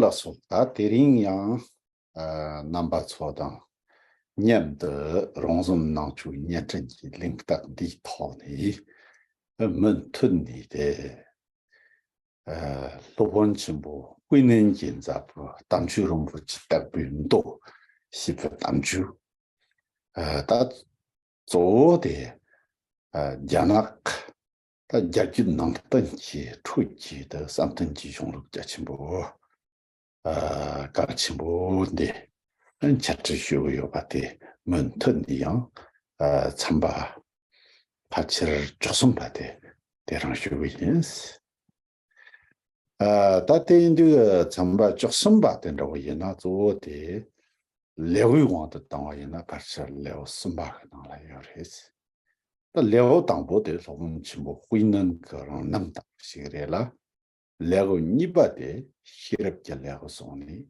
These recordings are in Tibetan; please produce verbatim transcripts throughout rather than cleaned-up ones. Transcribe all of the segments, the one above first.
ལགས་སོ། ད་དེ་རིང་ཡང་ཨ་རྣམ་པ་ཚོ་དང་མཉམ་དུ་རོང་ཟོམ་ནང་ཆོས་བརྙན་འཕྲིན་གྱི་གླེང་སྟེགས་འདིའི་ཐོག་ནས་མུ་མཐུད་ནས་དེ་ཨ་སློབ་དཔོན་ཆེན་པོ་ཀུན་ནན་གྱི་མཛད་པའི་དམ་ཆོས་རིན་པོ་ཆེ་བརྟག་པའི་མདོ་ཞེས་པའི་དམ་ཆོས། ཨ་ད་གཙོ་བོ་དེ་ཨ་རྒྱ་ནག་ད་རྒྱལ་རྒྱུད་ནང་བསྟན་གྱི་ཁྲོད་ཀྱི་ད་བསམ་གཏན་གྱི་གཞུང་ལུགས་རྒྱ་ཆེན་པོ་ཨ་གལ་ཆེན་པོ་འདི་འཆད་ཁྲིད་ཞུ་གི་ཡོད་པ་དེ་མུ་མཐུད་ནས་ཡང་ཨ་ཚན་པ་ཕལ་ཆེར་བཅུ་གསུམ་པ་དེ་དེ་རང་ཞུ་གི་ཡིན། ཨ་ད་དེ་ཡིན་དུས་ཚན་པ་བཅུ་གསུམ་པ་དེ་འདྲ་བོ་ཡིན་ན་གཙོ་བོ་དེ་ལེའུའི་དབང་དུ་བཏང་བ་ཡིན་ན་ཕལ་ཆེར་ལེའུ་གསུམ་པ་གི་ནང་ལ་ཡོད་རེད། ད་ལེའུ་དང་པོ་དེ་སློབ་དཔོན་ཆེན་པོ་ཀུན་ནན་གྱི་རང་རྣམ་ལྟ་བུ་ཞིག་རེད་ལ། ལེའུ་གཉིས་པ་དེ་ཤེས་རབ་ཀྱི་ལེའུ་སོང་ནས་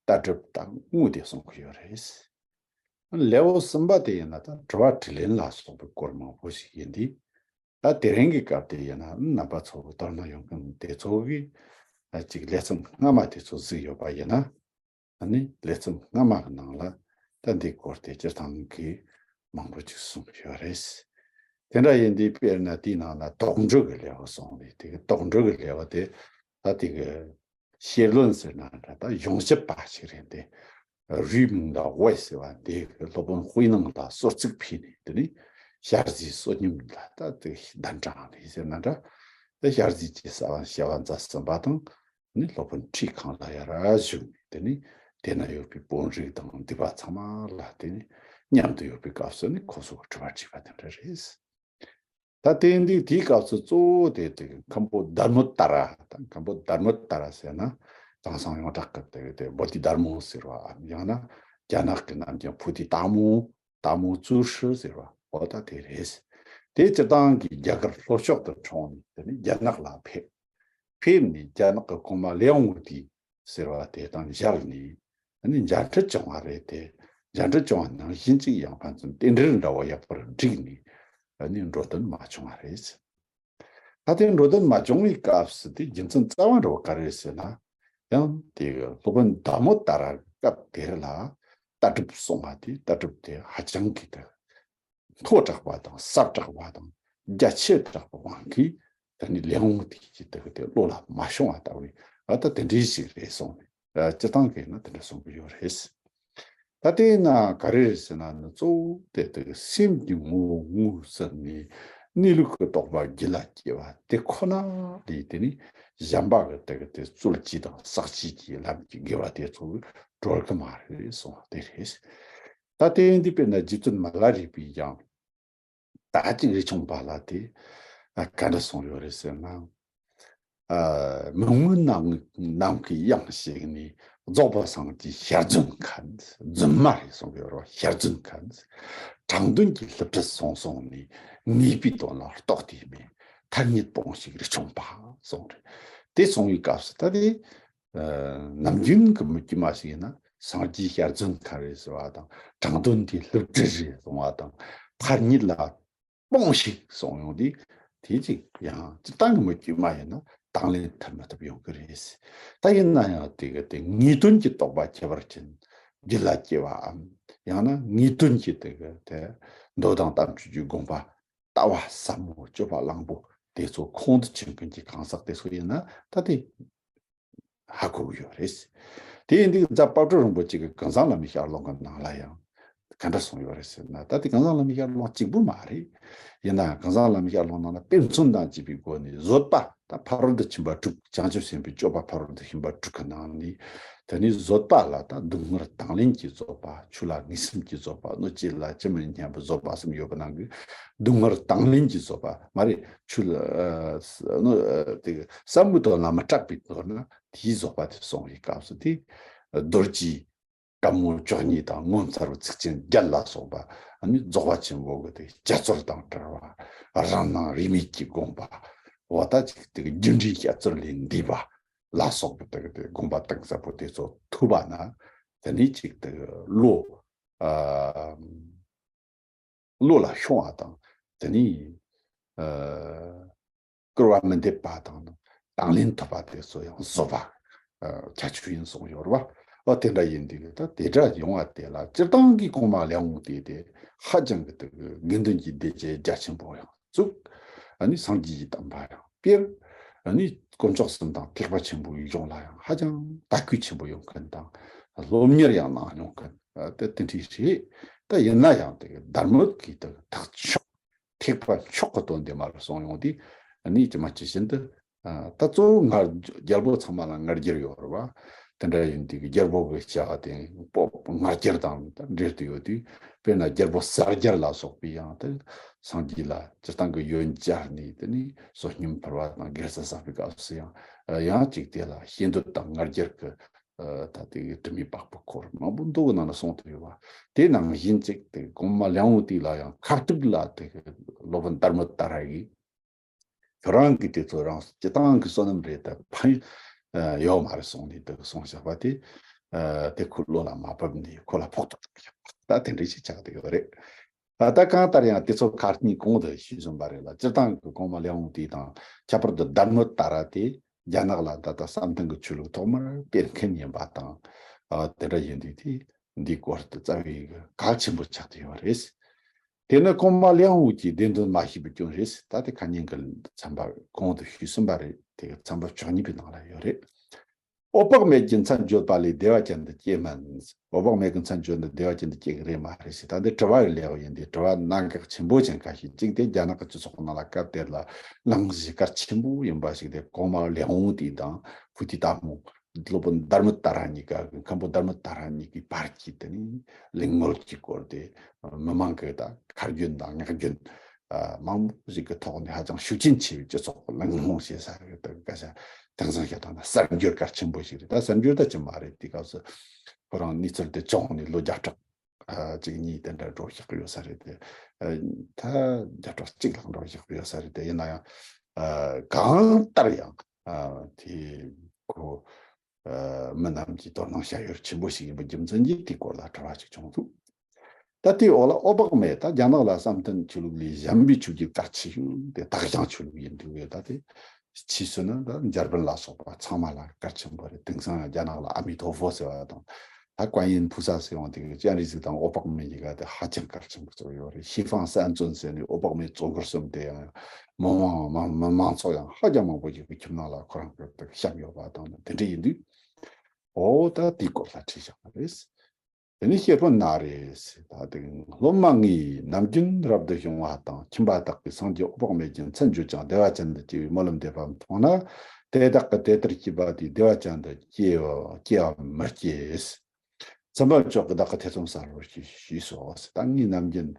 ལྟ་གྲུབ་དང་དངོས་དེ་གསུང་གི་ཡོད་རེད། ལེའུ་གསུམ་པ་དེ་ཡིན་ན་ད་དྲི་བ་དྲིས་ལན་ལ་སོགས་པའི་སྐོར་མང་པོ་ཞིག་ཡིན་དུས། ད་དེ་རིང་གི་སྐབས་དེ་ཡིན་ན་རྣམ་པ་ཚོ་བོད་ལྗོངས་ཡོང་མཁན་དེ་ཚོ་གིས་ཨ་ཅིག་ལེ་ཚན་སྔ་མ་དེ་ཚོ་གཟིགས་ཡོད་པ་ཡིན་ན། ཨ་ནི་ལེ་ཚན་སྔ་མ་གི་ནང་ལ་ད་འདིའི་སྐོར་དེ་སྤྱིར་བཏང་གི་མང་པོ་ཅིག་གསུངས་ཡོད་རེད། དེ་འདྲ་ཡིན་དུས་དཔེར་ན་དེའི་ནང་ལ་དོགས་འདྲི་གི་ལེའུ་སོང་བས་དེ་གི་དོགས་འདྲི་གི་ལེའུ་དེ་ད་དེ་གི་བཤད་ལུང་ཟེར་ན་འདྲ་ད་གཞུང་ཞིབ་པ་ཞིག་རེད་དེ། རུས་མིང་ལ་ཝེ་ཟེར་བ་འདི་གི་སློབ་དཔོན་དཔེ་ནང་ལ་གསོལ་ཚིགས་ཕུལ་ནས་དེ་ནི་ཞལ་ཟས་བསོད་སྙོམས་ལ་ད་དེ་གདན་དྲངས་རེད་ཟེར་ན་འདྲ། དེ་ཞལ་ཟས་ཀྱི་ཟ་བ་བྱ་བ་མཛད་ཟིན་པ་དང་། ནི་སློབ་དཔོན་ཁྲི་ཁང་ལ་ཡར་བཞུགས་ནས་དེ་ནི་དེ་ན་ཡོད་པའི་དཔོན་རིགས་དང་འདུས་པ་ཚང་མ་ལ་དེ་ནི་མཉམ་དུ་ཡོད་པའི་སྐབས་སུ་ནི་ཁོ་ཚོ་གི་དྲི་བ་དྲིས་པ་དེ་འདྲ་རེད། ད་དེ་འདི་དེའི་སྐབས་སུ་གཙོ་བོ་དེ་དེ་མཁན་པོ་དྷརྨོ་ཏ་ར་དང་མཁན་པོ་དྷརྨོ་ཏ་ར་ཟེར་ན་དེང་སང་ཡོངས་གྲགས་ཀྱི་དེ་དེ་བོ་དྷི་དྷརྨོ་ཟེར་བའམ་ཡང་ན་རྒྱ་ནག་གི་ནམ་རྒྱུན་བོ་དྷི་དྷརྨོ་དྷརྨོ་ཙུ་ཧྲི་ཟེར་བ་འོ་ད་དེ་རེད། དེ་སྤྱིར་བཏང་གི་རྒྱ་གར་ལྷོ་ཕྱོགས་དུ་འཁྲུངས་ནས་དེ་ནི་རྒྱ་ནག་ལ་ཕེབས། ཕེབས་ནས་རྒྱ་ནག་གི་གོང་མ་ལེའུ་ཝུ་ཏི་ཟེར་བ་དེ་དང་མཇལ་ནས་ཨ་ནི་མཇལ་འཕྲད་བྱུང་བ་རེད་དེ། མཇལ་འཕྲད་བྱུང་བ་ནང་བཞིན་ཅིག་ཡང་ཕན་ཚུན་རྟེན་འབྲེལ་འདྲ་བ་ཡག་པོར་བསྒྲིགས་ནས་ཨ་ནི་འགྲོ་དོན་མ་བྱུང་བ་རེད། ད་དེ་འགྲོ་དོན་མ་བྱུང་བའི་སྐབས་སུ་དེ་རྒྱུ་མཚན་རྩ་བ་འདྲ་བ་ག་རེ་རེད་ཟེར་ན། ཡང་དེ་གི་སློབ་དཔོན་དྷརྨོ་ཏ་ར་སྐབས་དེར་ལ་ལྟ་གྲུབ་གསུང་བ་དེ་ལྟ་གྲུབ་དེ་ཧ་ཅང་གི་དེ་མཐོ་དྲགས་པ་དང་ཟབ་དྲགས་པ་དང་རྒྱ་ཆེ་དྲགས་པའི་དབང་གིས་ད་ནི་ལེའུ་ཝུ་ཏི་གི་དེ་གི་དེ་བློ་ལ་མ་ཤོང་བ་ལྟ་བུའི་ཨ་ད་དེ་འདྲའི་ཞིག་རེད་གསུངས་ནས་ཨ་སྤྱིར་བཏང་གི་ན་དེ་འདྲ་གསུང་གི་ཡོད་རེད། ད་དེས་ན་ག་རེ་རེད་ཟེར་ན་ནི་གཙོ་བོ་དེ་དེ་གི་སེམས་ཀྱི་ངོ་བོ་ངོས་ཟིན་ནས་གནས་ལུགས་ཀྱི་རྟོགས་པ་རྒྱུད་ལ་སྐྱེ་བ་དེ་ཁོ་ན་ལས་དེ་ནི་གཞན་པ་གི་དེ་གི་དེ་རྩོལ་བྱེད་དང་བསགས་བྱེད་ཀྱི་ལམ་གྱི་དགེ་བ་དེ་ཚོ་གྲོལ་གི་མ་རེད་གསུངས་པ་དེ་རེད། ད་དེ་ཡིན་དུས་དཔེར་ན་རྗེ་བཙུན་མ་ལ་རས་པས་ཀྱང་ད་ཅིག་རས་ཆུང་པ་ལ་དེ་ཨ་ག་འདྲ་གསུངས་ཡོད་རེད་ཟེར་ན། ཨ་མི་མངོན་ནམ་མཁའི་དབྱིངས་ཤིག་ནས་རྫོགས་པའི་སངས་རྒྱས་ཞལ་རྫུན་ཁ་རྫུན་མ་རེད་གསུངས་ཡོད་རེད་བ། ཞལ་རྫུན་ཁ་དྲང་དོན་གྱི་སླུ་བྲིད་སོང་སོང་ནས་ངེས་པའི་དོན་ལ་རྟོགས་ཏེ་མེད་ཐ་སྙད་སྤོང་ཞིག་རས་ཆུང་པ་གསུངས་རེད། དེ་གསུངས་པའི་སྐབས་སུ་ད་དེ། ནམ་རྒྱུན་གྱི་མི་དཀྱུས་མ་ཞིག་ཡིན་ན་སངས་རྒྱས་ཞལ་རྫུན་ཁ་རེད་ཟེར་བ་དང་དྲང་དོན་དེ་སླུ་བྲིད་རེད་གསུང་བ་དང་ཐ་སྙད་ལ་སྤོང་ཞིག་གསུང་ཡོང་དུས་དེ་ཅིག་ཡང་སྤྱིར་བཏང་གི་མི་དཀྱུས་མ་ཡིན་ན་དང་ལེན་ཐབས་མི་ཐུབ་ཡོང་གི་རེད། ད་ཡིན་ན་ཡང་དེ་གི་དེ་ངེས་དོན་གྱི་རྟོགས་པ་ཁྱད་པར་ཅན་རྒྱུད་ལ་སྐྱེ་བའམ་ཡང་ན་ངེས་དོན་གྱི་དེ་གི་དེ་མདོ་དང་དམ་ཆོས་ཀྱི་དགོངས་པ་ལྟ་བ་ཟབ་མོ་སྤྱོད་པ་གླང་པོ་དེ་ཚོ་ཁོང་དུ་ཆུད་མཁན་གྱི་གང་ཟག་དེ་ཚོ་ཡིན་ན་ད་དེ་ཧ་གོ་གི་ཡོད་རེད། དེ་ཡིན་དུས་རྫ་དཔལ་སྤྲུལ་རིན་པོ་ཆེ་གི་གང་ཟག་བླ་མའི་ཞལ་ལུང་གི་ནང་ལ་ཡང་ག་འདྲ་གསུངས་ཡོད་རེད་ཟེར་ན། ད་དེ་གང་ཟག་བླ་མའི་ཞལ་ལུང་གཅིག་པུ་མ་རེད། ཡིན་ནའང་གང་ཟག་བླ་མའི་ཞལ་ལུང་ནང་ལ་དཔེ་མཚོན་དང་བཅས་པའི་སྒོ་ནས་བཟོད་པ་ད་ཕ་རོལ་ཏུ་ཕྱིན་པ་དྲུག་བྱང་ཆུབ་སེམས་དཔའི་སྤྱོད་པ་ཕ་རོལ་ཏུ་ཕྱིན་པ་དྲུག་གི་ནང་ནས། དེ་ནས་བཟོད་པ་ལ་ད་སྡུག་བསྔལ་དང་ལེན་གྱི་བཟོད་པ། ཆོས་ལ་ངེས་སེམས་ཀྱི་བཟོད་པ། གནོད་བྱེད་ལ་ཇི་མི་སྙམ་པའི་བཟོད་པ་གསུམ་ཡོད་པ་ནང་གི་སྡུག་བསྔལ་དང་ལེན་གྱི་བཟོད་པ་མ་རེད། ཆོས་ལ་ཨ་ནོ་ཨ་དེ་གི་བསམ་པའི་དོན་ལ་མི་སྐྲག་པའི་དོན་ན་དེའི་བཟོད་པ་དེ་གསུངས་པའི་སྐབས་སུ་དེ་རྡོ་རྗེ་དཀར་མོ་བཅུ་གཉིས་དང་ངོ་མཚར་བའི་ཚིགས་བཅད་བརྒྱད་ལ་སོགས་པ་ཨ་ནི་རྫོགས་པ་ཆེན་པོ་གི་དེ་རྒྱ་མཚོ་དང་བྲལ་བ་རང་སྣང་རིས་མེད་ཀྱི་དགོངས་པ། འོ་ད་ཅིག་དེ་གི་རྒྱུ་འབྲས་རྒྱ་མཚོ་ལས་འདས་པ། ལ་སོགས་པའི་དེ་གི་དེ་དགོངས་པ་གཏིང་ཟབ་པོ་དེ་ཚོ་ཐོས་པ་ན་དེ་ནས་ཅིག་དེ་གི་བློ་ཨ་བློ་ལ་ཤོང་བ་དང་དེ་ནས་ཨ་སྐུར་བ་མི་འདེབས་པ་དང་དང་ལེན་ཐུབ་པ་དེ་ཚོ་ཡང་བཟོད་པ་ ཁྱད་ཆོས་ཡིན་གསུངས་ཡོད་རེད་བ། ཨ་དེ་འདྲ་ཡིན་དུས་ད་དེ་འདྲ་ཡོང་བ་དེ་ལ་སྤྱིར་བཏང་གི་གོང་མ་ལེའུ་དེ་དེ་ཧ་ཅང་གི་དེ་དགེ་འདུན་གྱི་སྡེ་བཅས་རྒྱ་ཆེན་པོ་ཡང་བཙུགས། ཨ་ནི་སངས་རྒྱས་ཀྱི་བསྟན་པ་ཡང་སྤེལ། ཨ་ནི་དཀོན་མཆོག་གསུམ་དང་ཐེག་པ་ཆེན་པོའི་གཞུང་ལ་ཡང་ཧ་ཅང་དད་གུས་ཆེན་པོ་ཡོང་མཁན་དང་སློབ་གཉེར་ཡང་གནང་མྱོང་མཁན་དེ་དེ་འདྲ་རེད། ད་ཡིན་ན་ཡང་དེ་དར་མོད་ཀྱི་དེ་ཐག་ཆོད། ཐེག་པ་མཆོག་གི་དོན་དེ་མར་གསུངས་ཡོང་དུས་ཨ་ནི་ཅི་མ་ཅི་བཞིན་དུ། ད་གཙོ་བོ་ང་རྒྱལ་པོ་ཚང་མ་ལ་ང་རྒྱལ་ཡོད་རེད་བ། དེ་འདྲ་ཡིན་དུས་རྒྱལ་པོ་གི་བྱ་བ་དེ་སྤོབས་ང་རྒྱལ་དང་འབྲེལ་དུ་ཡོད་དུས་དཔེར་ན་རྒྱལ་པོ་གསལ་རྒྱལ་ལ་སོགས་པའི་ཡང་དེ་སངས་རྒྱས་ལ་སྤྱིར་བཏང་གི་ཡོན་སྦྱར་ནས་དེ་ནས་བསོད་སྙོམས་ཕུལ་བ་དང་དགེ་རྩ་བསགས་པའི་སྐབས་སུ་ཡང་ཡང་ཅིག་དེ་ལ་ཞེ་འདོད་དང་ང་རྒྱལ་གྱི་ད་དེ་གི་དྲི་མའི་བ་སྤུ་འཁོར་མང་པོ་མདོ་གི་ནང་ན་གསུངས་ཐུབ་ཡོད་བ། དེ་ནང་བཞིན་ཅིག་དེ་གོང་མ་ལེའུ་དེ་ལ་ཡང་ཁ་ཐུག་ལ་དེ་གི་སློབ་དཔོན་དར་མོད་ད་ར་གིས། ཁྱོད་རང་གིས་དེ་ཚོ་རང་སྤྱི་བཏང་གི་བསོད་ནམས་རེད་ད་ཕན་ཡོད་མ་རེད་གསུངས་ནས་དེ་གསུངས་བཞག་པ་དེ། དེ་ཁོའི་བློ་ལ་མ་བབས་ནས་ཁོ་ལ་ཕོག་ཐུག་བཞག་པ་ད་དེ་འདྲ་ཞིག་ཆགས་བསྡད་ཡོད་རེད། ད་གང་ལྟར་ཡང་དེ་ཚོ་ཁ་གཉིས་གོང་དུ་ཞུས་ཟིན་པ་རེད་ལ་སྤྱིར་བཏང་གི་གོང་མ་ལེའུ་དེ་དང་ཁྱད་པར་དུ་དར་མོད་ད་ར་དེ་རྒྱ་ནག་ལ་ད་ལྟ་བསམ་གཏན་གྱི་ཆོས་ལུགས་ཐོག་མར་སྤེལ་མཁན་ཡིན་པ་དང་། དེ་འདྲ་ཡིན་དུས་དེ་འདིའི་སྐོར་དུ་རྩ་བའི་གལ་ཆེན་པོ་ཆགས་བསྡད་ཡོད་རེད། དེ་ནི་གོང་མ་ལེའུ་གི་བདེན་དོན་མ་ཤེས་པའི་སྐྱོན་རེད། ད་དེ་ཁ་ཉིན་གྱི་ཚན་པ་གོང་དུ་ཞུས་ཟིན་པ་རེད། དེ་གི་ཚན་པ་བཅུ་གཉིས་པའི་ནང་ལ་ཡོད་རེད། འོད་དཔག་མེད་ཀྱི་མཚན་བརྗོད་པ་ལས་བདེ་བ་ཅན་དུ་སྐྱེས་མིན། འོད་དཔག་མེད་ཀྱི་མཚན་བརྗོད་འདི་བདེ་བ་ཅན་དུ་སྐྱེ་གི་རེད་མ་རེད་ཟེར། ད་འདི་དྲི་བ་ཡི་ལེའུ་ཡིན་ཏེ་དྲི་བ་གནད་འགག་ཆེན་པོ་ཅན་ཁ་ཤས་གཅིག་དེ་རྒྱ་ནག་གི་སྤྱི་ཚོགས་ནང་ལ་སྐབས་དེར་ལ་གླེང་གཞི་གལ་ཆེན་པོ་ཡིན་པ་ཞིག་དེ་གོང་མ་ལེའུ་དེ་དང་ཕུ་ཏི་ཏ་མུ། སློབ་དཔོན་དར་མོད་ད་ར་གཉིས་ཀ་མཁན་པོ་དར་མོད་ད་ར་གཉིས་ཀའི་བར་གྱི་དེ་ནི་གླེང་མོལ་གྱི་སྐོར་དེ་མི་མང་གི་ད་ཁ་རྒྱུན་དང་ངག་རྒྱུན་མང་པོ་ཞིག་གི་ཐོག་ནས་ཧ་ཅང་ཤུགས་རྐྱེན་ཆེ་བའི་སྤྱི་ཚོགས་གླེང་སློང་བྱེད་ས་གི་ད་སྐད་ཆ་དེང་སང་བཤད་སྟངས་ན་གསར་འགྱུར་གལ་ཆེན་པོ་ཞིག་རེད། ད་གསར་འགྱུར་ད་ཅི་མ་རེད། དེ་སྐབས་སུ་ཁོ་རང་གནས་ཚུལ་དེ་བྱུང་ནས་ལོ་བརྒྱ་ཕྲག་གཅིག་གཉིས་དེ་འདྲ་འགྲོ་བཞག་གི་ཡོད་ས་རེད་དེ། ད་བརྒྱ་ཕྲག་གཅིག་ལྷག་འགྲོ་བཞག་གི་ཡོད་ས་རེད་དེ། ཡིན་ན་ཡང་གང་ལྟར་ཡང་དེ་ཁོ། མི་རྣམས་ཀྱིས་དོ་སྣང་བྱ་ཡུལ་ཆེན་པོ་ཞིག་ཡིན་པའི་རྒྱུ་མཚན་གྱིས་དེའི་སྐོར་ལ་དྲི་བ་ཅིག་བྱུང་འདུག་ད་དེའི་འོག་ལ་འོད་དཔག་མེད་ད་རྒྱ་ནག་ལ་བསམ་གཏན་ཆོས་ལུགས་ལས་གཞན་པའི་ཆོས་བརྒྱུད་གལ་ཆེ་ཤོས་དེ་སྟག་ཞང་ཆོས་ལུགས་ཡིན་འདུག་གས། ད་དེ་ཕྱིས་སུ་ནི་ད་འཇར་པན་ལ་སོགས་པ་ཚང་མ་ལ་གལ་ཆེན་པོ་རེད། དེང་སང་རྒྱ་ནག་ལ་ཨ་མི་ཐོ་ཧྥོ་ཟེར་བ་དང་ད་ཀོན་ཡིན་ཕུ་ས་ཟེར་བ་དེ་གི་སྤྱན་རས་གཟིགས་དང་འོད་དཔག་མེད་གཉིས་ཀ་དེ་ཧ་ཅང་གལ་ཆེན་པོ་བརྩི་གི་ཡོད་རེད། ཞི་ཧྥང་三尊ཟེར་ནས་འོད་དཔག་མེད་གཙོ་འཁོར་གསུམ་དེ་ཡང་མི་མང་མང་མི་མང་ཚོགས་ཡང་ཧ་ཅང་མང་པོ་ཞིག་གི་ཁྱིམ་ནང་ལ་ཁོ་རང་གི་དེ་བཤམས་ཡོད་པ་དང་དེ་འདྲ་ཡིན་དུས། འོ་ད་དེའི་སྐོར་ལ་བྲིས་བཞག་པ་རེད། དེ་ནས་ཤེར་ཕུ་ན་རེ་ཟེར། ད་དེ་སློབ་མ་ངས་ནམ་རྒྱུན་རབ་ཏུ་བྱུང་བ་དང་ཁྱིམ་པ་དག་གིས་སངས་རྒྱས་འོད་དཔག་མེད་ཀྱི་མཚན་བརྗོད་ཀྱང་བདེ་བ་ཅན་དུ་སྐྱེ་བའི་སྨོན་ལམ་འདེབས་པ་མཐོང་ན། དེ་དག་གིས་དེ་ལྟར་བགྱིས་པ་དེས་བདེ་བ་ཅན་དུ་སྐྱེ་བ་སྐྱེ་བ་མི་སྐྱེ། ཚིམ་པ་མཆོག་གིས་བདག་གི་ཐེ་ཚོམ་སེལ་བར་ཞུས་སོ། ད་ངས་ནམ་རྒྱུན་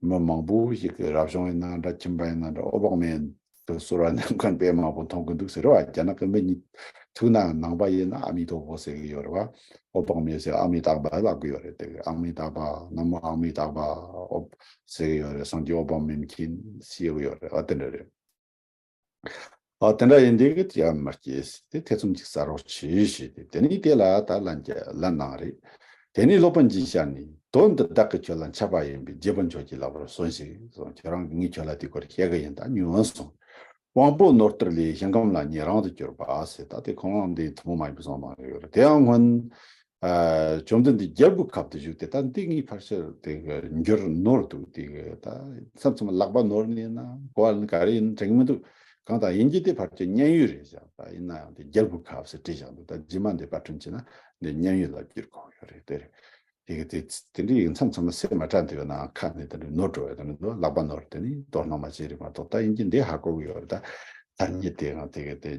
མི་མང་པོ་ཞིག་གིས་རབ་བྱུང་ཡིན་ན་འདྲ་ཁྱིམ་པ་ཡིན་ན་འདྲ་འོད་དཔག་མེད་དུ་གསོལ་བ་འདེབས་མཁན་དཔེ་མང་པོ་མཐོང་གི་འདུག་ཟེར་བ། རྒྱ་ནག་གི་མི་གཉིས་ཐུག་ན་ནང་པ་ཡིན་ན་ཨ་མི་ཐོ་ཧྥོ་ཟེར་གི་ཡོད་རེད་བ། འོད་དཔག་མེད་ཟེར་ཨ་མི་ཏག་པ་ལབ་གི་ཡོད་རེད། དེ་གི་ཨ་མི་ཏག་པ་ན་མོ་ཨ་མི་ཏག་པ་འོད་ཟེར་གི་ཡོད་རེད། སངས་རྒྱས་འོད་དཔག་མེད་མཁྱེན་ཟེར་གི་ཡོད་རེད། ཨ་དེ་འདྲ་རེད། ཨ་དེ་འདྲ་ཡིན་དུས་ཀྱི་ཡ་མ་སྐྱེས་ཏེ་ཐེ་ཚོམ་གཅིག་སེལ་རོགས་གྱིས་ཞེས་ཏེ། དེ་ནས་དེ་ལ་ད་ལན་ལན་གནང་རེད། དེ་ནས་སློབ་དཔོན་གྱིས་ཞལ་ནས། དོན་འདི་བདག་གིས་ཁྱོད་ལ་འཆད་པ་ཡིན་པས་རྗེ་དཔོན་ཁྱོད་ཀྱིས་ལེགས་པར་གསན་ཞིག་གསུངས། ཁྱོད་རང་གིས་ངས་ཁྱོད་ལ་དེའི་སྐོར་བཤད་གི་ཡིན། ད་ཉོན་སོང་། དབང་པོ་ནོར་ལྟར་ལས་ཞིང་ཁམས་ལ་ཉེ་རིང་དུ་གྱུར་པ་ཟེར། ད་དེ་ཁོང་རང་འདི་ཐུན་མོང་མ་ཡིན་པའི་གསུང་གནང་གི་ཡོད་རེད། དེའང་སྔོན། ཨ། བཅོམ་ལྡན་འདས་རྒྱལ་པོའི་ཁབ་ཏུ་བཞུགས་ཏེ། ད་འདི་ངའི་ཕལ་ཆེར་དེ་གི་འགྱུར་ནོར་འདུག་དེ་གི་ད་མཚམས་མཚམས་ལག་པ་ནོར་ནས་ན་གོ་བ་ལ་ག་རེ་ཡིན་དྲན་གི་མི་འདུག་གང་ལྟར་ཡིན་གྱི་དེ་ཕལ་ཆེར་མཉན་ཡོད་རེད་བཞག་ད་ཡིན་ན་ཡང་དེ་རྒྱལ་པོའི་ཁབ་ཟེར་བྲིས་བཞག་འདུག་ད་རྗེས་མ་འདི་པར་སྐྲུན་བྱས་ན་འདི་མཉན་ཡོད་ལ་བསྒྱུར་དགོས་ཡོད་རེད། དེ་རེད། དེ་གི་དེ་དེ་འདྲའི་ཡིན་མཚམས་མཚམས་ལ་སེམས་མ་དྲན་དུས་ན་ཁ་ནས་དེ་འདྲ་ནོར་འགྲོ་བས། དེ་འདྲ་ལག་པ་ནོར་དེ་ནི་དོ་སྣང་མ་བྱས་རེད་མ་གཏོགས། ད་ཡིན་གྱི་འདི་ཧ་གོ་གི་ཡོད་རེད། ད་ཐ་སྙད་དེ་ཡང་དེ་གི་དེ་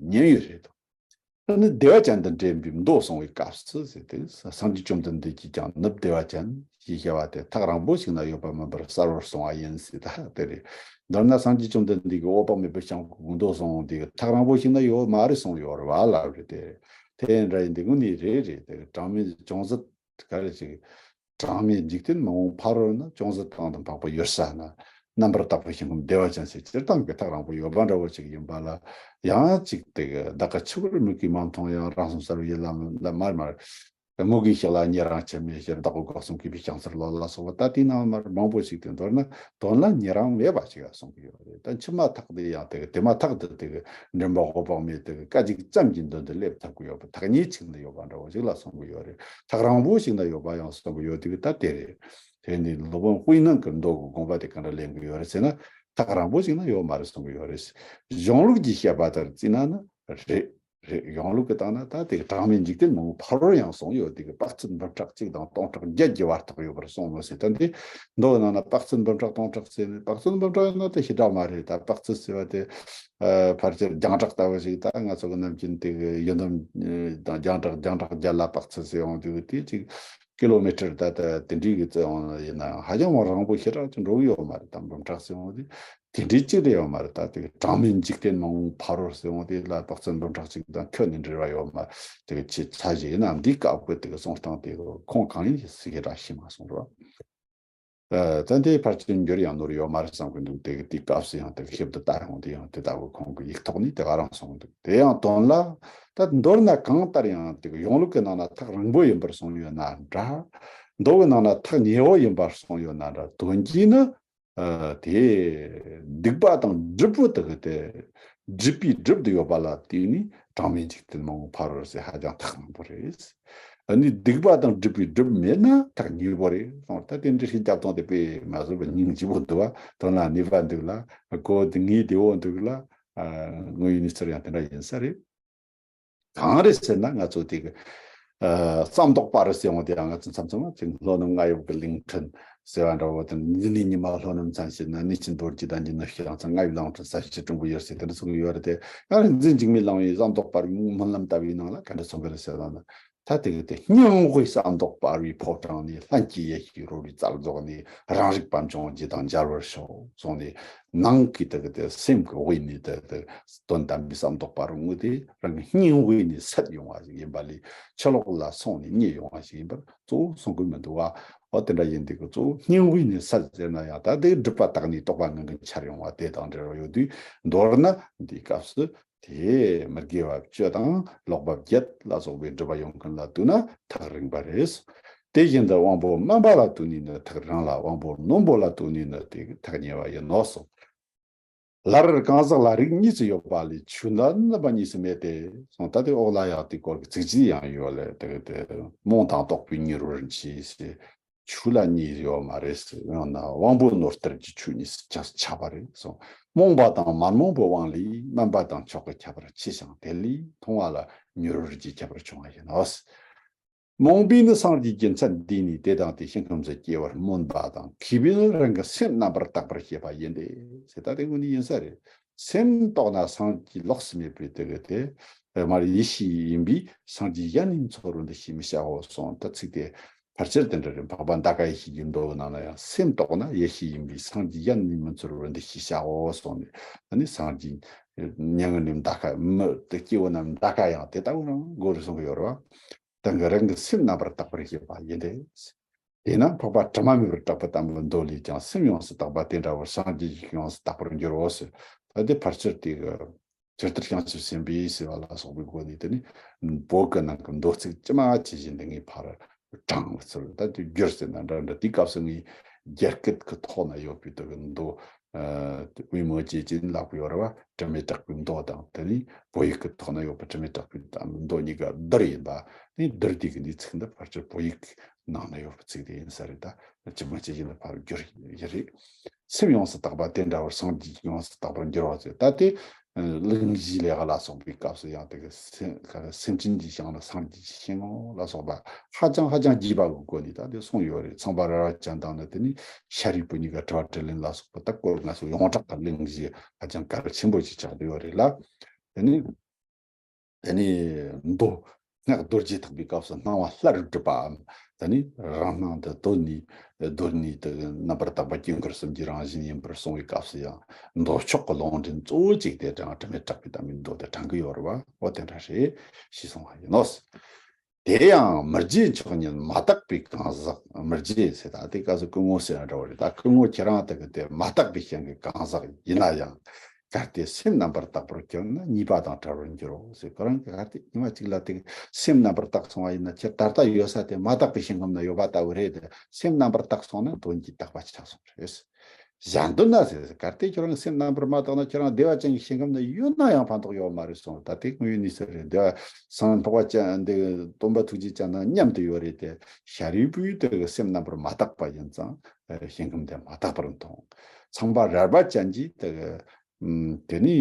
མཉན་ཡོད་རེད་དོ། ཨ་ནི་བདེ་བ་ཅན་དུ་འདྲེན་པའི་མདོ་གསུང་བའི་སྐབས་སུ་ཟེར་ཏེ། སངས་རྒྱས་བཅོམ་ལྡན་འདས་ཀྱིས་ཀྱང་ནུབ་བདེ་བ་ཅན་ཞེས་བྱ་བ་དེ་ཐག་རིང་པོ་ཞིག་ན་ཡོད་པ་མིན་པར་གསལ་བོར་གསུངས་པ་ཡིན་ཟེར། ད་དེ་རེད། མདོར་ན་སངས་རྒྱས་བཅོམ་ལྡན་འདས་ཀྱིས་འོད་དཔག་མེད་པའི་ཞིང་ཁམས་ཀྱི་མདོ་གསུངས་དེ་ཐག་རིང་པོ་ཞིག་ན་ཡོད་མ་རེད་གསུངས་ཡོད་རེད་བ་ལབ་རེད་དེ། དེ་འདྲ་ཡིན་དེ་དངོས་གནས་རེད་རེད་དེ། གྲངས་མེད་ཅུང་ཟད་ག་རེ་ཞིག་གྲངས་མེད་འཇིག་རྟེན་མ་འོངས་ཕ་རོལ་ན། ཅུང་ཟད་དང་དུ་འཕགས་པའི་ཡུལ་ས་ན། རྣམ་པར་དག་པའི་ཞིང་ཁམས་བདེ་བ་ཅན་ཟེར། སྤྱིར་བཏང་གི་ཐག་རིང་པོ་ཡོད་པ་འདྲ་བོ་ཅིག་ཡིན་པ་ལ། ཡང་ཅིག་དེ་གི་བདག་གིས་འཆི་བར་མོས་གུས་མ་མཐོང་ཡང་། རང་སེམས་གསལ་བའི་ཡུལ་ལ་མ་མ་རེད་མ་རེད། དེ་མུ་གེའི་ཞིང་ལ་ཉེ་རིང་ཆེ་མེད་ཕྱིར། བདག་གི་སྒོ་གསུམ་གུས་པས་ཕྱག་འཚལ་ལོ་ལ་སོགས་པ། ད་དེའི་ནང་མར་མང་པོ་ཞིག་དེ་མདོར་ན་དོན་ལ་ཉེ་རིང་མེད་པ་ཞིག་ལ་གསུང་གི་ཡོད་རེད། ད་མཆི་མ་ཐག་དེ་ཡང་དེ་གི་དེ་མ་ཐག་ཏུ་དེ་གི་མགྲིན་པ་འོད་དཔག་མེད་དེ་གི་སྐད་ཅིག་ཙམ་གྱི་མདུན་དུ་སླེབས་ཐུབ་ཀྱི་ཡོད་པ། ཐག་ཉེ་གཅིག་ན་ཡོད་པ་འདྲ་བོ་ཞིག་ལ་གསུང་གི་ཡོད་རེད། ཐག་རིང་པོ་ཞིག་ན་ཡོད་པ་ཡང་གསུང་གི་ཡོད། དེ་གི་ད་དེ་རེད། དེ་ནི་སློབ་དཔོན་དཔེར་ན་གི་མདོ་གི་དགོངས་པ་དེ་ག་འདྲ་ལེན་གི་ཡོད་རེད་ཟེར་ན། ཐག་རིང་པོ་ཞིག་ན་ཡོད་མ་རེད་གསུང་གི་ཡོད་རེད། གཞུང་ལུགས་ཀྱི་བཤད་པ་ལྟར་བརྩིས་ན་ནི་རེད། རེད། གཞུང་ལུགས་ཀྱི་སྟེང་ན་ད་དེ་གྲངས་མེད་འཇིག་རྟེན་མང་པོ་ཕ་རོལ་ཡང་གསུངས་ཡོད། དེ་གི་དཔག་ཚད་འབུམ་ཕྲག་གཅིག་དང་སྟོང་ཕྲག་བརྒྱད་ཀྱི་བར་ཐག་ཡོད་པར་གསུངས་ནོ་ཟེར། ད་འདི་མདོ་ནང་ན་དཔག་ཚད་འབུམ་ཕྲག་སྟོང་ཕྲག་ཟེར་ནས། དཔག་ཚད་འབུམ་ཕྲག་ཡིན་ན་དེ་ཞེ་དྲག་མ་རེད། ད་དཔག་ཚད་ཟེར་བ་དེ་ཨ་ཕལ་ཆེར་རྒྱང་གྲགས་ལྟ་བུ་ཞིག་ད་ང་ཚོ་གི་ནམ་རྒྱུན་དེ་གི་ཡི་དམ་དང་རྒྱང་གྲགས། རྒྱང་གྲགས་བརྒྱད་ལ་དཔག་ཚད་ཟེར་ཡོང་དུས་དེ་ཅིག་ཀི་ལོ་མི་ཊར་ད་ལྟ་དེ་འདྲའི་གི་བརྩི་ཡོང་ཡིན་ན་ཧ་ཅང་མ་རིང་པོ་ཞེ་དྲག་ཅིག་འགྲོ་གི་ཡོད་མ་རེད། ད་འབུམ་ཕྲག་ཟེར་ཡོང་དུས། དེ་འདྲའི་གཅིག་ལས་ཡོད་མ་རེད། ད་དེ་གྲངས་མེད་འཇིག་རྟེན་མང་པོའི་ཕ་རོལ་ཟེར་འོང་དེ་ལ་དཔག་ཚད་འབུམ་ཕྲག་གཅིག་དང་ཁྱོན་ནས་འབྲེལ་བ་ཡོད་མ་རེད། དེ་གི་ཆེ་ཚད་ཞིག་ཡིན་ན་འདིའི་སྐབས་ཀྱི་དེ་གི་གསུང་སྟངས་དེ་གི་ཁོང་གང་ཡིན་ཞིག་སི་གེ་ར་ཤི་མ་སོང་རོགས། ཨ་ད་འདི་ཕལ་ཆེར་འགྱུར་ཡང་ནོར་ཡོད་མ་རེད་བསམ་གི་འདུག་དེ་གི་དེའི་སྐབས་སུ་ཡང་དེ་གི་ཞིབ་ཏུ་ལྟ་ཡོང་དེ་ཡང་དེ་ལྟ་བུ་ཁོང་གི་ཡིག་ཐོག་ནས་དེ་ག་རང་གསུངས་འདུག་དེ་ཡང་དོན་ལ་ད་མདོར་ན་གང་ལྟར་ཡང་དེ་གི་གཞུང་ལུགས་ཀྱི་ནང་ན་ཐག་རིང་པོ་ཡིན་པར་གསུངས་ཡོད་ན་འདྲ། མདོ་གི་ནང་ན་ཐག་ཉེ་བོ་ཡིན་པར་གསུངས་ཡོད་ན་འདྲ། དོན་གྱིས་ནི། ཨ་དེ་སྡིག་པ་དང་སྒྲིབ་པོ་དག་གི་དེ་སྒྲིབ་པའི་སྒྲིབ་ཏུ་ཡོད་པ་ལ་བརྟེན་ནས་གྲངས་མེད་འཇིག་རྟེན་མང་པོ་ཕ་རོལ་ཟེར་ཧ་ཅང་ཐག་རིང་པོ་རེད། ཨ་ནི་སྡིག་པ་དང་སྒྲིབ་པའི་སྒྲིབ་མེད་ན་ཐག་ཉེ་བོ་རེད་གསུངས། ད་དེ་འདྲ་ཞིག་རྒྱབ་སྟངས་དེ་དཔེ་མ་བཟོད་པའི་སྙིང་རྗེ་པོ་འདུག་བ། དོན་ལ་ནུས་པ་འདུག་ལ། གོ་དེ་ངའི་བདེ་བོ་འདུག་ལ། ཨ་དངོས་ཡོད་གནས་ཚུལ་ཡང་དེ་འདྲ་ཡིན་ས་རེད། གང་རེད་ཟེར་ན་ང་ཚོ་དེ་གི་ཨ་བསམ་རྟོགས་པ་རུ་ཟེར་འོང་དེ་ང་ཚོ་མཚམས་མཚམས་ཅིག་ལྷོ་ནུབ་རྔ་ཡབ་ཀྱི་གླིང་ཕྲན་ཟེར་བ་འདྲ་བོ་དང་། འདི་ནས་ཉི་མ་ལྷོ་ནུབ་མཚམས་བྱས་ན་གནས་ཆེན་རྡོ་རྗེ་གདན་གྱི་ནུབ་བྱེད་ལ་མཚམས་རྔ་ཡབ་གླིང་ཕྲན་ས་ཆ་གྲུང་པོ་ཡོད་ཟེར། དེ་འདྲ་གསུང་གི་ཡོད་རེད་དེ། ཡང་རིག་འཛིན་འཇིགས་མེད་གླིང་བའི་བསམ་རྟོགས་པ་རུ་སྨོན་ལམ་ལྟ་བུའི་ནང་ལ་ག་འདྲ་གསུང་གི་རེད་ཟེར་ན། ད་དེ་གི་དེ་སྙིང་དབུས་བསམ་རྟོགས་པ་རུའི་ཕོ་བྲང་ནས། ལྷན་སྐྱེས་ཡེ་ཤེས་རོལ་པའི་རྩལ་རྫོགས་ནས། རང་རིག་པད་འབྱུང་རྒྱུད་དང་མཇལ་བར་ཤོག་གསུངས་ནས། ནང་གི་དེ་གི་དེ་སེམས་ཀྱི་དབུས་ནས་དེ་དེ་དོན་དམ་པའི་བསམ་རྟོགས་པ་རུ་དངོས་དེ་རང་གི་སྙིང་དབུས་ནས་སད་ཡོང་བ་ཞིག་ཡིན་པ་ལས་ཕྱི་ལོགས་ལ་སོང་ནས་རྙེད་ཡོང་བ་ཞིག་ཡིན་པར་གཙོ་བོ་གསུང་གི་མི་འདུག་བ། འོ་དེ་འདྲ་ཡིན་དུས་ཀྱི་གཙོ་བོ་སྙིང་དབུས་ནས་སད་ཟེར་ན་ཡང་ད་དེ་སྒྲིབ་པ་དག་ནས་རྟོག་པ་ངང་གིས་འཆར་ཡོང་བ་དེ་དང་འབྲེལ་བ་ཡོད་དུས། མདོར་ན་འདིའི་སྐབས་སུ་དེ་མི་དགེ་བ་བཅུ་དང་ལོག་པ་བརྒྱད་ལ་སོགས་པའི་སྒྲིབ་པ་ཡོང་མཁན་ལ་ལྟོས་ན་ཐག་རིང་པ་རེད། དེ་བཞིན་དུ་དབང་པོ་དམན་པ་ལ་ལྟོས་ནས་ནི་ཐག་རིང་ལ། དབང་པོ་རྣོན་པོ་ལ་ལྟོས་ནས་ནི་དེ་ཐག་ཉེ་བ་ཡིན་ནོ་གསུངས། སླར་གང་ཟག་ལ་རིགས་གཉིས་སུ་ཡོད་པ་ལས་ཆོས་ནི་རྣམ་པ་གཉིས་སུ་མེད་དེ་གསུངས། ད་དེ་འོག་ལ་ཡང་དེའི་སྐོར་གྱི་ཚིག་གཅིག་ཡང་ཡོད་ལ། དེ་དེ་རྨོངས་དང་རྟོགས་པའི་ཉེ་རོར་འབྱེད་ཟེར། ཆོས་ལ་གཉིས་ཡོད་མ་རེད་ཟེར། ཡང་ན་དབང་པོ་རྣོ་རྟུལ་གྱི་ཆོས་གཉིས་སུ་ཁྱབ་པ་རེད་གསུངས། རྨོངས་པ་དང་མ་རྨོངས་པའི་དབང་ལས་དམན་པ་དང་མཆོག་གི་ཁྱད་པར་ཆེ་ཞིང་། དེ་ལས་མཐོང་བ་ལ་ཉེ་རོར་འབྱེད་ཁྱད་པར་ཆུང་བ་ཡིན་ནོ། རྨོངས་པས་ནི་སངས་རྒྱས་ཀྱི་མཚན་བསྡུས་ནས། དེ་དང་དེ་ཕྱིན་ཁམས་སུ་སྐྱེ་བར་སྨོན་པ་དང་། མཁས་པས་ནི་རང་གི་སེམས་རྣམ་པར་དག་པར་བྱེད་པ་ཡིན་ཏེ་ཟེར། ད་དེ་དངོས་གནས་ཡིན་ས་རེད། སེམས་རྟོགས་ན་སངས་རྒྱས་ལོགས་སུ་མེད་པའི་དེ་གི་དེ་མར་ཡེ་ཤེས་ཡིན་པས་སངས་རྒྱས་གཞན་ནས་འཚོལ་བར་འདུ་ཤེས་མི་བྱའོ་གསུངས། ད་ཚིག་དེ་ཕལ་ཆེར་དེ་འདྲ་རེད། འཕགས་པ་འདའ་ཀ་ཡེ་ཤེས་ཀྱི་མདོ་ནང་ལ་ཡང་སེམས་རྟོགས་ན་ཡེ་ཤེས་ཡིན་པས་སངས་རྒྱས་གཞན་ནས་མི་འཚོལ་བར་འདུ་ཤེས་བྱའོ་གསུངས་ནས། ཨ་ནི་སངས་རྒྱས་མྱ་ངན་ལས་འདའ་ཀ་མི་དེ་སྐྱེ་བོ་རྣམས་འདའ་ཀ་ཡང་དེ་ལྟ་བུ་རང་དགོས་རེད་གསུང་གི་ཡོད་རེད་བ། དེང་གི་རང་གི་སེམས་རྣམ་པར་དག་པར་བྱེད་པ་ཡིན་ཏེ། དེས་ན་འཕགས་པ་དྲི་མ་མེད་པར་གྲགས་པའི་དམ་པའི་མདོ་ལས་ཀྱང་སེམས་ཡོངས་སུ་དག་པ་དེ་འདྲ་བར་སངས་རྒྱས་ཀྱིས་ཡོངས་སུ་དག་པར་འགྱུར་རོ་ཟེར། ད་དེ་ཕལ་ཆེར་དེ་གི་ཇི་ལྟར་བྱང་ཆུབ་སེམས་དཔའི་ཟེར་བ་ལ་སོགས་པའི་སྒོ་ནས་དེ་ནི་བོད་ཀྱི་ནང་གི་མདོ་ཚིག་ཇི་མ་ཇི་བཞིན་དེ་ངའི་ཕར་དྲངས་ཚུལ། ད་དེ་བསྒྱུར་ཟེར་ན་འདྲ་འདྲ། དེའི་སྐབས་སུ་ངའི་རྒྱ་སྐད་ཀྱི་ཐོག་ན་ཡོད་པའི་དེ་གི་མདོ། ཨ་དབུས་མི་བརྗོད་ཅན་ལབ་ཀྱི་ཡོད་རེད་བ། དྲི་མེད་གྲགས་པའི་མདོ་དང་། དེ་ནི་བོད་ཡིག་གི་ཐོག་ན་ཡོད་པའི་དྲི་མེད་གྲགས་པའི་མདོ་གཉིས་ཀ་བསྡུར་ཡིན་པ། ནི་བསྡུར་དེ་གི་འདི་ཚིག་འདི་ཕལ་ཆེར་བོད་ཡིག་ནང་ན་ཡོད་པའི་ཚིག་དེ་ཡིན་ས་རེད། ད་ཇི་མ་ཇི་བཞིན་དུ་ཕར་བསྒྱུར་ཡི་རེད། སེམས་ཡོངས་སུ་དག་པ་དེ་འདྲ་བར་སངས་རྒྱས་ཡོངས་སུ་དག་པར་འགྱུར་བ་ཟེར། ད་དེ་གླེང་གཞིའི་ལས་ཀ་ལ་སོགས་པའི་སྐབས་སུ་ཡང་དེ་གི་སེམས་ག་རེ་སེམས་ཅན་གྱི་ཞིང་ལ་སངས་རྒྱས་ཀྱི་ཞིང་ལ་སོགས་པ་ཧ་ཅང་ཧ་ཅང་རྒྱས་པ་གི་སྒོ་ནས་ད་དེ་གསུངས་ཡོད་རེད། ཚངས་པ་རི་རབ་ཅན་དང་ནི་དེ་ནི་ཤཱ་རིའི་བུ་གཉིས་ཀ་དྲི་བ་དྲིས་ལན་ལ་སོགས་པ་ད་སྐོར་ང་ཚོ་ཡོངས་གྲགས་ཀྱི་གླེང་གཞི་ཧ་ཅང་གལ་ཆེན་པོ་ཞིག་ཆགས་བསྡད་ཡོད་རེད་ལ། དེ་ནི་དེ་ནི་མདོ་སྔགས་རྡོ་རྗེ་ཐེག་པའི་སྐབས་སུ་སྣང་བ་ལྷར་གྲུབ་པའམ། དེ་ནི་རང་སྣང་དུ་གདོད་ནས་གདོད་ནས་དེ་རྣམ་པར་དག་པ་དཀྱིལ་འཁོར་གསུམ་གྱི་རང་བཞིན་ཡིན་པར་གསུངས་པའི་སྐབས་སུ་ཡང་མདོ་ཕྱོགས་ཀྱི་ལུང་འདྲེན་གཙོ་བོ་གཅིག་དེ་དྲང་དྲི་མེད་གྲགས་པའི་དམ་པའི་མདོ་དེ་དྲང་གི་ཡོད་རེད་བ། འོ་དེ་འདྲ་རེད་ཞེས་གསུངས་པ་ཡིན་ནོ། དེ་ཡང་མི་བརྗེད་མཆོག་ཉིད་མ་དག་པའི་གང་ཟག་མི་བརྗེད་ཟེར་ད་དེ་སྐབས་སུ་སྐུ་ངོ་ཟེར་ན་འདྲ་བོ་རེད། ད་སྐུ་ངོ་ཁྱེད་རང་དེ་གི་དེ་མ་དག་པའི་ཞིང་གི་གང་ཟག་ཡིན་ན་ཡང་ གལ་ཏེ་སེམས་རྣམ་པར་དག་པར་གྱུར་ན་ཉེས་པ་དང་བྲལ་བར་འགྱུར་རོ་ཟེར། ཁོ་རང་གིས་གལ་ཏེ་ཉི་མ་གཅིག་ལ་དེ་སེམས་རྣམ་པར་དག་སོང་བ་ཡིན་ན་ཁྱེད་ད་ལྟ་ཡོད་ས་དེ་མ་དག་པའི་ཞིང་ཁམས་ན་ཡོད་པ་ལྟ་བུ་རེད་དེ། སེམས་རྣམ་པར་དག་སོང་ན་དོན་གྱིས་དག་པ་ཆགས་སོང་རེད། གཞན་དུ་ན་ཟེར། གལ་ཏེ་ཁྱོད་རང་སེམས་རྣམ་པར་མ་དག་ན་ཁྱོད་རང་བདེ་བ་ཅན་གྱི་ཞིང་ཁམས་ན་ཡོད་ན་ཡང་ཕན་ཐོགས་ཡོད་མ་རེད་གསུངས། ད་དེ་དངོས་ཡོད་གནས་ཚུལ་རེད། བདེ་བ་སངས་འཕགས་པ་ཅན་འདི་སྟོན་པ་ཐུགས་རྗེ་ཅན་དང་མཉམ་དུ་ཡོད་རེད་དེ། ཤཱ་རིའི་བུས་དེ་གི་སེམས་རྣམ་པར་མ་དག་པ་ཡིན་ཙང་ཞིང་ཁམས་དེ་མ་དག་པར་མཐོང་། ཚངས་པ་རལ་པ་ཅན་གྱིས་དེ་གི་ཨམ་དེ་ནི་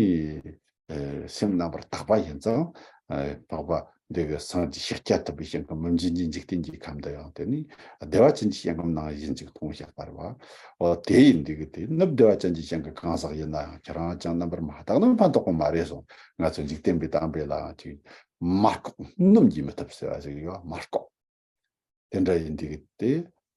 ཨེ་སེམས་རྣམ་པར་དག་པ་ཡིན་ཙང་། ཨེ་འཕགས་པ་འདི་གི་སངས་རྒྱས་ཤཱཀྱ་ཐུབ་པའི་ཞིང་ཁམས་མི་མཇེད་ཀྱི་འཇིག་རྟེན་གྱི་ཁམས་དུ་ཡང་དེ་ནི་བདེ་བ་ཅན་གྱི་ཞིང་ཁམས་ནང་ཡིན་ཅིག་མཐོང་བཞག་པ་རེད་བ། འོ་དེ་ཡིན་འདི་གི་དེ་ནི་བདེ་བ་ཅན་གྱི་ཞིང་གི་གང་ཟག་ཡིན་ན་ཡང་ཁྱེད་རང་ཅང་རྣམ་པར་མ་དག་ན་ཕན་ཐོགས་པ་མ་རེད་གསུངས། ང་ཚོ་འཇིག་རྟེན་པའི་དམ་པའི་ལའང་ཅིག་མ་ལྐོག་སྣུམ་གྱིས་མི་ཐུབ་ཟེར་བ་ཞིག་ཡོད། མ་ལྐོག་དེ་འདྲ་ཡིན་དུས་དེ།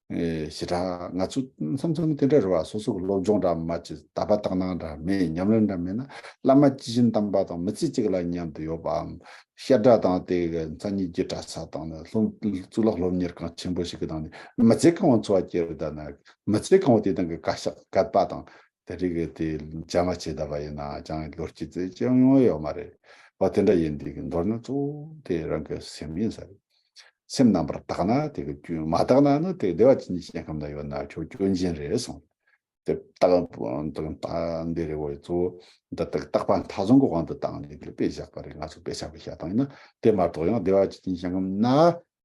ཨེ་ཞེ་དྲག་ང་ཚོ་མཚམས་མཚམས་དེ་འདྲ་རེད་བ། སོ་སོ་གི་སློབ་སྦྱོང་འདྲ་མ་བྱེད། དད་པ་དག་སྣང་འདྲ་མེད། ཉམས་ལེན་འདྲ་མེད་ན་བླ་མ་ཇི་བཞིན་དམ་པ་དང་མི་ཚེ་གཅིག་ལ་མཉམ་དུ་ཡོད་པའམ། བཤད་གྲྭ་དང་དེ་གི་མཚན་ཉིད་ཀྱི་གྲྭ་ས་དང་ནི་སློབ་གཙུག་ལག་སློབ་གཉེར་ཁང་ཆེན་པོ་ཞིག་གི་དང་ནི་མི་ཚེ་གང་བོ་འཚོ་བ་སྐྱེལ་བ་ན་མི་ཚེ་གང་བོ་དེ་དང་གི་བཀའ་ཤག་གད་པ་དང་དེ་རིགས་ཀྱི་དེ་བྱ་མ་བྱེད་ད་པ་ཡིན་ན་ཅང་ལོ་རྒྱུས་ཙེ་ཅང་ཡོང་ཡོད་མ་རེད་བ། དེ་འདྲ་ཡིན་དུས་ཀྱི་མདོར་ན་གཙོ་བོ་དེ་རང་གི་སེམས་ཡིན་ས་རེད། སེམས་རྣམ་པར་དག་ན་དེ་གི་སྐྱོན། མ་དག་ན་ནི་དེ་བདེ་བ་ཅན་གྱི་ཞིང་ཁམས་ན་ཡོད་ན་ཁྱོད་སྐྱོན་ཅན་རེད་གསུངས། དེ་ལྟ་བུ་འདི་རེད་བོ། གཙོ་བོ་འདི་དག་རྟག་པ་མཐའ་བཟུང་གི་དབང་དུ་བཏང་ནས་དེ་དཔེ་བཞག་པ་རེད། ང་ཚོ་དཔེ་བཞག་པའི་བཤད་སྟངས་ཡིན་ན་དེ་མ་གཏོགས་ཡང་བདེ་བ་ཅན་གྱི་ཞིང་ཁམས་ན་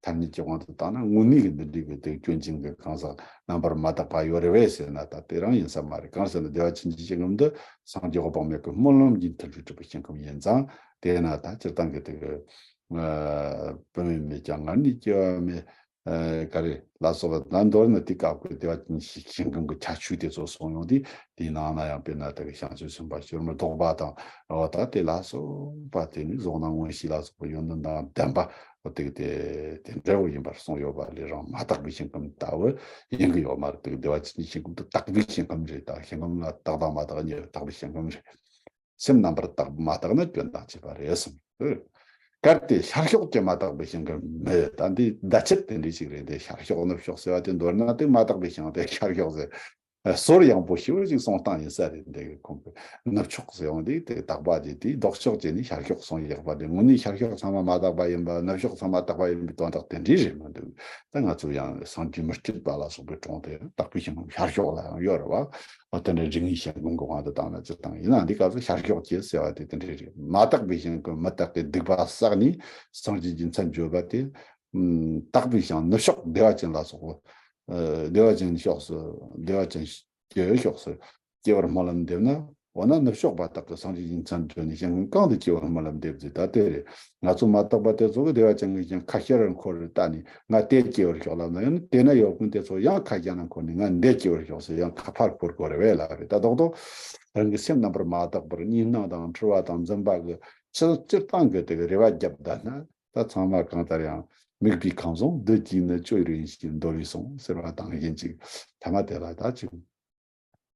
ཐ་སྙད་ཀྱི་དབང་དུ་བཏང་ན་དངོས་གནས་ཀྱི་འདི་འདྲའི་གི་དེ་སྐྱོན་ཅན་གྱི་གང་ཟག་རྣམ་པར་མ་དག་པ་ཡོད་རེད་བས་ཟེར་ན་ད་དེ་རང་ཡིན་ས་མ་རེད། གང་ཟེར་ན་བདེ་བ་ཅན་གྱི་ཞིང་ཁམས་འདི་སངས་རྒྱས་འོད་དཔག་མེད་ཀྱི་སྨོན་ལམ་གྱི་མཐུ་ལས་གྲུབ་པའི་ཞིང་ཁམས་ཡིན་ཙང་། དེས་ན་ད་སྤྱིར་བཏང་གི་དེ་གི་ཨ་བུད་མེད་མེད་ཀྱང་ང་ནི་སྐྱེ་བ་མེད། ཨ་ག་རེ་ལ་སོགས་པ་ད་མདོར་ན་དེ་སྐབས་ཀྱི་བདེ་བ་ཅན་ཞིང་ཁམས་ཀྱི་ཁྱད་ཆོས་དེ་ཚོ་གསུངས་ཡོང་དུས་དེའི་ནང་ན་ཡང་དཔེར་ན་དེ་གི་བྱང་ཆུབ་སེམས་དཔའ་སྐྱོར་མི་ལྡོག་པ་དང་། འོ་ད་དེ་ལ་སོགས་པ་དེ་ནི་རྫོགས་སྣང་མངོན་ཤེས་ལ་སོགས་པ་ཡོན་ཏན་དང་ལྡན་པ། འོ་དེ་གི་དེ་དེ་འདྲ་བོ་ཡིན་པར་གསུངས་ཡོད་པ་ལས་རང་མ་དག་པའི་ཞིང་ཁམས་ལྟ་བུ་ཡིན་གི་ཡོད་མ་རེད། དེ་གི་བདེ་བ་ཅན་གྱི་ཞིང་ཁམས་དེ་དག་པའི་ཞིང་ཁམས་རེད། ད་ཞིང་ཁམས་ལ་དག་དང་མ་དག་གཉིས་དག་པའི་ཞིང་ཁམས་རེད། སེམས་རྣམ་པར་དག་མ་དག་ན་སྐྱོན་དང་བཅས་པ་རེད་གསུངས། གལ་ཏེ་ཤར་ཕྱོགས་ཀྱི་མ་དག་པའི་ཞིང་ཁམས་མེད། ད་འདི་བརྡ་ཆད་དེ་འདྲ་ཞིག་རེད། འདི་ཤར་ཕྱོགས་ནུབ་ཕྱོགས་ཟེར་བ་དེ་མདོར་ན་དེ་མ་དག་པའི་ཞིང་དེ་ཤར་ཕྱོགས་ཟེར། ཟོར་ཡང་པོ་ཞེ་པོ་ཅིག་གསུངས་སྟངས་ཡིན་ས་རེད། འདི་གི་ཁོང་གི་ནུབ་ཕྱོགས་ཟེར་ཡོང་དུས་དེ་དག་པ་དེ་དེའི་ལྡོག་ཕྱོགས་ཀྱི་ནི་ཤར་ཕྱོགས་གསུངས་ཡག་པ་དེ་དངོས་གནས་ཤར་ཕྱོགས་ཚང་མ་མ་དག་པ་ཡིན་པ། ནུབ་ཕྱོགས་ཚང་མ་དག་པ་ཡིན་པའི་དོན་དག་དེ་འདྲ་རེད་མི་འདུག་ད་ང་ཚོ་ཡང་སངས་རྒྱས་མི་བསྐྱོད་པ་ལ་སོགས་པའི་གྲོང་དེ་དག་པའི་ཞིང་ཁམས་ཤར་ཕྱོགས་ལ་ཡང་ཡོད་རེད་བ། འོ་དེ་འདྲའི་རིགས་ངེས་ཞེན་ཀུན་གྱི་དབང་དུ་བཏང་ན་སྤྱིར་བཏང་ཡིན་ན་འདི་སྐབས་སུ་ཤར་ཕྱོགས་ཀྱི་ཟེར་བ་དེ་དེ་འདྲའི་རེད། མ་དག་པའི་ཞིང་ཁམས་མི་དག་པའི་སྡིག་པ་བསགས་ནས་སངས་རྒྱས་ཀྱི་མཚན་བརྗོད་པ་དེ། ཨམ་དག་པའི་ཞིང་ནུབ་ཕྱོགས་བདེ་བ་ཅན་ལ་སོགས་པ། ཨ་བདེ་བ་ཅན་ཕྱོགས་སུ་བདེ་བ་ཅན་སྐྱེ་བོའི་ཕྱོགས་སུ་སྐྱེ་བར་སྨོན་ལམ་འདེབས་ན། འོ་ན་ནུབ་ཕྱོགས་པ་དག་གི་སངས་རྒྱས་ཀྱི་མཚན་བརྗོད་ནས་ཞིང་ཁམས་གང་དུ་སྐྱེ་བར་སྨོན་ལམ་འདེབས་ཟེར། ད་དེ་རེད། ང་ཚོ་མ་དག་པ་དེ་ཚོ་གི་བདེ་བ་ཅན་གྱི་ཞིང་ཁ་ཤས་ར་འཁོར་རེ་ལྟ་ནས་ང་དེ་སྐྱེ་བར་ཤོག་ལབ་ན་ཡང་དེ་ན་ཡོད་ཀུན་དེ་ཚོ་ཡང་ཁ་རྒྱ་ན་འཁོར་ནས་ང་འདི་སྐྱེ་བར་ཤོག་ཟེར་ཡང་ཁ་ཕར་འཁོར་དགོས་རེད་བས་ལབ་རེད། ད་རྡོག་རྡོག་རང་གི་སེམས་རྣམ་པར་མ་དག་པར་གཉིས་སྣང་དང་འཁྲུལ་བ་དང་འཛིན་པ་གི་ཕྱི་སྤྱིར་བཏང་གི་དེ་གི་རེ་བ་བརྒྱབ་བསྡད་ན་ད་ཚང་མ་གང་ལྟར་ཡང་དམིགས་པའི་ཁམས་བཟང་བདུད་ཀྱིས་ནི་བཅོས་རེ་ཡིན་ཞིང་འདོར་བས་སོང་ཟེར་བ་དང་། ཡིན་ཅིག་ཐ་མ་དེ་ལ་ད་ཅིག་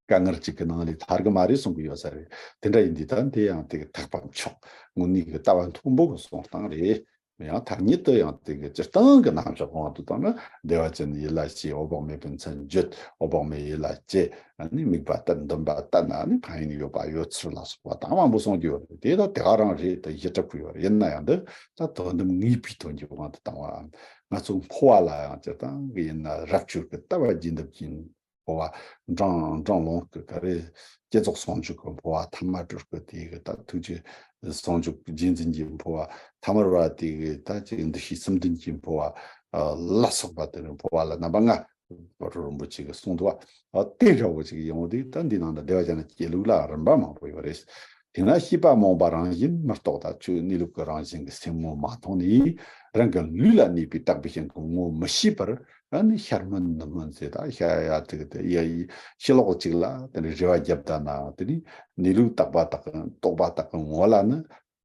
དཀའ་ངལ་གཅིག་གི་ནང་ལས་ཐར་གི་མ་རེད་གསུང་གི་ཡོད་ས་རེད། དེ་འདྲ་ཡིན་དུས་ད་དེ་ཡང་དེ་གི་ཐེག་པ་མཆོག་དངོས་གནས་ཀྱི་ལྟ་བ་མཐོན་པོ་གི་གསུང་སྟངས་རེད། ཡང་ཐ་སྙད་དུ་ཡང་དེ་གི་སྤྱིར་བཏང་གི་རྣམ་གཞག་དབང་དུ་བཏང་ན་བདེ་བ་ཅན་ཡིད་ལ་བྱེད། འོད་དཔག་མེད་པའི་མཚན་བརྗོད། འོད་དཔག་མེད་ཡིད་ལ་བྱེད། ཨ་ནི་དམིགས་པ་གཏད། འདུན་པ་གཏད་ན་ཨ་ནི་ཕན་ཡོན་ཡོད་པ་ཡོད་ཚུལ་ལ་སོགས་པ་དང་མང་པོ་གསུང་གི་ཡོད་རེད། དེ་ད་དེ་ག་རང་རེད། ད་གཞི་གྲུབ་ཀྱི་ཡོད་རེད། ཡིན་ན་ཡང་འདི་ད་དོན་དམ་ངེས་པའི་དོན་གྱི་དབང་དུ་བཏང་བ། ང་ཚོ་འཕོ་བ་ལ་ཡང་སྤྱིར་བཏང་གི་ཡིན་ན་རབ་བྱུང་གི་ལྟ་བ་རྒྱས་འདེབས་ཀྱི་འཕོ་བ། འབྲིང་འབྲིང་ལོངས་སྐུ་ག་རེ། བསྐྱེད་རྫོགས་ཟུང་འཇུག་གི་འཕོ་བ། ཐ་མ་སྤྲུལ་སྐུ་དེ་གི་ད་ཐུགས་རྗེ་ཟུང་འཇུག་རྗེས་འཛིན་གྱི་འཕོ་བ། ཐ་མར་བ་དེ་གི་ད་ཅིག་འདུ་ཤེས་གསུམ་ལྡན་གྱི་འཕོ་བ་ལ་སོགས་པ་དེ་ནི་འཕོ་བ་ལ་རྣམ་པ་ལྔ། རིན་པོ་ཆེ་གིས་གསུངས་འདུག་བ། དེ་འདྲ་བོ་ཅིག་ཡོང་དུས་ད་འདི་ནང་དུ་བདེ་བ་ཅན་ལ་སྐྱེ་ལུགས་ལ་རིམ་པ་མང་པོ་ཡོད་རེད། དེས་ན་ཤེས་པ་རྨོངས་པ་རང་བཞིན་མི་རྟོགས། ད་ཆོས་གནས་ལུགས་ཀྱི་རང་བཞིན་གྱི་སེམས་ངོ་མ་མཐོང་ནས་རང་གི་ལུས་ལ་གནས་པའི་དག་པའི་ཞིང་ཁམས་ངོ་མི་ཤེས་པར། ཨ་ནི་ཤར་སྨོན་ནུབ་སྨོན་ཟེར། ད་ཤ་ཡ་དེ་གི་དེ་ཡ་ཡི་ཕྱི་ལོགས་གཅིག་ལ་དེ་ནི་རེ་བ་བརྒྱབ་ད་ན་དེ་ནི་གནས་ལུགས་དག་པ་དག་གི་རྟོགས་པ་དག་གི་ངོ་ལ་ནི་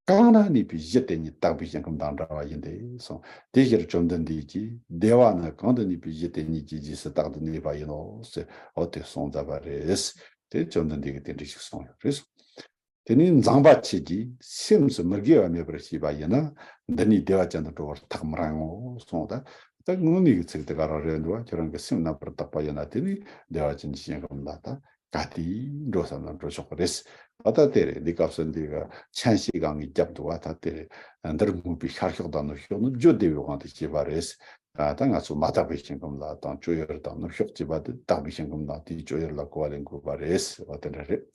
གང་ན་གནས་པའི་གཞི་དེ་ཉིད་དག་པའི་ཞིང་ཁམས་དང་འདྲ་བ་ཡིན་ཏེ་གསུངས། དེ་ཕྱིར་བཅོམ་ལྡན་འདས་ཀྱིས་བདེ་བ་ནི་གང་དུ་གནས་པའི་གཞི་དེ་ཉིད་ཀྱི་རྗེས་སུ་རྟག་ཏུ་གནས་པ་ཡིན་ནོ་ཟེར། འོ་དེ་གསུངས་མཛད་པ་རེད། དེ་བཅོམ་ལྡན་འདས་ཀྱིས་དེ་འདྲ་ཞིག་གསུངས་ཡོད་རེད། དེ་ནས་མཛངས་པ་ཆོས་ཀྱི་སེམས་སུ་མི་དགེ་བ་མེད་པར་ཤེས་པ་ཡིན་ན་འདི་ནས་བདེ་བ་ཅན་དུ་འགྲོ་བར་ཐག་མི་རིང་ངོ་གསུངས། ད་ད་དངོས་གནས་ཀྱི་ཚིག་དེ་ག་རང་རེད་འདུག་བ། ཁྱེད་རང་གི་སེམས་རྣམ་པར་དག་པ་ཡིན་ན་དེ་ནས་བདེ་བ་ཅན་གྱི་ཞིང་ཁམས་ལ་ད་ ག་དུས་འགྲོ་བསམ་ན་འགྲོ་ཆོག་གི་རེད། ཨ་ད་དེ་རེད། འདི་སྐབས་སུ་འདི་ག་མཆན་ཞིག་སྒང་གི་རྒྱབ་འདུག་བ། ད་དེ་རེད། འདིར་སྨོས་པའི་ཤར་ཕྱོགས་དང་ནུབ་ཕྱོགས་ནི། བརྗོད་བདེ་བའི་དབང་དུ་བྱས་པ་རེད། ད་ད་ང་ཚོ་མ་དག་པའི་ཞིང་ཁམས་ལ་དང་སྤྱོད་ཡུལ་དང་ནུབ་ཕྱོགས་ཅེས་པ་དེ་དག་པའི་ཞིང་ཁམས་དང་དེའི་སྤྱོད་ཡུལ་ལ་གོ་བ་ལེན་དགོས་པ་རེད། འོ་དེ་འདྲ་རེད།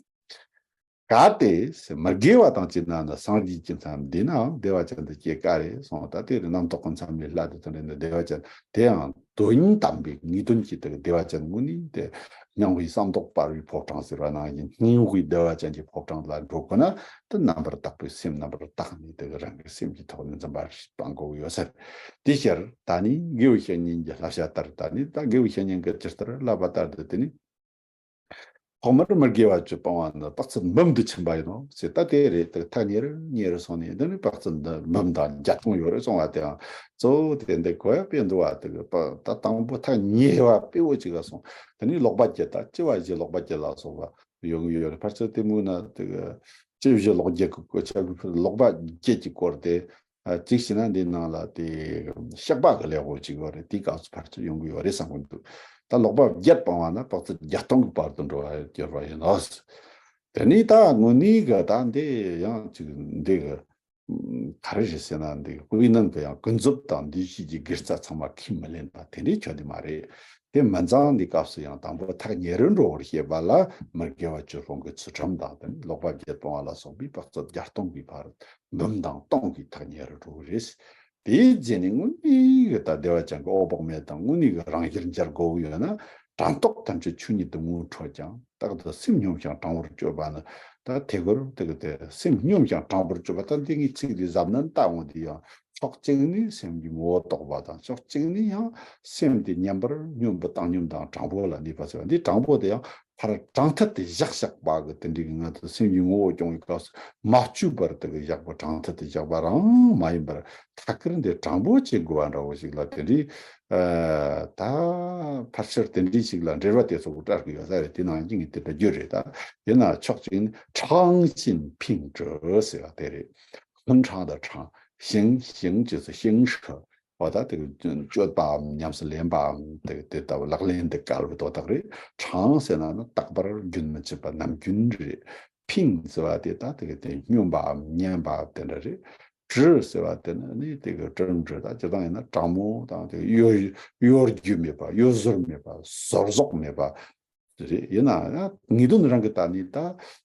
གལ་ཏེ་མི་དགེ་བ་དང་བཅས་ན་ནི་སངས་རྒྱས་ཀྱི་མཚན་འདི་ནའང་བདེ་བ་ཅན་དུ་སྐྱེ་དཀའ་རེད་གསུངས། ད་དེ་རྣམ་རྟོག་གི་མཚན་མའི་ལྷ་དེ་ཚོ་འདྲ་ནི་བདེ་བ་ཅན། དེ་ཡང་དོན་དམ་པའི་ངེས་དོན་གྱི་དེ་བདེ་བ་ཅན་དངོས་ནི་དེ་སྙིང་པོའི་བསམ་རྟོག་སྤར་བའི་ཕོ་བྲང་ཟེར་བ་ནང་བཞིན་སྙིང་པོའི་བདེ་བ་ཅན་གྱི་ཕོ་བྲང་ལ་འགྲོ་དགོས་ན། དེ་རྣམ་པར་དག་པའི་སེམས་རྣམ་པར་དག་ནས་དེ་རང་གི་སེམས་ཀྱི་ཐོག་ནས་འཛིན་པ་སྤང་དགོས་ཡོད་ཟེར། དེ་ཕྱིར་ད་ནི་དགེ་བའི་བཤེས་གཉེན་གྱི་བསླབ་བྱ་ལྟར། ད་ནི་ད་དགེ་བའི་བཤེས་གཉེན་གྱིས་ཇི་ལྟར་བསླབ་པ་ལྟར་དུ་དེ་ནི། ཐོག་མར་མི་དགེ་བ་བཅུ་སྤང་བ་ནི་དཔག་ཚད་འབུམ་དུ་ཕྱིན་པ་ཡིན་ནོ་ཟེར། ད་དེ་རེད། དེ་ཐག་ཉེ་རུ་ཉེ་རུ་སོང་ནས། འདི་ནི་དཔག་ཚད་འདི་འབུམ་དང་བརྒྱ་སྟོང་ཡོད་རེད་གསུངས་པ་དེའང་གཙོ་བོ་དེ་འདི་གོ་ཡ་དཔེ་འདུག་བ། དེ་གི་ད་དང་པོ་ཐག་ཉེ་བ་དཔེ་བོ་ཅིག་ལ་སོང་། དེ་ནས་ཀློག་པ་བརྒྱད། ད་ལྕི་བ་བཞི་ཀློག་པ་བརྒྱད་ལ་སོགས་པ་ཡོང་གི་ཡོད་རེད། ཕལ་ཆེར་དེ་མོ་ན་དེ་གི་ལྕི་བཞི་ཀློག་བརྒྱད་ཀྱི་སྐོར་ཆ་གི་ཀློག་པ་བརྒྱད་ཀྱི་སྐོར་དེ། ཨ་གཅིག་བྱས་ན་འདིའི་ནང་ལ་དེ་བཤགས་པ་གི་ལེའུ་གཅིག་ཡོད་རེད། དེའི་སྐབས་སུ་ཕལ་ཆེར་ཡོང་གི་ཡོད་རེད་བསམ་གྱི་འདུག། ད་ཀློག་པ་བརྒྱད་སྤང་བ་ན་དཔག་ཚད་བརྒྱ་སྟོང་གི་བར་དུ་འགྲོ་བ་གྱུར་པ་ཡིན་ནོ། དེ་ནས་ད་དངོས་གནས་གི་ད་འདི་ཡང་ཅིག་འདི་གི་ག་རེ་རེད་ཟེར་ན། འདི་དཔེར་ན་གི་ཡང་ཀུན་རྫོབ་དང་འདུས་བྱས་ཀྱི་དགེ་རྩ་ཚང་མ་ཁས་མི་ལེན་པ་དེ་འདྲའི་ཆོས་དེ་མ་རེད། དེ་མིན་ཙང་འདི་སྐབས་སུ་ཡང་དང་པོ་ཐག་ཉེ་རུ་འགྲོ་བར་བྱེད་པ་ལ་མི་དགེ་བ་བཅུ་སྤོང་གི་ཚུལ་ཁྲིམས་དང་། དེ་ནས་ཀློག་པ་བརྒྱད་སྤང་བ་ལ་སོགས་པའི་དཔག་ཚད་བརྒྱ་སྟོང་གི་བར། འབུམ་དང་སྟོང་གི་ཐག་ཉེ་རུ་འགྲོ་གི་རེད། དེའི་རྗེས་ནས་དངོས་གནས་ཀྱི་ད་བདེ་བ་ཅན་གྱི་འོད་དཔག་མེད་དང་དངོས་གནས་ཀྱི་རང་བཞིན་མཇལ་དགོས་ཡོད་ན། དྲན་རྟོག་ཐམས་ཅད་ཆོས་ཉིད་དུ་ངོ་འཕྲོད་ཀྱང་། རྟག་ཏུ་སེམས་སྙོམས་ཤིང་དྲང་པོར་སྤྱོད་པ་ནི། ད་དེ་གོ་དེ་གི་དེ་སེམས་སྙོམས་ཤིང་དྲང་པོར་སྤྱོད་པ། ད་འདི་ངའི་ཚིག་འདི་གཟབ་ནན་ལྟ་འོང་དུས་ཡང་། ཕྱོགས་གཅིག་ནས་སེམས་ཀྱི་ངོ་བོ་རྟོགས་པ་དང་། ཕྱོགས་གཅིག་ནས་ཡང་སེམས་དེ་མཉམ་པར་སྙོམས་པའི་བཏང་སྙོམས་དང་དྲང་པོ་ལ་གནས་པ་ཟེར་བ། འདི་དྲང་པོ་དེ་ཡང་ཕར་དྲང་ཐད་དེ་བཞག་བཞག་པ་གི་དེ་འདྲའི་གི། ང་ཚོ་སེམས་ཀྱི་ངོ་བོ་སྐྱོང་བའི་སྐབས་སུ་མ་བཅོས་པར་དེ་གི་བཞག་པ། དྲང་ཐད་དེ་བཞག་པ་རང་མ་ཡིན་པར། ཐད་ཀར་འདི་དྲང་པོ་བྱེད་དགོས་པ་འདྲ་བོ་ཞིག་ལ་དེ་འདྲའི། ཨ་ད་ཕལ་ཆེར་དེ་འདྲའི་ཞིག་ལ་འགྲེལ་པ་དེ་ཚོ་གི་བཀྲལ་གི་ཡོད་ས་རེད། དེ་ནང་བཞིན་གྱི་དེ་འདྲ་རྒྱུ་རེད། ད་དེ་ན་ཕྱོགས་གཅིག་ནི་དྲང་ཞིང་ཕིང་འདྲི་ཟེར་བ་དེ་རེད། ཧུན་ཁྲང་དང་དྲང་། ཞིང་། ཞིང་ཅེས་སུ་ཞིང་ཧྲི། འོ་ད་དེ་གི་སྤྱོད་པའམ་ཉམས་སུ་ལེན་པའམ་དེ་དེ་ལྟ་བུ་ལག་ལེན་དུ་བཀལ་བའི་དོན་དག་རེད། དྲང་ཟེར་ན་ནི་རྟག་པར་རྒྱུན་མི་འཆད་པ་ནམ་རྒྱུན་རེད། ཕིང་ཟེར་བ་དེ་ད་དེ་གི་དེ་སྙོམས་པའམ་ཉན་པ་དེ་འདྲ་རེད། འདྲི་ཟེར་བ་དེ་ནི་ནི་དེ་གི་དྲི་འདྲི། ད་སྤྱིར་བཏང་ཡིན་ན་དྲང་མོ་དང་དེ་གི་གཡོ་གཡོ་སྒྱུ་མེད་པ། གཡོ་ཟོལ་མེད་པ། ཟོལ་ཟོག་མེད་པ་རེད། ཡིན་ན་ཡང་ངེས་དོན་རང་གི་ད་ནི་ད་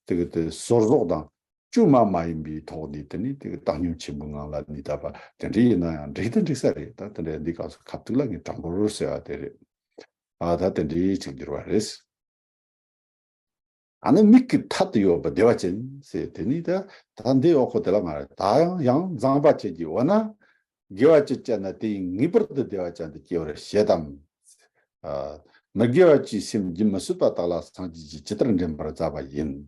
དེ་གི་དེ་ཟོལ་ཟོག་དང་། བཅོས་མ་མ་ཡིན་པའི་ཐོག་ནས་དེ་ནི་དེ་གི་བཏང་སྙོམས་ཆེན་པོའི་ངང་ལ་གནས་བསྡད་པ་དེ་འདྲ་ཡིན་ན་ཡང་འགྲིག་དང་འགྲིག་ས་རེད། ད་དེ་འདྲ་འདི་སྐབས་སུ་ཁ་ཐུག་ལ་ངས་དྲང་པོར་ཟེར་བ་དེ་རེད། ཨ་ད་དེ་འདྲའི་ཅིག་འགྱུར་བ་རེད། ཨ་ནི་མིག་གི་ཐད་དུ་ཡོད་པ་བདེ་བ་ཅན་ཟེར། དེ་ནི་ད་ད་འདི་འོག་ཁོ་དེ་ལ་མ་རེད། ད་ཡང་ཡང་མཛངས་པ་ཁྱེད་ཀྱིས་འོ་ན། དགེ་བ་ཅི་སྤྱད་ན་དེ་ཡིས་ངེས་པར་དུ་བདེ་བ་ཅན་དུ་སྐྱེ་བར་བྱེད་དམ། ཨ་མི་དགེ་བ་བཅུའི་སེམས་རྒྱུན་མི་སྲིད་པ་དག་ལ་སངས་རྒྱས་ཀྱིས་ཇི་ལྟར་འདྲེན་པར་མཛད་པ་ཡིན།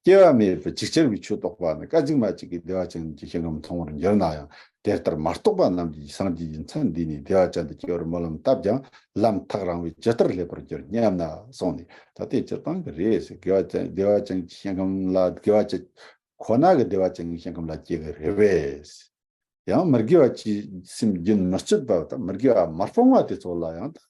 སྐྱེ་བ་མེད་པའི་ཇི་ལྟར་བའི་ཆོས་རྟོགས་པ་ནི། སྐད་ཅིག་མ་གཅིག་གིས་བདེ་བ་ཅན་གྱི་ཞིང་ཁམས་མཐོང་བར་འགྱུར་ན་ཡང་། དེ་ལྟར་མ་རྟོགས་པ་རྣམས་ཀྱིས་སངས་རྒྱས་ཀྱི་མཚན་འདི་ནས་བདེ་བ་ཅན་དུ་སྐྱེ་བར་སྨོན་ལམ་བཏབ་ཀྱང་། ལམ་ཐག་རིང་བས་ཇི་ལྟར་སླེབས་པར་འགྱུར་སྙམ་ན་གསུངས་ནས། ད་དེ་སྤྱིར་བཏང་གི་རེད་ཟེར། དགེ་བ་ཅན་བདེ་བ་ཅན་གྱི་ཞིང་ཁམས་ལ། དགེ་བ་ཅན་ཁོ་ན་གི་བདེ་བ་ཅན་གྱི་ཞིང་ཁམས་ལ་སྐྱེ་གི་རེད་པས། ཡང་མི་དགེ་བ་བཅུའི་སེམས་རྒྱུན་མི་གཅོད་པ་དང་། མི་དགེ་བ་མ་སྤངས་པ་དེ་ཚོ་ལ་ཡང་ད་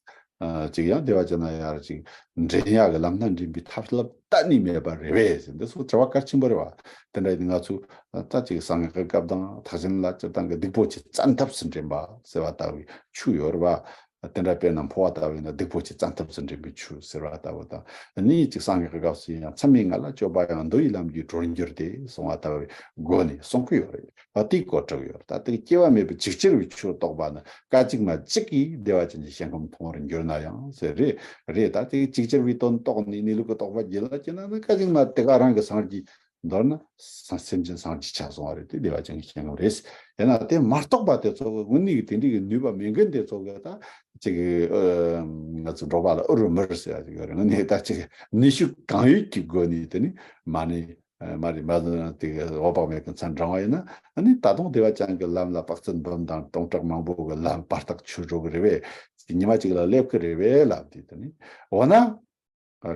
ཅིག་ཡང་བདེ་བ་ཅན་ན་ཡར་ཅིག་འདྲེན་ཡག་གི་ལམ་སྣ་འདྲེན་པའི་ཐབས་ལམ་གཏན་ནས་མེད་པ་རེད་པས་ཟེར། འདི་ཚོ་དྲི་བ་གལ་ཆེན་པོ་རེད་པ། དེ་འདྲ་ཡིན་ང་ཚོ་ད་ཅིག་གསང་སྔགས་ཀྱི་སྐབས་དང་། ཐེག་ཆེན་ལ་སྤྱིར་བཏང་གི་སྡིག་པོ་ཆེ་བཙན་ཐབས་སུ་འདྲེན་པ་ཟེར་བ་ལྟ་བུའི་ཆོས་ཡོད་རེད་པ། དེ་འདྲ་དཔེར་ན་འཕོ་བ་ལྟ་བུ་ཡིན་ན་སྡིག་པོ་ཆེ་བཙན་ཐབས་སུ་འདྲེན་པའི་ཆོས་ཟེར་བ་ལྟ་བུ་དང་། ནི་ཅིག་གསང་སྔགས་ཀྱི་སྐབས་སུ་ཡང་། མཚམས་མེད་ལྔ་ལ་སྤྱོད་པ་ཡང་། མདོ་ཡི་ལམ་གྱིས་གྲོལ་འགྱུར་ཏེ་གསུང་བ་ལྟ་བུའི་སྒོ་ནས་གསུང་གི་ཡོད་རེད། ཨ་དེའི་སྐོར་དྲི་གི་ཡོད་རེད། ད་དེ་སྐྱེ་བ་མེད་པའི་ཇི་ལྟར་བའི་ཆོས་རྟོགས་པ་ནི། སྐད་ཅིག་མ་གཅིག་གིས་བདེ་བ་ཅན་གྱི་ཞིང་ཁམས་མཐོང་བར་འགྱུར་ན་ཡང་ཟེར། རེད་རེད། ད་དེ་ཇི་ལྟར་བའི་དོན་རྟོགས་ནས་གནས་ལུགས་ཀྱི་རྟོགས་པ་རྒྱུད་ལ་སྐྱེས་ན་ནི། སྐད་ཅིག་མ་དེ་ག་རང་གི་སངས་རྒྱས། མདོར་ན་ས་སེམས་ཅན་སངས་རྒྱས་ཆགས་སོང་བ་རེད། དེ་བདེ་བ་ཅན་གྱི་ཞིང་ཁམས་རེད། ཡིན་ན་དེ་མ་རྟོགས་པ་དེ་ཚོ་གི་དངོས་གནས་ཀྱི་དེ་འདྲའི་གི་ནུས་པ་མེད་མཁན་དེ་ཚོ་གི་ད་ཅིག་གི་ཨ་ང་ཚོ་འབྲོག་པ་ལ་ཨུ་རུ་མུར་ཟེར་ཡ་ཅིག་ཡོད་རེད། དངོས་གནས་ད་ཅིག་ནུས་ཤུགས་གང་ཡོད་ཀྱི་སྒོ་ནས་དེ་ནི་མ་ནི་ཨ་མ་རེད། མ་ནི་དེ་གི་འོད་དཔག་མེད་ཀྱི་མཚན་བགྲང་བ་ཡིན་ན། ཨ་ནི་ད་དུང་བདེ་བ་ཅན་གྱི་ལམ་ལ་དཔག་ཚད་འབུམ་དང་སྟོང་ཕྲག་མང་པོ་གི་ལམ་བར་ཐག་ཆོད་འགྲོ་གི་རེད་པས། ཉི་མ་གཅིག་ལ་སླེབས་ཀྱི་རེད་པས་ལབ་དུས། དེ་ནི་འོ་ན།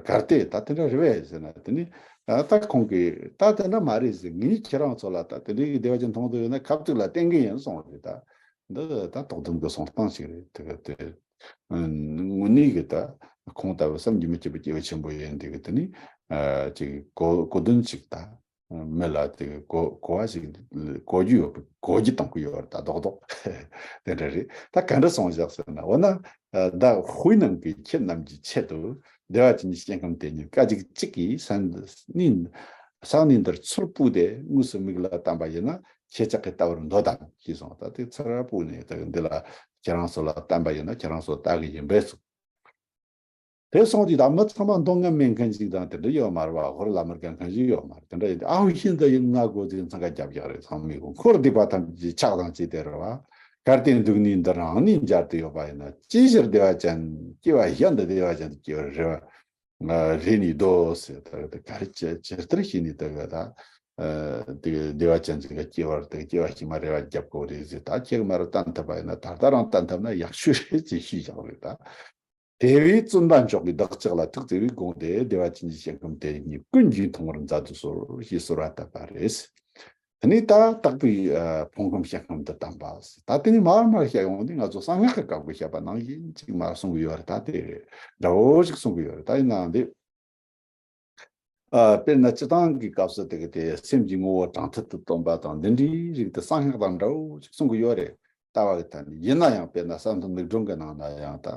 གལ་ཏེ་ད་དེ་འདྲ་རེད་པས་ཟེར་ན། དེ་ནི་ཨ་ད་ཁོང་གིས་ད་དེ་འདྲ་མ་རེད་ཟེར། ངས་ཁྱེད་རང་ཚོ་ལ་ད་དེ་འདྲའི་གི་བདེ་བ་ཅན་མཐོང་འདོད་ཡོད་ན་ཁ་ཐུག་ལ་བསྟན་གི་ཡིན་གསུངས་རེད། ད་འདི་ད་དོགས་ཟླུམ་གི་གསུང་སྟངས་ཤིག་རེད། དེ་ག་དེ་དངོས་གནས་གི་ད་ ཁོང་ལྟ་བུ་བསམ་གྱིས་མི་ཁྱབ་པའི་སྐྱེས་བུ་ཆེན་པོ་ཡིན་དེ་གི་དེ་ནི་ཅིག་གོ་གོ་དོན་ཅིག་ད་མི་ལ་དེ་གི་གོ་གོ་བ་ཞིག་གོ་རྒྱུ་ཡོད་པའི་གོ་རྒྱུ་གཏོང་གི་ཡོད་རེད་ད་རྡོག་རྡོག་དེ་འདྲ་རེད། ད་ག་འདྲ་སོང་བཞག་ཟེར་ན་འོ་ན་ད་དཔེར་ན་གི་ཁྱེད་རྣམས་ཀྱི་ཆེད་དུ་བདེ་བ་ཅན་གྱི་སྐྱེ་ཁམས་དེ་ཉིད་སྐད་ཅིག་གཅིག་གིས་ས་གནས་ས་གནས་འདིར་ཚུར་སྤོས་ཏེ་དངོས་སུ་མིག་ལ་བསྟན་པ་ཡིན་ན་ཁྱེད་ཅག་གིས་ལྟ་བར་འདོད་དམ་ཞེས་གསུངས། ད་དེ་ཚུར་སྤོས་ནས་ད་འདི་ལ་ཁྱེད་རང་ཚོ་ལ་བསྟན་པ་ཡིན་ན་ཁྱེད་རང་ཚོ་ལྟ་གི་ཡིན་པས་སོ། དེ་སོང་དུས་ད་མི་ཚང་མ་མདོ་སྔ་མེད་མཁན་ཞིག་དང་དེ་འདྲ་ཡོད་མ་རེད་བ། ཧོར་ལ་མི་དགའ་མཁན་ཞིག་ཡོད་མ་རེད། དེ་འདྲ་ཡིན་དུས་ཨའུ་ཤིན་ཏུ་ཡིན་ང་དགོས་ཚེ་འཚང་ཁ་རྒྱབ་རྒྱག་རེད། ཚང་མས་གོ་འཁོར་སྡིག་པ་ཐམས་ཅད་ཕྱག་དང་བཅས་ཏེ་རེད་བ། གལ་ཏེ་འདུག་ནས་འདི་རང་ནས་མཇལ་དུ་ཡོད་པ་ཡིན་ན་ཅིའི་ཕྱིར་བདེ་བ་ཅན་སྐྱེ་བ་གཞན་དུ་བདེ་བ་ཅན་དུ་སྐྱེ་བར་རེ་བ་རེ་ནས་སྡོད་ཟེར། ད་ག་རེ་ཇི་ཇི་ལྟར་ཤེས་ནས་ད་ག་ད་དེ་བདེ་བ་ཅན་ཞིག་ག་སྐྱེ་བར་དེ་སྐྱེ་བ་ཕྱི་མ་རེ་བ་རྒྱབ་དགོས་རེད་ཟེར། ད་ཁྱེད་ཀྱིས་མར་བསྟན་ཐུབ་པ་ཡིན་ན་ད་ལྟ་རང་བསྟན་ཐུབ་ན་ཡག་ཤོས་རེད་ཅེས་ཞུས་བཞག་རེད་ད། དེ་བས་བཙུན་པ་མཆོག་གིས་བདག་ཅག་ལ་ཐུགས་བརྩེ་བས་དགོངས་ཏེ་བདེ་བ་ཅན་གྱི་སྐྱེ་ཁམས་དེ་ཉིད་ཀུན་གྱིས་མཐོང་བར་མཛད་དུ་གསོལ་ཞེས་གསོལ་བ་བཏབ་པ་རེད། དེ་ནས་ད་དག་པའི་ཨ་ཕུང་ཁམས་སྐྱེ་ཁམས་དུ་བསྟན་པ། ད་དེ་ནས་མར་མར་བཤད་ཡོང་དུས་ང་ཚོ་གསང་སྔགས་ཀྱི་སྐབས་ཀྱི་བཤད་པ་ནང་བཞིན་ཅིག་མར་གསུང་གི་ཡོད་རེད། ད་དེ་རེད་འདྲ་བོ་ཞིག་གསུང་གི་ཡོད་རེད། ད་ཡིན་ནའང་འདི་ཨ་དཔེར་ན་སྤྱིར་བཏང་གི་སྐབས་སུ་དེ་གི་དེ་སེམས་ཀྱི་ངོ་བོ་དྲང་ཐད་དུ་སྟོན་པ་དང་འདི་འདྲའི་རིགས་དེ་གསང་སྔགས་དང་འདྲ་བོ་ཞིག་གསུང་གི་ཡོད་རེད། ལྟ་བ་གི་ཐད་ནས་ཡིན་ན་ཡང་དཔེར་ན་བསམ་གཏན་མིག་སྒྲོན་གྱི་ནང་ན་ཡང་ད་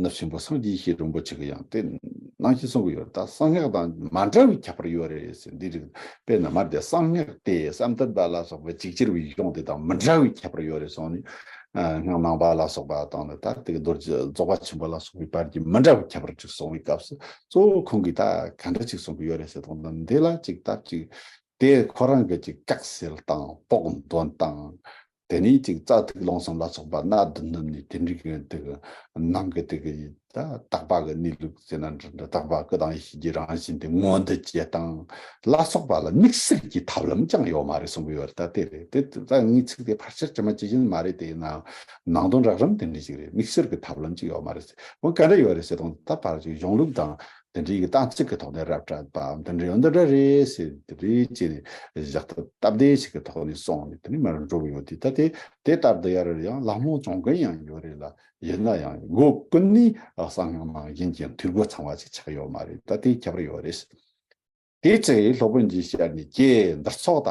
ནུབ་ཆེན་པོ་སངས་རྒྱས་ཡེ་ཤེས་རིན་པོ་ཆེ་གི་ཡང་དེ་ནང་བཞིན་གསུང་གི་ཡོད། ད་གསང་སྔགས་དང་མ་འདྲ་བའི་ཁྱད་པར་ཡོད་རེད་ཟེར། འདི་རིགས་དཔེར་ན་མར་དེ་གསང་སྔགས་དེ་བསམ་གཏན་པ་ལ་སོགས་པའི་ཅིག་ཅར་བའི་གཞུང་དེ་དང་མི་འདྲ་བའི་ཁྱད་པར་ཡོད་རེད་གསུངས་ནས། སྔགས་ནང་པ་ལ་སོགས་པ་དང་ནི་ད་དེ་གི་རྡོ་རྗེ་རྫོགས་པ་ཆེན་པོ་ལ་སོགས་པའི་བར་གྱི་མི་འདྲ་བའི་ཁྱད་པར་ཅིག་གསུང་བའི་སྐབས་སུ་གཙོ་བོ་ཁོང་གིས་ད་ག་འདྲ་ཅིག་གསུང་གི་ཡོད་རེད་ཟེར་དང་ད་འདི་ལ་ཅིག་ད་ཅིག་དེ་ཁོ་རང་གི་ཅིག་བཀའ་སྩལ་སྟངས་བོགས་འདོན་སྟངས། དེ་ནས་ཅིག་རྩ་ཐིག་རླུང་གསུམ་ལ་སོགས་པ་སྣ་བདུན་ནུབ་ནས་དེ་འདྲའི་གི་དེ་གི་ནང་གི་དེ་གི་ད་དག་པ་གི་གནས་ལུགས་ཟེར་ན་འདྲ་འདྲ། དག་པ་སྐུ་དང་ཡེ་ཤེས་ཀྱི་རང་བཞིན་དེ་མངོན་དུ་བྱེད་སྟངས་ལ་སོགས་པ་ལ་དམིགས་བསལ་གྱི་ཐབས་ལམ་ཀྱང་ཡོད་མ་རེད་གསུང་གི་ཡོད་རེད། ད་དེ་རེད། དེ་ད་ངའི་ཚིག་དེ་ཕལ་ཆེར་ཇི་མ་ཇི་བཞིན་མ་རེད། དེ་ཡིན་ནའང་ནང་དོན་རགས་རིམ་དེ་འདྲ་ཞིག་རེད། དམིགས་བསལ་གྱི་ཐབས་ལམ་ཅིག་ཡོད་མ་རེད། འོ་ག་འདྲ་ཡོད་རེད་ཟེར་དང་ད་ཕར་ཅིག་གཞུང་ལུགས་དང་དེ་འདྲའི་གི་གཏན་ཚིགས་ཀྱི་ཐོག་ནས་རབ་བཀྲལ་བའམ་དེ་འདྲ་ཡོད་འདི་འདྲ་རེད་ཟེར་དེ་འདྲའི་ཅིག་བཞག་ཐབས་སྟབས་བདེ་ཞིག་གི་ཐོག་ནས་སོང་ནས་དེ་ནས་མར་འགྲོ་གི་ཡོད་དེ། ད་དེ་དེ་ལྟར་དུ་ཡར་ཡང་ལམ་ལྷོང་བྱུང་མཁན་ཡང་ཡོད་རེད་ལ། ཡིན་ན་ཡང་སྒོ་ཀུན་ནས་གསང་སྔགས་ནང་བཞིན་གྱི་འཐུས་སྒོ་ཚང་བ་ཞིག་ཆགས་ཡོད་མ་རེད། ད་དེའི་ཁྱད་པར་ཡོད་རེད། དེ་ཚེ་སློབ་དཔོན་གྱིས་ཞལ་ནས་ཀྱེ་འདིར་ཚོགས་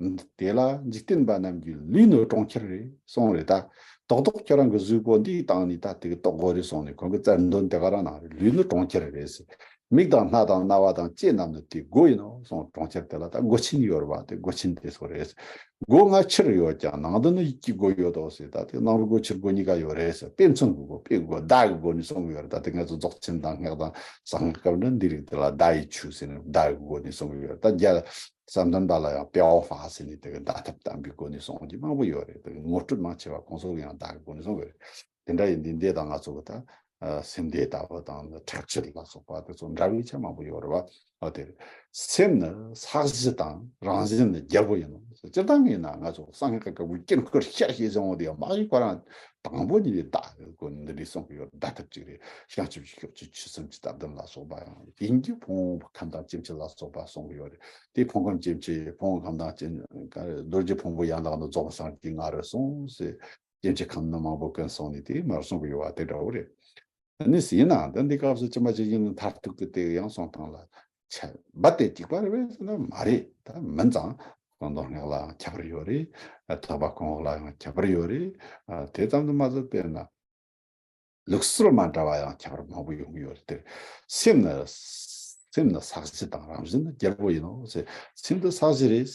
དང་། དེ་ལ་འཇིག་རྟེན་པ་རྣམས་ཀྱི་ལུས་ནི་གྲོང་ཁྱེར་རེད་གསུངས་རེད་ད། རྡོག་རྡོག་ཁྱེད་རང་གི་གཟུགས་པོ་འདིའི་སྟེང་ནས་ད་དེ་གི་རྟོགས་དགོས་རེད་གསུངས་ནས་ཁོང་གི་རྩལ་འདོན་དེ་ག་རང་ནང་རེད། ལུས་ནི་གྲོང་ཁྱེར་རེད་ཟེར། མིག་དང་སྣ་དང་རྣ་བ་དང་ལྕེ་རྣམས་ནི་དེའི་སྒོ་ཡིན་ནོ་གསུངས། གྲོང་ཁྱེར་དེ་ལ་ད་སྒོ་ཆེན་ཡོད་རེད་བ། དེ་སྒོ་ཆེན་དེ་ཚོ་རེད། སྒོ་ལྔ་ཕྱིར་ཡོད་ཀྱང་ནང་དུ་ནི་ཡིད་ཀྱི་སྒོ་ཡོད་དོ་ཟེར། ད་དེ་ནང་ལུགས་སྒོ་ཕྱིར་སྒོ་གཉིས་ཀ་ཡོད་རེད་ཟེར། དཔེ་མཚོན་གྱི་སྒོ་དཔེ་སྒོ་བརྡ་གི་སྒོ་ནས་གསུངས་ཡོད་རེད། ད་དེ་ང་ཚོ་རྫོགས་ཆེན་དང་སྔགས་དང་གསང་སྔགས་སྐབས་འདྲ་འདི་རིགས་དེ་ལ་བརྡ་ཡི་ཆོས་ཟེར་ནས་བརྡ་གི་སྒོ་ནས་གསུངས་ཡོད་རེད། ད་རྒྱ་བསམ་གཏན་པ་ལ་ཡང་པེའོ་ཧྥ་ཟེར་ནས་དེ་གི་བརྡ་ཐབས་དམ་པའི་སྒོ་ནས་གསུངས་ཀྱི་མང་པོ་ཡོད་རེད། དེ་གི་ངོ་སྤྲོད་མང་ཆེ་བ་ཁོང་ཚོ་གི་ཡང་བརྡ་གི་སྒོ་ནས་གསུངས་ཡོད་རེད། དེ་འདྲ་ཡིན་དུས་འདི་དང་ང་ཚོ་གི་ད་ཨ་སེམས་སྡེ་ལྟ་བུ་དང་ཁྲག་ཆུ་ལ་སོགས་པ་དེ་ཚོ་འདྲ་བའི་ཆ་མང་པོ་ཡོད་རེད་བ། ཨ་དེ་རེད། སེམས་ནི་ས་གཞི་དང་རང་བཞིན་ནི་རྒྱལ་པོ་ཡིན་ནོ། སྤྱིར་བཏང་ཡིན་ན་ང་ཚོ་གསང་སྔགས་ཀྱི་སྐབས་ཀྱི་དཀྱིལ་འཁོར་ཤར་ཞེས་བྱུང་བ་དེ་མ་གཞི་ཁོ་རང་དང་པོ་ཉིད་ནས་བརྡ་གི་སྒོ་ནས་འདི་འདྲའི་གསུང་གི་ཡོད། བརྡ་ཐབས་གཅིག་རེད། བྱང་ཆུབ་ཀྱི་ཕྱོགས་ཀྱི་ཆོས་སེམས་ཀྱི་བཏབ་དོན་ལ་སོགས་པ་ཡང་ཡིན་གྱི་ཕུང་པོ་ཁམས་དང་སྐྱེ་མཆེད་ལ་སོགས་པ་གསུང་གི་ཡོད་རེད། དེ་ཕུང་ཁམས་སྐྱེ་མཆེད་ཕུང་པོ་ཁམས་དང་སྐྱེ་རྡོ་རྗེ་ཕུང་པོ་ཡན་ལག་ནི་རྫོགས་པའི་སངས་རྒྱས་ཀྱི་ངང་རེད་གསུངས་ཟེར། སྐྱེ་མཆེད་ཁམས་ནི་མང་པོ་ཀུན་གསུངས་ནས་དེ་མར་གསུང་གི་ཡོད་པ་དེ་འདྲ་བོ་རེད། ནི་ཟིན་ན་ད་འདི་སྐབས་སུ་ཅི་མ་ཅི་ཡིན་མཐར་ཐུག་གི་དེ་ཡང་གསུང་སྟངས་ལ་ཆ་རྦད་དེ་གཅིག་པ་རེད་པས་ཟེར་ན་མ་རེད། ད་མིན་ཙང་སྐུ་མདོག་སྔགས་ལའང་ཁྱད་པར་ཡོད་རེད། ཐེག་པ་གོང་འོག་ལ་ཡང་ཁྱད་པར་ཡོད་རེད། དེ་ཙམ་དུ་མ་ཟད་དཔེར་ན་ལུགས་སྲོལ་མ་འདྲ་བ་ཡང་ཁྱད་པར་མང་པོ་ཡོང་གི་ཡོད་རེད། དེར་སེམས་ནི་སེམས་ནི་ས་གཞི་དང་རང་བཞིན་ནི་རྒྱལ་པོ་ཡིན་ནོ་ཟེར། སེམས་དེ་ས་གཞི་རེད།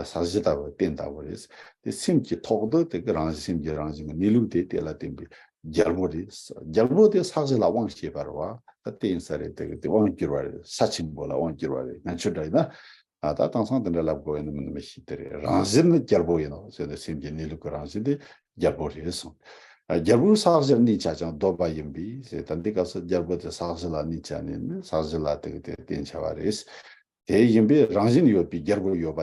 ས་གཞི་ལྟ་བུ་རྟེན་ལྟ་བུ་རེད། དེ་སེམས་ཀྱི་ཐོག་ཏུ་དེ་གི་རང་བཞིན་གྱི་རང་བཞིན་གྱི་གནས་ལུགས་དེ་དེ་ལ་བརྟེན་པའི་རྒྱལ་པོ་རེད། རྒྱལ་པོ་དེ་ས་གཞི་ལ་དབང་བྱེད་པ་རེད་བ། ད་དེ་ཡིན་ས་རེད། དེ་གི་དེ་དབང་བསྒྱུར་བ་རེད། ས་ཆེན་པོ་ལ་དབང་བསྒྱུར་བ་རེད། སྔན་ཆད་འདྲ་ཡིན་ན་ཨ་ད་དེང་སང་དེ་འདྲ་ལབ་དགོས་ཡིན་ནམ་མི་ཤེས། དེ་རེད། རང་བཞིན་ནི་རྒྱལ་པོ་ཡིན་ནོ་ཟེར་ནས་སེམས་ཀྱི་གནས་ལུགས་ཀྱི་རང་བཞིན་དེ་རྒྱལ་པོ་རེད་གསུངས། རྒྱལ་པོའི་ས་གཞིར་གནས་བྱ་ཅིང་སྡོད་པ་ཡིན་པས་ཟེར། ད་འདི་སྐབས་སུ་རྒྱལ་པོ་དེ་ས་གཞི་ལ་གནས་བྱ་ནས་ནི་ས་གཞི་ལ་དེ་གི་དེ་བརྟེན་བྱ་བ་རེད། དེ་ཡིན་པས་རང་བཞིན་ཡོད་པའི་རྒྱལ་པོ་ཡོད་པ་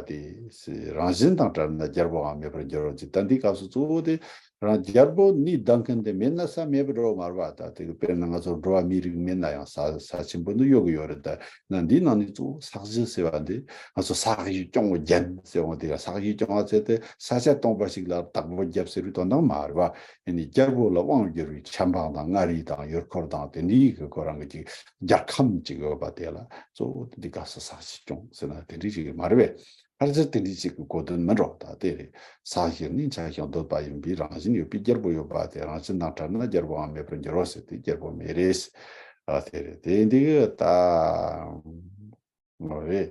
སྟེ། རང་བཞིན་དང་བྲལ་ན་རྒྱལ་པོའང་མེད་པར་འགྱུར་རོ་ཅེས། ད་འདི་སྐབས་སུ་གཙོ་བོ་དེ་རང་རྒྱལ་པོ་ནི་ལྡང་མཁན་དེ་མེད་ན་ས་མེད་པར་འགྲོ་མ་རེད་པ། ད་དེ་གི་དཔེར་ན་ང་ཚོ་འགྲོ་བ་མིའི་རིགས་མེད་ན་ཡང་ས་ས་ཆེན་པོ་འདི་ཡོད་གི་ཡོད་རེད། ད་ན་འདིའི་ནང་ནས་གཙོ་བོ་ས་གཞི་ཟེར་བ་འདི་ང་ཚོ་ས་གཞི་སྐྱོང་བའི་རྒྱན་ཟེར་བ་དེ་ས་གཞི་སྐྱོང་བ་ཟེར་ཏེ་ས་ཆ་སྟོང་པ་ཞིག་ལ་བདག་པོ་རྒྱབ་ཟེར་བའི་དོན་དག་མ་རེད་པ། ཡིན་ནའི་རྒྱལ་པོ་ལ་དབང་བསྒྱུར་བའི་ཆབ་འབངས་དང་མངའ་རིས་དང་ཡུལ་འཁོར་དང་དེ་འདྲའི་གི་ཁོ་རང་གི་ཅིག་རྒྱལ་ཁམས་ཅིག་ཡོད་པ་དེ་ལ་གཙོ་བོ་དེ་འདི་ག་ས་ས་གཞི་སྐྱོང་ཟེར་ན་དེ་འདྲའི་ཞིག་མ་རེད་པས། ཕལ་ཆེར་དེ་འདྲའི་ཞིག་གི་གོ་དོན་མིན་འགྲོ། ད་དེ་རེད། ས་གཞི་ནི་ཆ་ཤས་འདོད་པ་ཡིན་པས་རང་བཞིན་ཡོད་པའི་རྒྱལ་པོ་ཡོད་པ་དེ་རང་བཞིན་དང་བྲལ་ན་རྒྱལ་པོའང་མེད་པར་འགྱུར་རོ་ཟེར་ཏེ་རྒྱལ་པོ་མེད་རེད། ཨ་དེ་རེད། དེ་འདི་གི་ད། ངོ་རེད།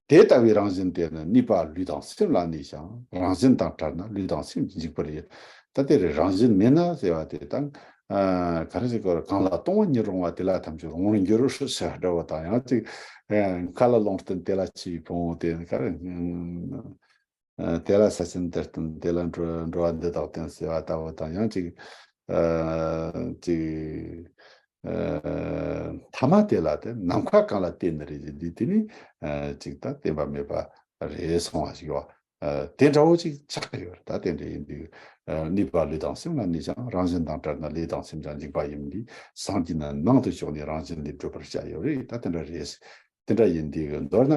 དེ་ལྟ་བུའི་རང་བཞིན་དེ་ནི་གནས་པ་ལུས་དང་སེམས་ལ་གནས་ཤིང་རང་བཞིན་དང་བྲལ་ན་ལུས་དང་སེམས་ཀྱི་འཇིག་པར་ཡིན། ད་དེ་རེད། རང་བཞིན་མེད་ན་ཟེར་བ་དེ་དང་། ཨ་ག་རེ་ཟེར་དགོས་རེད། གང་ལ་སྟོང་པ་ཉིད་རུང་བ་དེ་ལ་ཐམས་ཅད་རུང་བར་འགྱུར་ཞེས་འདྲ་བ་དང་། ཡང་ཅིག་ཨ་མཁའ་ལ་ལོངས་སྤྲིན་དེ་ལ་མཆིས་པའི་ཕུང་པོ་དེ་ག་རེ། ཨ་དེ་ལ་ས་ཆེན་དེར་བརྟེན་དེ་ལ་འགྲོ་འགྲོ་བ་འདི་དག་བརྟེན་ཟེར་བ་ལྟ་བུ་དང་། ཡང་ཅིག་ཨ་ཅིག་ཨ་ཐ་མ་དེ་ལ་དེ་ནམ་མཁའ་གང་ལ་བརྟེན་ནི་རེད་ཅེས་འདི་དེ་ནི་ཨ་ཅིག་ད་བརྟེན་པ་མེད་པ་རེད་གསུང་བ་ཞིག་ཡོད། ཨ་དེ་འདྲ་བོ་ཅིག་ཆགས་ཀྱི་ཡོད་རེད། ད་དེ་འདྲ་ཡིན་དུས་ཨ་གནས་པ་ལུས་དང་སེམས་ལ་གནས་ཤིང་རང་བཞིན་དང་བྲལ་ན་ལུས་དང་སེམས་ཀྱང་འཇིག་པ་ཡིན་པས་སངས་རྒྱས་ནི་ནང་དུ་ཞོག་ནས་རང་བཞིན་ལས་གྲོལ་བར་བྱ་ཡོད་རེད། ད་དེ་འདྲ་རེད། དེ་འདྲ་ཡིན་དུས་མདོར་ན་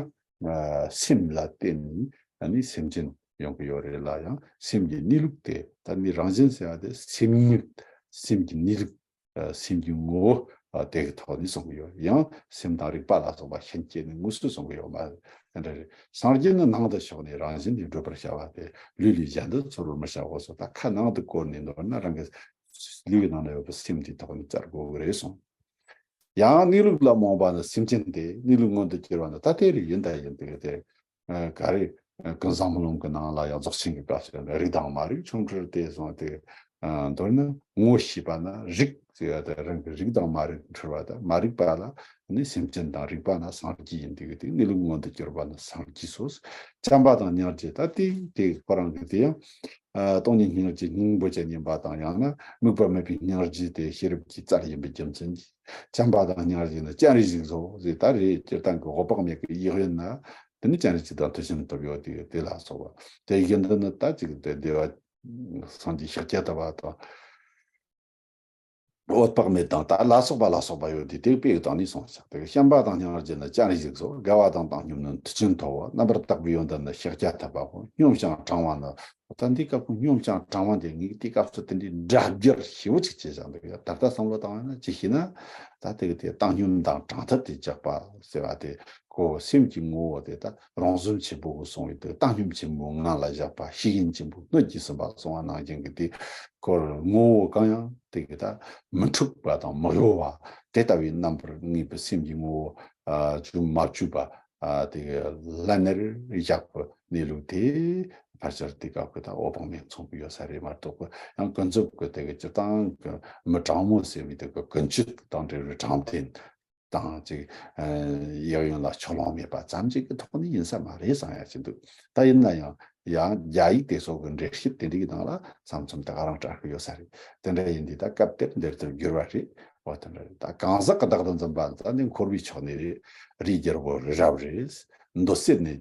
ཨ་སེམས་ལ་བརྟེན་ནས་ཨ་ནི་སེམས་ཅན་ཡོང་གི་ཡོད་རེད་ལ། ཡང་སེམས་ཀྱི་གནས་ལུགས་དེ་ད་ནི་རང་བཞིན་ཟེར་བ་དེ་སེམས་ཉིད་སེམས་ཀྱི་གནས་ལུགས། ཨ་སེམས་ཀྱི་ངོ་བོ་ཨ་དེ་གི་ཐོག་ནས་གསུང་གི་ཡོད། ཡང་སེམས་དང་རིག་པ་ལ་སོགས་པ་ཤན་སྐྱེད་ནས་དངོས་སུ་གསུང་གི་ཡོད་མ་རེད། དེ་འདྲ་རེད། སངས་རྒྱས་ནི་ནང་དུ་ཞོག་ནས་རང་བཞིན་གྱིས་བགྲོད་པར་བྱ་བ་སྟེ། ལུས་ལས་གཞན་དུ་ཚོར་བར་མི་བྱའོ་ཟེར། ད་ཁ་ནང་དུ་བསྐོར་ནས་མདོར་ན་རང་གི་ལུས་ནང་ན་ཡོད་པའི་སེམས་དེའི་ཐོག་ནས་བཙལ་དགོས་ཀྱི་རེད་གསུངས། ཡང་གནས་ལུགས་ལ་རྨོངས་པ་ནི་སེམས་ཅན་ཏེ། གནས་ལུགས་མངོན་དུ་གྱུར་པ་ནི། ད་དེ་རེད། ཡིན་ད་ཡིན་དེ་དེ། ཨ་ག་རེ། ཨ་ཀུན་བཟང་སྨོན་ལམ་གྱི་ནང་ལ་ཡང་རྫོགས་ཆེན་གྱི་བཀའ་ཆོས་ལ་རིག་དང་མ་རིག་ཆུང་འཕྲུལ་ཏེ་གསུངས་ཏེ། ཨ་མདོར་ན་ངོ་ཤེས་པ་ན་རིག་ཟེར་བ་དེ་རང་གི་རིག་དང་མ་རིག་འཕྲུལ་བ་དང་། མ་རིག་པ་ལ་ནི་སེམས་ཅན་དང་རིག་པ་ན་སངས་རྒྱས་ཡིན་དེ་གི་དེ། གནས་ལུགས་མངོན་དུ་གྱུར་པ་ན་སངས་རྒྱས་སོ། བྱམས་པ་དང་སྙིང་རྗེ། ད་དེ་དེ་ཁོ་རང་གི་དེ་ཡང་ཨ་སྟོང་ཉིད་སྙིང་རྗེ་སྙིང་པོ་ཅན་ཡིན་པ་དང་། ཡང་ན་དམིགས་པ་མེད་པའི་སྙིང་རྗེ་དེ་ཤེས་རབ་ཀྱི་རྩལ་ཡིན་པའི་རྒྱུ་མཚན་གྱིས། བྱམས་པ་དང་སྙིང་རྗེ་ནི་སྤྱན་རས་གཟིགས་སོ་ཟེར། ད་རེད། སྤྱིར་བཏང་གི་འོད་དཔག་མེད་ཀྱི་ཡིད་དབེན་ན་དེ་ནི་སྤྱན་རས་གཟིགས་དང་ཐུགས་བྱིན་ཐོབ་ཡོད་དེ། དེ་ལ་སོགས་པ་དེ་བཞིན་དུ་ནི་ད་ཅིག་དེ་བདེ་བ་སངས་རྒྱས་ཤཱཀྱ་ཐུབ་པ་དང་། འོད་དཔག་མེད་དང་ད་ལ་སོགས་པ་ལ་སོགས་པ་ཡོད་དེ། དེ་དཔེ་ཡི་སྟེང་ནས་གསུངས་ཤིང་། དེ་བྱམས་པ་དང་སྙིང་རྗེ་ནི་སྤྱན་རས་གཟིགས་སོ། དགའ་བ་དང་བཏང་སྙོམས་ནི་མཐུ་ཆེན་ཐོབ་བོ། རྣམ་པར་དག་པའི་ཡོན་ཏན་ནི་ཤཱཀྱ་ཐུབ་པའོ། སྙོམས་ཤིང་དྲང་བ་ནི། ད་འདི་སྐབས་ཀྱི་སྙོམས་ཤིང་དྲང་བ་འདི་ངས་དེ་སྐབས་སུ་དེ་འདྲའི་སྒྲ་སྦྱོར་ཞེ་པོ་ཅིག་བྱས་ཤིང་། འདུག་ཡ། ད་ལྟ་བསམ་བློ་བཏང་བ་ན་ཅི་ཞེ་ན། ད་དེ་གི་དེ་བཏང་སྙོམས་དང་དྲང་ཐབས་དེ་རྒྱག་པ་ཟེར་བ་དེ་ཁོ་སེམས་ཀྱི་ངོ་བོ་དེ་ད་རོང་ཟོམ་ཆེན་པོ་གིས་གསུངས་པའི་དེ། བཏང་སྙོམས་ཆེན་པོ་ངང་ལ་བཞག་པ། ཤེས་ཡོན་ཆེན་པོ་སྣོད་ཀྱིས་ཟིན་པ་གསུང་བ་ནང་བཞིན་གྱི་དེ་ཁོ་ངོ་བོ་གང་ཡང་དེ་གི་ད་མི་འཁྲུགས་པ་དང་མི་གཡོ་བ་དེ་ལྟ་བུའི་རྣམ་པར་ངེས་པའི་སེམས་ཀྱི་ངོ་བོ་ཨ་བཅོས་མ་བཅོས་པ། ཨ་དེ་གི་ལ་ནར་བཞག་པའི་གནས་ལུགས་དེ་ཕལ་ཆེར་དེ་སྐབས་ཀྱི་ད་འོད་དཔག་མེད་མཚུངས་ཀྱི་ཡོད་ས་རེད་མ་གཏོགས། ཡང་ཀུན་རྫོབ་ཀྱི་དེ་གི་སྤྱིར་བཏང་གི་མི་དྲང་མོ་ཟེར་བའི་དེ་གི་ཀུན་སྤྱོད་དང་འབྲེལ་བའི་དྲང་བདེན་དང་ཅིག་ཨ་གཡས་གཡོན་ལ་ཕྱོགས་ལྷུང་མེད་པ་ཙམ་ཅིག་གི་ཐོག་ནས་ཡིན་ས་མ་རེད་བསམ་ཡ་ཅིག་འདུག་ད་ཡིན་ན་ཡང་ཡང་རྒྱ་ཡིག་དེ་སོགས་ཀྱི་འགྲེལ་བཤད་དེ་འདྲའི་ནང་ལ་མཚམས་མཚམས་ད་ག་རང་སྦྲགས་ཀྱི་ཡོད་ས་རེད། དེ་འདྲ་ཡིན་དུས་ད་སྐབས་དེར་འདིར་དུ་བསྒྱུར་བ་རེད། འོ་དེ་འདྲ་རེད། ད་གང་ཟག་གི་བདག་ཏུ་འཛིན་པ་ད་ནི་འཁོར་བའི་ཕྱོགས་ནས་རེད། རིའི་རྒྱལ་པོ་རི་རབ་རེད། མདོ་སྲིད་ནི་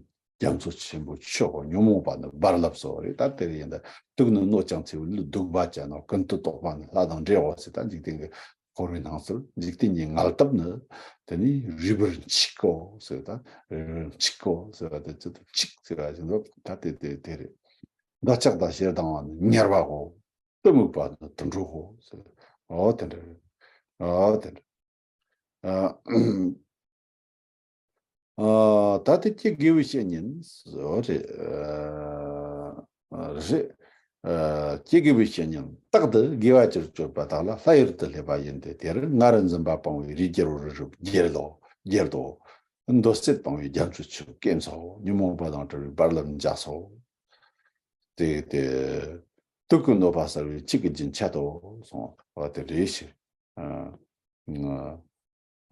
རྒྱ་མཚོ་ཆེན་པོ་ཆུ་འོ། ཉོན་མོངས་པ་ནི་རྦ་རླབས་སོ་རེད། ད་དེ་ཡིན་ད་དུག་ནི་གནོད་ཅིང་འཚེ་བའི་ལུས། གདུག་པ་ཅན་ནོ་ཀུན་ཏུ་རྟོག་པ་ནི། ལྷ་དང་འདྲེའོ་ཟེར། ད་འཇིག་རྟེན་གྱི་འཁོར་བའི་སྣང་ཚུལ། འཇིག་རྟེན་གྱི་ངལ་དུབ་ནི་དེ་ནི་རུས་པར་འཆིག་གོ་ཟེར། ད་རུས་པར་འཆིག་གོ་ཟེར་བ་དེ་ཅི་ལྟར་འཆིག་ཟེར་བ་བཞིན་དུ་ད་དེ་དེ་དེ་རེད། འདོད་ཆགས་དང་ཞེ་སྡང་བ་ནི་ཉེར་བའོ། གཏི་མུག་པ་ནི་དུད་འགྲོའོ་ཟེར། འོ་དེ་འདྲ་རེད། འོ་དེ་འདྲ། ཨ། ཨ། ད་དེ་སྐྱེ་དགེ་བའི་བཤེས་གཉེན། འོ་རེད། ཨ། རེད། ཨ། སྐྱེ་དགེ་བའི་བཤེས་གཉེན་རྟག་ཏུ་དགེ་བ་ཅིར་སྤྱོད་པ་དག་ལ་ལྷ་ཡུལ་དུ་སླེབས་པ་ཡིན་ཏེ། དེར་ང་རོ་འཛིན་པ་སྤངས་པའི་རིའི་རྒྱལ་པོ་རི་རབ་རྒྱལ་ལོ། རྒྱལ་ཏོ། མདོ་སྲིད་སྤངས་པའི་རྒྱ་མཚོ་ཆུ་སྐེམ་སོ། ཉོན་མོངས་པ་དང་བྲལ་བའི་རྦ་རླབས་འཇགས་སོ། དེ་དེ་དུག་གི་གནོད་པ་སེལ་བའི་ཆུ་གི་རྒྱུན་ཆད་དོ་གསུངས་པ་དེ་རེད་ཤག་ཨ།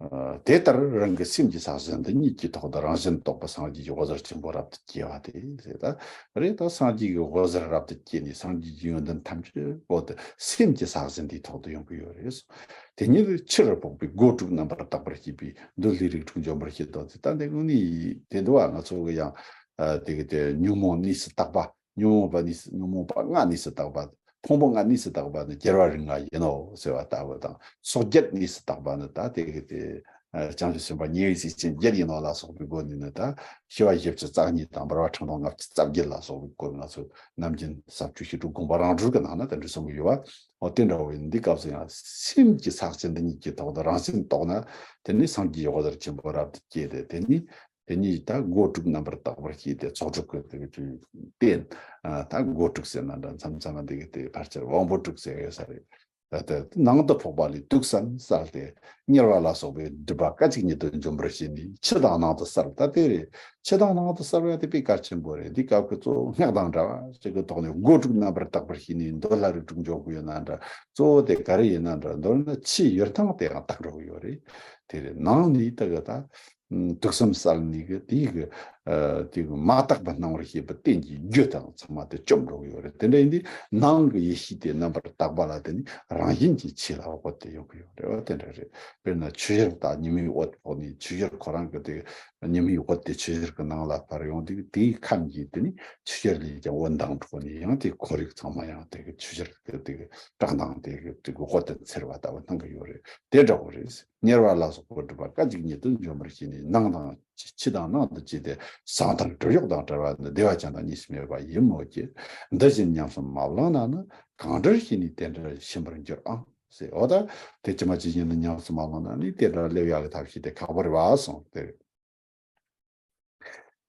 ཨ། ཨ། དེ་ལྟར་རང་གི་སེམས་ཀྱི་ས་གཞི་འདི་ཉིད་ཀྱི་ཐོག་ཏུ་རང་བཞིན་རྟོགས་པ་སངས་རྒྱས་ཀྱི་འོད་ཟེར་ཆེན་པོ་རབ་ཏུ་སྐྱེ་བ་དེ་ཟེར། ད་རེད། ད་སངས་རྒྱས་ཀྱི་འོད་ཟེར་རབ་ཏུ་སྐྱེས་ནས་སངས་རྒྱས་ཀྱི་ཡོན་ཏན་ཐམས་ཅད་བོད་དུ་སེམས་ཀྱི་ས་གཞི་འདིའི་ཐོག་ཏུ་ཡོང་གི་ཡོད་རེད། དེ་ཉིད་ཕྱིར་ཕོག་པའི་སྒོ་དྲུག་རྣམ་པར་དག་པར་བྱེད་པའི་མདོ་ལས་རིགས་དྲུག་འཇོམས་པར་བྱེད་དོ། དེ་ད་འདི་དངོས་གནས་དེ་འདུག་བ། ང་ཚོ་གི་ཡང་ཨ་དེ་གི་དེ་ཉོན་མོངས་གནས་སུ་དག་པ། ཉོན་མོངས་པ་གནས་སུ། ཉོན་མོངས་པ་ལྔ་གནས་སུ་དག་པ། ཕུང་པོ་ལྔ་གནས་སུ་དག་པ་ནི་རྒྱལ་བ་རིགས་ལྔ་ཡིན་ནོ་ཟེར་བ་ལྟ་བུ་དང་། སོགས་བརྒྱད་གནས་སུ་དག་པ་ནི་ད་དེ་གི་དེ་ཨ་བྱང་ཆུབ་སེམས་དཔའ་ཉེ་བའི་སྲས་ཆེན་བརྒྱད་ཡིན་ནོ་ལ་སོགས་པའི་སྒོ་ནས་ནི། ད་ཤེས་པ་བཞི་བཅུ་རྩ་གཉིས་དང་འབར་བ་ཕྲག་དོག་ལྔ་བཅུ་རྩ་བརྒྱད་ལ་སོགས་པའི་སྐོར། ང་ཚོ་ནམ་རྒྱུན་ཟབ་ཆོས་ཞི་ཁྲོའི་དགོངས་པ་རང་གྲོལ་གྱི་ནང་ན་དེ་འདྲ་གསུང་གི་ཡོད་པ། འོ་དེ་འདྲ་བའི་འདི་སྐབས་སུ་ཡང་སེམས་ཀྱི་ས་གཞི་འདི་ཉིད་ཀྱི་ཐོག་ཏུ་རང་བཞིན་རྟོགས་ན། དེ་ནི་སངས་རྒྱས་འོད་ཟེར་ཆེན་པོ་རབ་ཏུ་སྐྱེས་ཏེ། དེ་ནི་དེ་ཉིད་ད་སྒོ་དྲུག་རྣམ་པར་དག་པར་བྱས་ཏེ། ཚོགས་དྲུག་གི་དེ་གི་རྟེན། ཨ་ད་སྒོ་དྲུག་ཟེར་ན་འདྲ། མཚམས་མཚམས་ལ་འདི་གི་དེ་ཕལ་ཆེར་དབང་པོ་དྲུག་ཟེར་ཡོད་ས་རེད། ད་ལྟ་ནང་དུ་ཕོག་པ་ལས་དུག་གསུམ་བསལ་ཏེ། དམྱལ་བ་ལ་སོགས་པའི་སྒྲིབ་པ་སྐད་ཅིག་ཉིད་དུ་འཇོམས་པར་བྱས་ནས། ཕྱི་དང་ནང་དུ་བསལ། ད་དེ་རེད། ཕྱི་དང་ནང་དུ་བསལ་བ་དེ་དཔེ་གལ་ཆེན་པོ་རེད། འདི་སྐབས་ཀྱི་གཙོ་བོ་སྔགས་དང་འདྲ་བ་ཞིག་གི་ཐོག་ནས་སྒོ་དྲུག་རྣམ་པར་དག་པར་བྱས་ནས། མདོ་ལ་རིགས་དྲུག་འཇོག་གི་ཡོད་ན་འདྲ། གཙོ་བོ་དེ་ག་རེ་ཡིན་ན་འདྲ། མདོར་ན་ཕྱིའི་ཡུལ་ཐང་དེའང་དག་འགྲོ་གི་ཡོད་རེད། དེ་རེད། ནང་ནས་ད་གི་ད་དུག་གསུམ་བསལ་ནས་གི་དེའི་གི་ཨ་དེ་གི་མ་དག་པ་སྣང་བར་བྱེད་པའི་རྟེན་གྱི་རྒྱུ་དང་ཚང་མ་དེ་བཅོམ་འགྲོ་གི་ཡོད་རེད། དེ་འདྲ་ཡིན་དུས་ནང་གི་ཡེ་ཤེས་དེ་རྣམ་པར་དག་པ་ལ་བརྟེན་ནས་རང་བཞིན་གྱིས་ཆོས་ལ་འོད་དེ་ཡོང་གི་ཡོད་རེད་བ། དེ་འདྲ་རེད། དཔེར་ན་ཆུ་ཞུར་དང་ཉི་མའི་འོད་ཕོག་ནས། ཆུ་ཞུར་ཁོ་རང་གི་དེ་ཉི་མའི་འོད་དེ་ཆུ་ཞུར་གྱི་ནང་ལ་ཕར་ཡོང་དུས། དེའི་ཁམས་ཀྱི་དེ་ནི་ཆུ་ཞུར་ལས་ཀྱང་འོད་མདངས་འཕྲོ་ནས། ཡང་དེ་ཁོར་ཡུག་ཚང་མ་ཡང་དེ་གི་ཆུ་ཞུར་གྱི་དེ་གི་བཀྲག་མདངས་དེ་གི་དེ་གི་འོད་དེ་འཚེར་བ་ལྟ་བུ་སྣང་གི་ཡོད་རེད། དེ་འདྲ་བོ་རེད། དམྱལ་བ་ལ་སོགས་པའི་སྒྲིབ་པ་སྐད་ཅིག་ཉིད་དུ་འཇོམས་པར་བྱས་ནས། ནང་དང་ཕྱི་དང་ནང་དུ་བཅས་ཏེ། བསང་དང་སྒྲིབ་གཡོགས་དང་བྲལ་བ་ནི། བདེ་བ་ཅན་དང་གཉིས་སུ་མེད་པ་ཡིན་མོད་ཀྱི། འདི་བཞིན་ཉམས་སུ་མ་བླངས་ན་ནི། གང་འདྲར་བྱས་ནས་དེ་འདྲར་ཕྱིན་པར་འགྱུར་ཨང་། ཟེར། འོ་ད་དེ་ཇི་མ་ཇི་བཞིན་དུ་ཉམས་སུ་མ་བླངས་ན་ནི་དེ་འདྲར་སླེབས་ཡག་གི་ཐབས་ཤེས་དེ་ཁག་པོ་རེད་བ་གསུངས་ཏེ།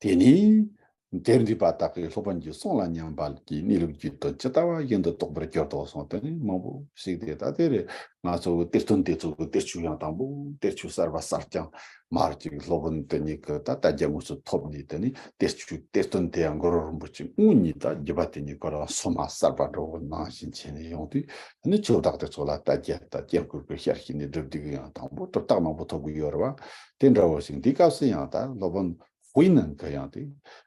དེ་ནས་དེར་འདུས་པ་དག་གིས་སློབ་དཔོན་གྱི་གསུང་ལ་མཉན་པ་གྱིས་གནས་ལུགས་ཀྱི་དོན་ཇི་ལྟ་བ་བཞིན་དུ་རྟོགས་པར་གྱུར་ཏོ་གསུངས། དེ་ནས་མང་པོ་ཞིག་དེ་ད་དེ་རེད། ང་ཚོ་གི་གཏེར་སྟོན་དེ་ཚོ་གི་གཏེར་ཆོས་ཡང་དང་པོ་གཏེར་ཆོས་གསར་པ་གསར་རྐྱང་མར་ཅིག་སློབ་དཔོན་དེ་ཉིད་ཀྱི་ད་ལྟ་རྒྱ་དངོས་སུ་ཐོབ་ནས། དེ་ནས་གཏེར་ཆོས་གཏེར་སྟོན་དེ་ཡང་གུ་རུ་རིན་པོ་ཆེ་དངོས་ཉིད་ད་བརྒྱུད་པ་དེ་ཉིད་ཁོ་རང་སོ་མ་གསར་པ་འགྲོ་བ་ནང་བཞིན་བྱས་ནས་ཡོང་དུས། དེ་ནས་ཆོས་བདག་དེ་ཚོ་ལ་ད་རྒྱ་ད་སྐྱེ་དགུ་གི་ཤར་ཞིག་ནས་སྒྲུབ་སྡེ་གི་ཡང་དང་པོ་གྲུབ་རྟགས་མང་པོ་ཐོབ་གི་ཡོད་རེད་བ། དེ་འདྲ་བོ་ཞིག་འདི་སྐབས་སུ་ཡང་ད་སློབ་དཔོན་ཧུའེ་ནན་གྱི་ཡང་དེ་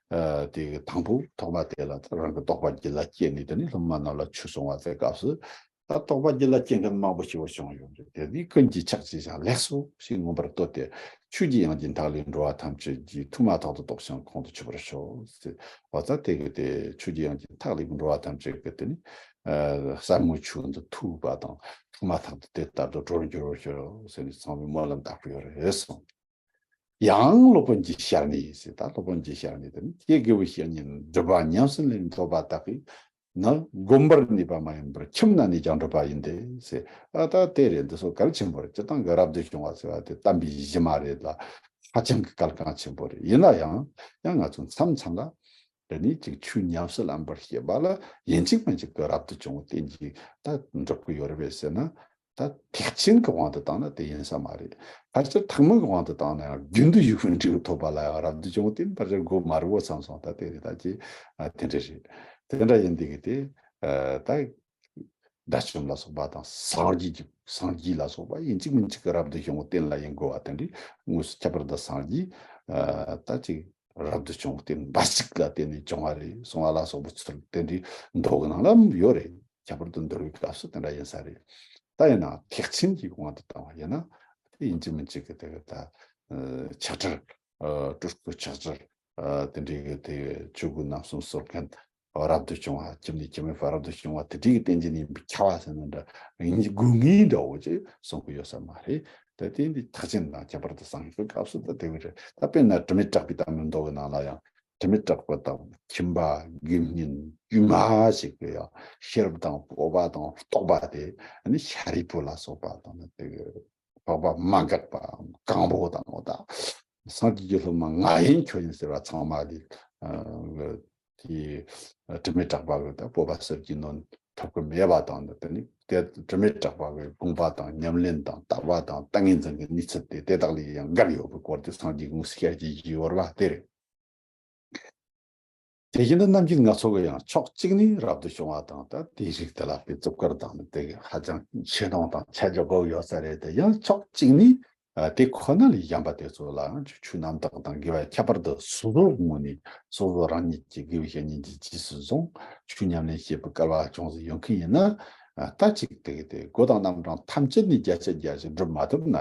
ཨ་དེ་གི་དང་པོ་ཐོག་མ་དེ་ལ་ད་རང་གི་རྟོགས་པ་རྒྱུད་ལ་སྐྱེས་ནས། དེ་ནས་སློབ་མ་རྣམས་ལ་ཆོས་གསུང་བ་དེ་སྐབས་སུ། ད་རྟོགས་པ་རྒྱུད་ལ་སྐྱེ་མཁན་མང་པོ་ཞིག་བྱུང་ཡོད་རེད། དེ་ནི་ཀུན་གྱིས་ཕྱག་བྱས་ཤིང་ལེགས་སོ་ཞེས་མངོན་པར་བསྟོད་དེ། ཆོས་ཀྱི་དབྱིངས་ཀྱི་མཐའ་ལས་འགྲོ་བ་ཐམས་ཅད་ཀྱིས་ཐོག་མ་ཐག་ཏུ་རྟོགས་ཤིང་ཁོང་དུ་ཆུད་པར་ཤོག་ཟེར། འོ་ད་དེ་གི་དེ་ཆོས་ཀྱི་དབྱིངས་ཀྱི་མཐའ་ལས་འགྲོ་བ་ཐམས་ཅད་ཀྱིས་དེ་ནི་ཨ་ཟབ་མོའི་ཆོས་འདི་ཐོས་པ་དང་། ཐོག་མ་ཐག་ཏུ་དེ་ལྟར་དུ་གྲོལ་འགྱུར་བར་ཤོག་ཟེར་ནས་ཚང་མས་སྨོན་ལམ་བཏབ་ཀྱི་ཡོད་རེད་གསུངས། ཡང་སློབ་དཔོན་གྱི་ཞལ་ནས་ཟེར། ད་སློབ་དཔོན་གྱི་ཞལ་ནས་དེ་ནི། ཀྱེ་དགེ་བའི་བཤེས་གཉེན་སྒྲུབ་པ་ཉམས་སུ་ལེན་འདོད་པ་དག་གིས་ནི། བསྒོམ་པར་ནུས་པ་མ་ཡིན་པར་ཁྱིམ་ན་གནས་ཀྱང་འགྲུབ་པ་ཡིན་ཏེ་ཟེར། ཨ་ད་དེ་རེད། འདི་ཚོ་གལ་ཆེན་པོ་རེད། སྤྱིར་བཏང་གི་རབ་ཏུ་བྱུང་བ་ཟེར་བ་དེ་དམ་པའི་གཞི་མ་རེད་ལ། ཧ་ཅང་གི་གལ་འགངས་ཆེན་པོ་རེད། ཡིན་ན་ཡང་ཡང་ང་ཚོ་མཚམས་མཚམས་ལ་དེ་ནི་ཅིག་ཆོས་ཉམས་སུ་ལེན་པར་བྱེད་པ་ལ་ཡིན་གཅིག་མིན་གཅིག་གི་རབ་ཏུ་བྱུང་བའི་རྟེན་གྱིས་ད་འགྲུབ་ཀྱི་ཡོད་རེད་པས་ཟེར་ན། ད་ཐེག་ཆེན་གྱི་དབང་དུ་བཏང་ན་དེ་ཡིན་ས་མ་རེད། ཕལ་ཆེར་ཐེག་དམན་གྱི་དབང་དུ་བཏང་ན་ཡང་རྒྱུན་དུ་ཡུལ་ཤུལ་འབྲས་བུ་ཐོབ་པ་ལ་ཡང་རབ་ཏུ་བྱུང་བ་དེ་ཕལ་ཆེར་དགོས་མ་རེད་བོ་བསམ་སོང་། ད་དེ་རེད། ད་ཅི་ཨ་དེ་འདྲ་རེད། དེ་འདྲ་ཡིན་དུས་ཀྱི་དེ་ཨ་ད་དགྲ་བཅོམ་ལ་སོགས་པ་དང་། སངས་རྒྱས་ཀྱི་སངས་རྒྱས་ལ་སོགས་པ་ཡིན་གཅིག་མིན་གཅིག་གི་རབ་ཏུ་བྱུང་བའི་རྟེན་ལ་ཡིན་དགོས་པ་དེ་འདྲ། དངོས་སུ་ཁྱད་པར་དུ་སངས་རྒྱས་ཨ་ད་ཅིག་རབ་ཏུ་བྱུང་བའི་རྟེན་འབའ་ཞིག་ལ་བརྟེན་ནས་བྱུང་བ་རེད་གསུང་བ་ལ་སོགས་པའི་ཚུལ་དེ་འདྲའི་མདོ་གི་ནང་ལ་ཡོད་རེད། ཁྱད་པར་དུ་འདུལ་བའི་སྐབས་སུ་དེ་འདྲ་ཡིན་ས་རེད། ད་ཡིན་ནའང་ཐེག་ཆེན་གྱི་དབང་དུ་བཏང་བ་ཡིན་ན། དེ་ཡིན་གཅིག་མིན་གཅིག་གི་དེ་གི་ད་ཨ་ཆགས་བྲལ། ཨ་སྤྲུལ་སྐུ་ཆགས་བྲལ། ཨ་དེ་འདྲའི་གི་དེ་ཆོས་སྐུ་རྣམ་གསུམ་གསོལ་མཁན། རབ་ཏུ་བྱུང་བ། ཁྱིམ་ནས་ཁྱིམ་མེད་པར་རབ་ཏུ་བྱུང་བ་དེ་འདྲའི་གི་རྟེན་ཅན་ཡིན་པའི་ཁྱབ་པ་ཟེར་ན་འདྲ། དགོས་ངེས་འདྲ་བོ་ཅིག་གསུང་གི་ཡོད་ས་མ་རེད། ད་དེ་འདི་ཐེག་ཆེན་དང་ཁྱད་པར་དུ་སངས་རྒྱས་པའི་སྐབས་སུ་ད་དེ་བས་རེད། ད་དཔེར་ན་དྲི་མེད་གྲགས་པའི་བརྡ་མའི་མདོ་གི་ནང་ལ་ཡང་། དྲི་མེད་གྲགས་པ་དང་ཁྱིམ་པ་དགེ་བསྙེན་དཀྱུས་མ་ཞིག་གི་ཡང་ཤེས་རབ་དང་སྤོབས་པ་དང་རྟོགས་པ་དེ་ནི་ཤཱ་རིའི་བུ་ལ་སོགས་པ་དང་ནི་དེ་གི་འཕགས་པ་མ་འགགས་པ་གང་པོ་དང་། འོ་ད་སངས་རྒྱས་ཀྱི་སློབ་མ་ང་ཡིན་ཁྱོད་ཡིན་ཟེར་བ་ཚང་མ་ལས་ཨ་དེ་དྲི་མེད་གྲགས་པ་གི་ད་སྤོབས་པ་གསེར་གྱི་སྣོད་ཐོབ་ཀྱི་མེད་པ་དང་། དེ་ནི་དེ་དྲི་མེད་གྲགས་པ་གི་དགོངས་པ་དང་ཉམས་ལེན་དང་དད་པ་དང་ཏིང་ངེ་འཛིན་གྱི་གནས་ཚུལ་དེ་དེ་དག་ལས་ཡང་འགལ་ཡོད་པའི་སྐོར་དེ་སངས་རྒྱས་དངོས་སུ་ཞལ་གྱིས་བཞེས་ཡོད་རེད་བ། དེ་རེད། དེ་བཞིན་དུ་ནམ་རྒྱུན་ང་ཚོ་གི་ཡང་ཕྱོགས་གཅིག་ནས་རབ་ཏུ་བྱུང་བ་དང་། ད་དེའི་རིགས་དེ་ལ་དཔེ་རྩུབ་དཀར་དང་ནི་དེ་གི་ཧ་ཅང་ཆེ་མཐོང་དང་ཆ་འཇོག་དགོས་ཡོད་ས་རེད་དེ། ཡང་ཕྱོགས་གཅིག་ནས་ ཨ་དེ་ཁོ་ན་ལས་གཞན་པ་དེ་ཚོ་ལའང་ཆོས་ཆོས་རྣམ་དག་དང་དགེ་བ་ཁྱད་པར་དུ་སོ་སོའི་ངོས་ནས་སོ་སོ་རང་ཉིད་ཀྱི་དགེ་བའི་བཤེས་གཉེན་གྱིས་རྗེས་སུ་བཟུང་ཆོས་ཉམས་ལེན་བྱེད་པའི་སྐལ་བ་ཅུང་ཟད་ཡོད་མཁན་ཡིན་ན། ཨ་ད་ཅིག་དེ་གི་དེ་སྒོ་དང་རྣམ་གྲངས་ཐམས་ཅད་ནས་བརྒྱ་ཆ་བརྒྱ་ཞིག་སྒྲུབ་མ་ཐུབ་ན་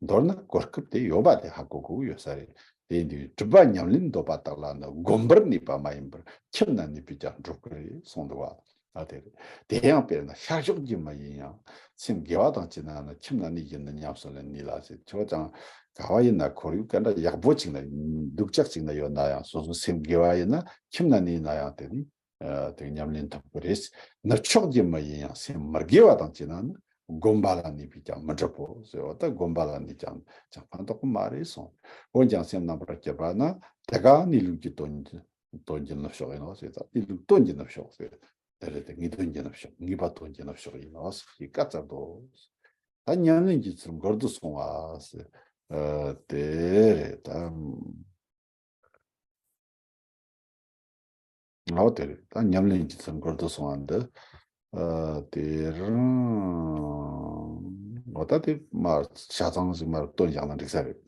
མདོར་ན་གོ་སྐབས་དེ་ཡོད་པ་དེ་ཧ་གོ་དགོས་ཡོད་ས་རེད། དེ་ཡིན་དུས་སྒྲུབ་པ་ཉམས་ལེན་འདོད་པ་དག་ལ་ནི་སྒོམ་པར་ནུས་པ་མ་ཡིན་པར་ཁྱིམ་ན་གནས་པས་ཀྱང་འགྲུབ་ཀྱི་རེད་གསུངས་འདུག་བ། ཨ་དེ་རེད། དེ་ཡང་དཔེར་ན་ཤར་ཕྱོགས་ཀྱི་མི་ཡིན་ཡང་སེམས་དགེ་བ་དང་བཅས་ན་ནི་ཁྱིམ་ན་གནས་བཞིན་དུ་ཉམས་སུ་ལེན་ནུས་ལ་ཟེར། ཁྱོད་ཀྱང་ག་བ་ཡིན་ན་ཁོར་ཡུག་ག་འདྲ་ཡག་པོ་ཅིག་ན་སྡུག་ཅག་ཅིག་ན་ཡོད་ན་ཡང་སོ་སོ་སེམས་དགེ་བ་ཡིན་ན་ཁྱིམ་ན་གནས་ན་ཡང་དེ་ནི་ཨ་དེ་ཉམས་ལེན་ཐུབ་ཀྱི་རེད། ནུབ་ཕྱོགས་ཀྱི་མི་ཡིན་ཡང་སེམས་མི་དགེ་བ་དང་བཅས་ན་ནི་སྒོམ་པ་ལ་གནས་པས་ཀྱང་མི་འགྲུབ་བོ་ཟེར་བ་ད་སྒོམ་པ་ལ་གནས་ཀྱང་ཅང་ཕན་ཐོགས་ཀྱི་མ་རེད་གསུངས། འོན་ཀྱང་སེམས་རྣམ་པར་དགྱེས་པ་ན་དེ་ག་གནས་ལུགས་ཀྱི་དོན་གྱི་དོན་གྱི་ནུབ་ཕྱོགས་ཡིན་ནོ་ཟེར། ད་གནས་ལུགས་དོན་གྱི་ནུབ་ཕྱོགས་ཟེར། དེ་རེད་དེ་ངེས་དོན་གྱི་ནུབ་ཕྱོགས་ངེས་པ་དོན་གྱི་ནུབ་ཕྱོགས་ཡིན་ནོ་ཟེར་ཞེས་བཀའ་སྩལ་ཏོ། ད་ཉམས་ལེན་གྱི་ཚུལ་མགུར་དུ་སོང་བ་ཟེར། ཨ་དེ་རེད་ད། ཨོ་དེ་རེད། ད་ཉམས་ལེན་གྱི་ཚུལ་མགུར་དུ་སོང་བ་འདི། ཨ་དེ་རང་། འོ་ད་དེ་མར་ཆ་ཚང་ཞིག་མར་བཏོན་བཞག་ན་འགྲིག་ས་རེད།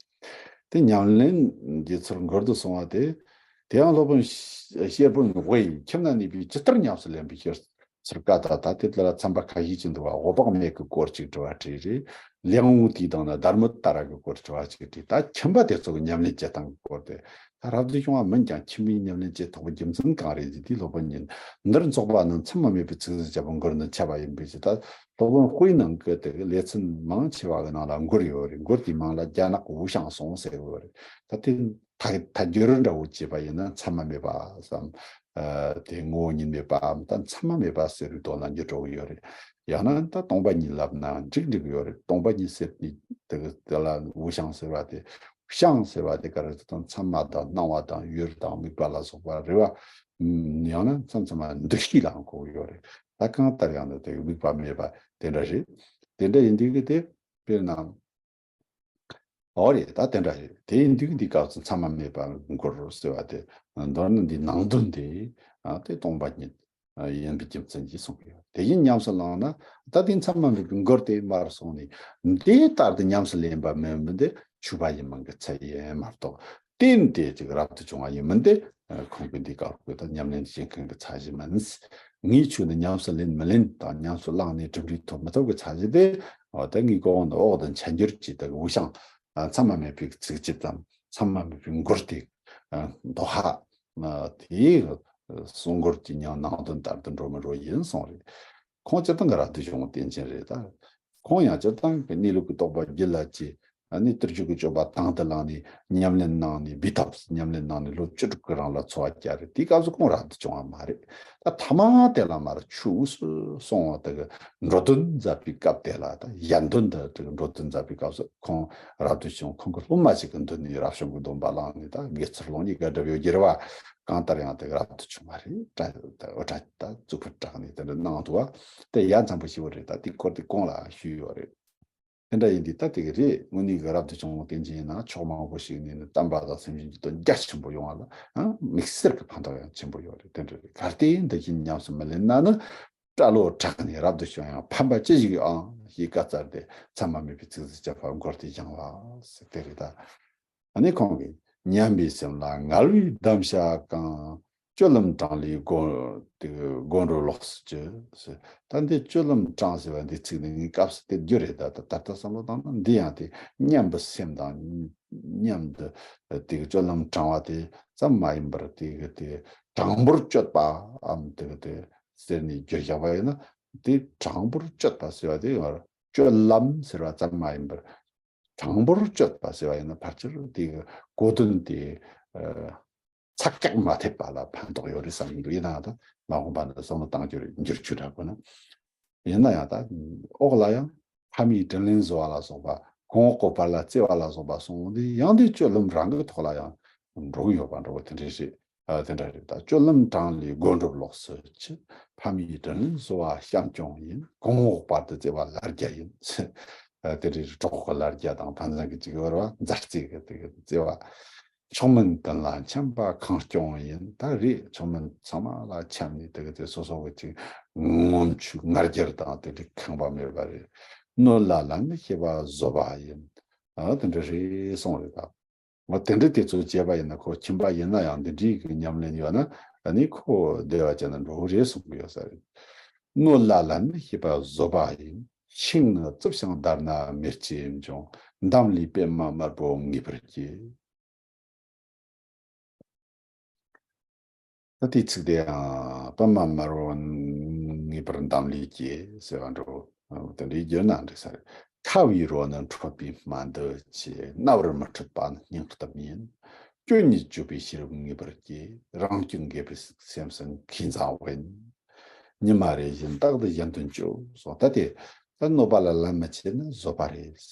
དེ་ཉམས་ལེན་གྱི་ཚུལ་མགུར་དུ་སོང་བ་དེ། དེ་ཡང་སློབ་དཔོན་ཤེར་ཕུན་དབུས་ཡིས་ཁྱིམ་ན་གནས་པས་ཇི་ལྟར་ཉམས་སུ་ལེན་པའི་ཕྱིར། ཚུལ་བཀའ་ད་ལྟ་དེ་ལ་ཚན་པ་ཁ་ཤས་ཅིག་འདུག་བ། འོད་དཔག་མེད་ཀྱི་སྐོར་ཅིག་དྲི་བ་དྲིས་རེད། ལེའུ་དེའི་སྟེང་ན་དྷརྨ་ཏཱ་ར་གི་སྐོར་དྲི་བ་ཅིག་དྲིས། ད་ཁྱིམ་པ་དེ་ཚོ་གི་ཉམས་ལེན་བྱེད་སྟངས་ཀྱི་སྐོར་དེ། ད་རབ་ཏུ་བྱུང་བ་མིན་ཀྱང་ཁྱིམ་པའི་ཉམས་ལེན་བྱེད་ཐུབ་པའི་རྒྱུ་མཚན་གང་རེད་ཟེར་དུས་སློབ་དཔོན་ཉིད་འདིར་འཚོགས་པ་རྣམས་མཚམས་མ་མེད་པའི་ཚིག་རྩུབ་བྱ་བའི་མགུར་ནི་འཆད་པ་ཡིན་པས་ཟེར། ད་སློབ་དཔོན་དབུས་ནང་གི་དེ་གི་ལེ་ཚན་མང་ཆེ་བ་གི་ནང་ལ་མགུར་ཡོད་རེད། མགུར་དེའི་མིང་ལ་རྒྱ་ནག་གི་ཝུ་ཤང་སོང་ཟེར་གི་ཡོད་རེད། ད་དེ་ཐ་ཐ་སྒྱུར་འདྲ་བོ་བྱས་པ་ཡིན་ན་མཚམས་མ་མེད་པ་བསམ། ཨ་དེ་ངོ་བོ་ཉིད་མེད་པའམ་ད་མཚམས་མ་མེད་པ་ཟེར་བའི་དོན་ལ་འགྱུར་འགྲོ་གི་ཡོད་རེད། ཡང་ན་ད་སྟོང་པ་ཉིད་ལབ་ན་འགྲིག་འགྲིག་གི་ཡོད་རེད། སྟོང་པ་ཉིད་ཟེར་ནི་དེ་གི་དེ་ལ་ཝུ་ཤང་ཟེར་བ་དེ། ཤང་ཟེར་བ་དེ་ག་རེ་ཟེར་ན་མཚན་མ་དང་སྣང་བ་དང་ཡུལ་དང་དམིགས་པ་ལ་སོགས་པ་རེད་བ། ཡང་ན་མཚམས་མཚམས་མ་འདུ་ཤེས་ལའང་གོ་གི་ཡོད་རེད། ད་གང་ལྟར་ཡང་ན་དེ་གི་དམིགས་པ་མེད་པ་དེ་འདྲ་རེད། དེ་འདྲ་ཡིན་དུས་གི་དེ་དཔེར་ན། ཨོ་རེད། ད་དེ་འདྲ་རེད། དེ་ཡིན་དུས་འདི་སྐབས་སུ་མཚམས་མ་མེད་པར་མགུར་ཟེར་བ་དེ་མདོར་ན་འདི་ནང་དོན་དེ་ཨ་དེ་སྟོང་པ་ཉིད་ཡིན་པའི་རྒྱུ་མཚན་གྱིས་གསུངས་ཡོད། དེ་བཞིན་ཉམས་སུ་བླངས་ན་ད་དེ་མཚམས་མ་མེད་པའི་མགུར་དེ་མར་སོང་ནས་འདི་ལྟར་དུ་ཉམས་སུ་ལེན་པ་མིན་པ་འདི་ཆོས་པ་ཡིན་མིན་གྱི་ཚད་ཡིན་མ་གཏོགས། རྟེན་དེ་ཅིག་རབ་ཏུ་བྱུང་བ་ཡིན་མིན་དེ་ཁོང་གིས་འདི་སྐབས་ཀྱི་ད་ཉམས་ལེན་བྱེད་མཁན་གྱི་ཚད་གཞི་མིན། ངས་ཁྱོད་ནི་ཉམས་སུ་ལེན་མི་ལེན་དང་ཉམས་སུ་བླངས་ནས་གྲུབ་འབྲས་ཐོབ་མི་ཐོབ་ཀྱི་ཚད་གཞི་དེ། འོ་ད་ངས་གོང་དུ་འོག་ཏུ་འཆད་འགྱུར་གྱི་ད་གི་ཝུ་ཤང་། ཨ་མཚམས་མ་མེད་པའི་ཚིགས་བཅད་དམ་མཚམས་མ་མེད་པའི་མགུར་དེ། ཨ་དོ་ཧ། ཨ་དེའི་གསུང་མགུར་གྱི་ཉམས་ནང་དོན་ལྟར་དུ་འགྲོ་མི་འགྲོ་ཡིན་གསུངས་རེད། ཁོང་སྤྱིར་བཏང་གི་རབ་ཏུ་བྱུང་བའི་རྟེན་ཅན་རེད་ད། ཁོང་ཡང་སྤྱིར་བཏང་གི་གནས་ལུགས་ཀྱི་རྟོགས་པ་རྒྱུད་ལ་སྐྱེས། ཨ་ནི་དུར་ཞུགས་ཀྱི་སྤྱོད་པ་དང་དུ་བླངས་ནས་ཉམས་ལེན་གནང་ནས་སྦས་ཐབས་སུ་ཉམས་ལེན་གནང་ནས་ལོ་བཅུ་དྲུག་གི་རིང་ལ་འཚོ་བ་བསྐྱལ་རེད། དེའི་སྐབས་སུ་ཁོང་རབ་ཏུ་བྱུང་བ་མ་རེད། ད་ཐ་མ་དེ་ལ་མར་ཆོས་དབུས་སུ་སོང་བ་དེ་གི་འགྲོ་དོན་མཛད་པའི་སྐབས་དེ་ལ་ད་གཞན་དོན་དུ་དེ་གི་འགྲོ་དོན་མཛད་པའི་སྐབས་སུ་ཁོང་རབ་ཏུ་བྱུང་། ཁོང་གི་སློབ་མ་ཞིག་གི་མདུན་ནས་རབ་བྱུང་གི་སྡོམ་པ་བླངས་ནས་ད་དགེ་ཚུལ་སློང་གཉིས་ཀ་སྒྲུབ་ཡོད་རྒྱུ་རེད་བ། གང་ལྟར་ཡང་དེ་གི་རབ་ཏུ་བྱུང་བ་རེད། ད་ད་འོ་ད་ད་གཙུག་ཕུད་དྲངས་ནས་དེ་འདྲ་གནང་འདུག་བ། དེ་ཡ་མཚན་པོ་ཞེ་པོ་རེད། ད་དེ་སྐོར་དེ་གོང་ལ་ཞུས་ཡོད་རེད། དེ་འདྲ་ཡིན་དུས་ད་དེ་གི་རེད། དངོས་གནས་ཀྱི་རབ་ཏུ་བྱུང་བའི་རྟེན་ཅན་ཡིན་ན་ཕྱོགས་མང་པོ་ཞིག་ནས་ནི་བསྟན་པ་དང་སེམས་ཅན་གྱི་དོན་རྒྱ་ཆེན་པོ་ཡོང་བ་ལ་ཨང་དམིགས་བསལ་གྱི་ཕན་ཐོགས་ཡང་ཆེན་པོ་ཡོད་རེད། དེ་འདྲ་རེད། གལ་ཏེ་འདི་བཞིན་ཉམས་སུ་མི་ལེན་ན་ནི་སྐྲ་ལོ་བྲེགས་ནས་རབ་ཏུ་བྱུང་ཡང་ཕན་པ་ཅི་ཞིག་ཨང་ཞེས་བཀའ་སྩལ་ཏེ་མཚམས་མ་མེད་པའི་ཚིགས་སུ་བཅད་པ་མགུར་དེ་བཞེངས་པ་ཟེར་དེ་རེད་ད། ཨ་ནི་ཁོང་གིས་ཉམས་པའི་སེམས་ལ་ངལ་བའི་གདམས་ཞག་གང་། སྤྱོད་ལམ་དྲང་ལས་སྒོམ་དེ་སྒོམ་སྒྲུབ་ལོགས་སུ་གྱུར། ད་འདི་སྤྱོད་ལམ་དྲང་ཟེར་བ་འདི་ཚིག་འདི་ངའི་སྐབས་སུ་དེ་རྒྱུ་རེད། ད་ད་ད་ལྟ་བསམ་བློ་བཏང་ན་འདི་ཡང་དེ་ཉམས་པའི་སེམས་དང་ཉམས་འདི་དེ་གི་སྤྱོད་ལམ་དྲང་བ་དེ་ཙམ་མ་ཡིན་པར་དེ་གི་དེ་དྲང་པོར་སྤྱོད་པའམ་དེ་གི་དེ་ཟེར་ནས་བསྒྱུར་བཞག་པ་ཡིན་ན་དེ་དྲང་པོར་སྤྱོད་པ་ཟེར་བ་དེ་ཡང་སྤྱོད་ལམ་ཟེར་བ་ཙམ་མ་ཡིན་པར། དྲང་པོར་སྤྱོད་པ་ཟེར་བ་ཡིན་ན་ཕལ་ཆེར་དེ་གི་གོ་དོན་དེ་ཨ་ཚགས་ཀྱག་མ་ཐེབས་པ་ལ་ཕན་ཐོགས་ཡོད་རེད་བསམ་གྱི་འདུག་ཡིན་ནའང་ད་མ་འོངས་པ་ན་བསམ་བློ་བཏང་རྒྱུ་རེད། འགྱུར་བཅོས་འདྲ་དགོས་ན། ཡིན་ན་ཡང་ད་འོག་ལ་ཡང་ཕ་མའི་དྲིན་ལན་གཟོ་བ་ལ་སོགས་པ་གོང་འོག་གི་བར་ལ་བརྩེ་བ་ལ་སོགས་པ་གསུངས་འདི་ཡང་དེ་སྤྱོད་ལམ་རང་གི་ཐོག་ལ་ཡང་འགྲོ་གི་ཡོད་པ་འདྲ་བོ་དེ་འདྲ་རེད། ཨ་དེ་འདྲ་རེད། ད་སྤྱོད་ལམ་དྲང་ལས་སྒོམ་སྒྲུབ་ལོགས་སུ་གྱུར། ཕ་མའི་དྲིན་ལན་གཟོ་བ་བྱམས་སྐྱོང་ཡིན། གོང་འོག་བར་དུ་བརྩེ་བ་ལར་རྒྱ་ཡིན། ཨ་དེ་འདྲའི་གྲོགས་ཀྱི་ལར་རྒྱ་དང་ཕན་ཚུན་གྱི་ཅིག་ཡོད་རེད་བ། མཛའ་བརྩེ་གི་དེ་གི་བརྩེ་བ། མཆོག་དམན་ཀུན་ལ་མཁྱེན་པ་ཁེངས་སྐྱུང་ཡིན། ད་རེད། མཆོག་དམན་ཚང་མ་ལ་མཁྱེན་ནས་དེ་གི་དེ་སོ་སོ་གི་ཅིག་ངོམ་ཆུ་ང་རྒྱལ་དང་དེ་འདྲའི་ཁེངས་པ་མེད་པ་རེད། གནོད་ལ་ལན་མི་ཤེས་པ་བཟོད་པ་ཡིན། ཨ་དེ་འདྲ་རེད་གསུངས་རེད་ད། འོ་དེ་འདྲ་དེ་ཚོ་བྱས་པ་ཡིན་ན་ཁོ་ཁྱིམ་པ་ཡིན་ན་ཡང་འདི་འདྲའི་གི་ཉམས་ལེན་ཡོད་ན་ཨ་ནི་ཁོ་བདེ་བ་ཅན་ན་འགྲོ་གི་རེད་གསུང་གི་ཡོད་ས་རེད། སྣོད་ལ་ལ་ནི་ཤེས་པ་བཟོད་པ་ཡིན། ཤིང་ནི་རྩུབ་ཞིང་འདར་ན་མེ་ལྕེ་འབྱུང་། འདམ་ལས་པད་མ་དམར་པོ་ངེས་པར་སྐྱེ། ད་དེའི་ཚིག་དེ་ཡང་པད་མ་དམར་པོ་ངེས་པར་འདམ་ལས་སྐྱེ་ཟེར་བ་འགྲོ། དེ་འདྲའི་བརྗོད་ན་འགྲིག་ས་རེད། ཁ་བའི་རོ་ནི་འཕྲོད་པའི་སྨན་དུ་ཆེ། རྣ་བར་མི་འཕྲོད་པ་ནི་སྙིང་གཏམ་ཡིན། སྐྱོན་གཉིས་བཅོས་པའི་ཤེས་རབ་ངེས་པར་སྐྱེ། རང་སྐྱོན་འགེབས་པའི་སེམས་སུ་མཁས་མཛངས་བས། ཉི་མ་རེ་བཞིན་རྟག་ཏུ་གཞན་དོན་བཅོས་སོ། ད་དེ་ད་གནོད་པ་ལ་ལན་མི་བྱེད་ན་བཟོད་པ་རེད།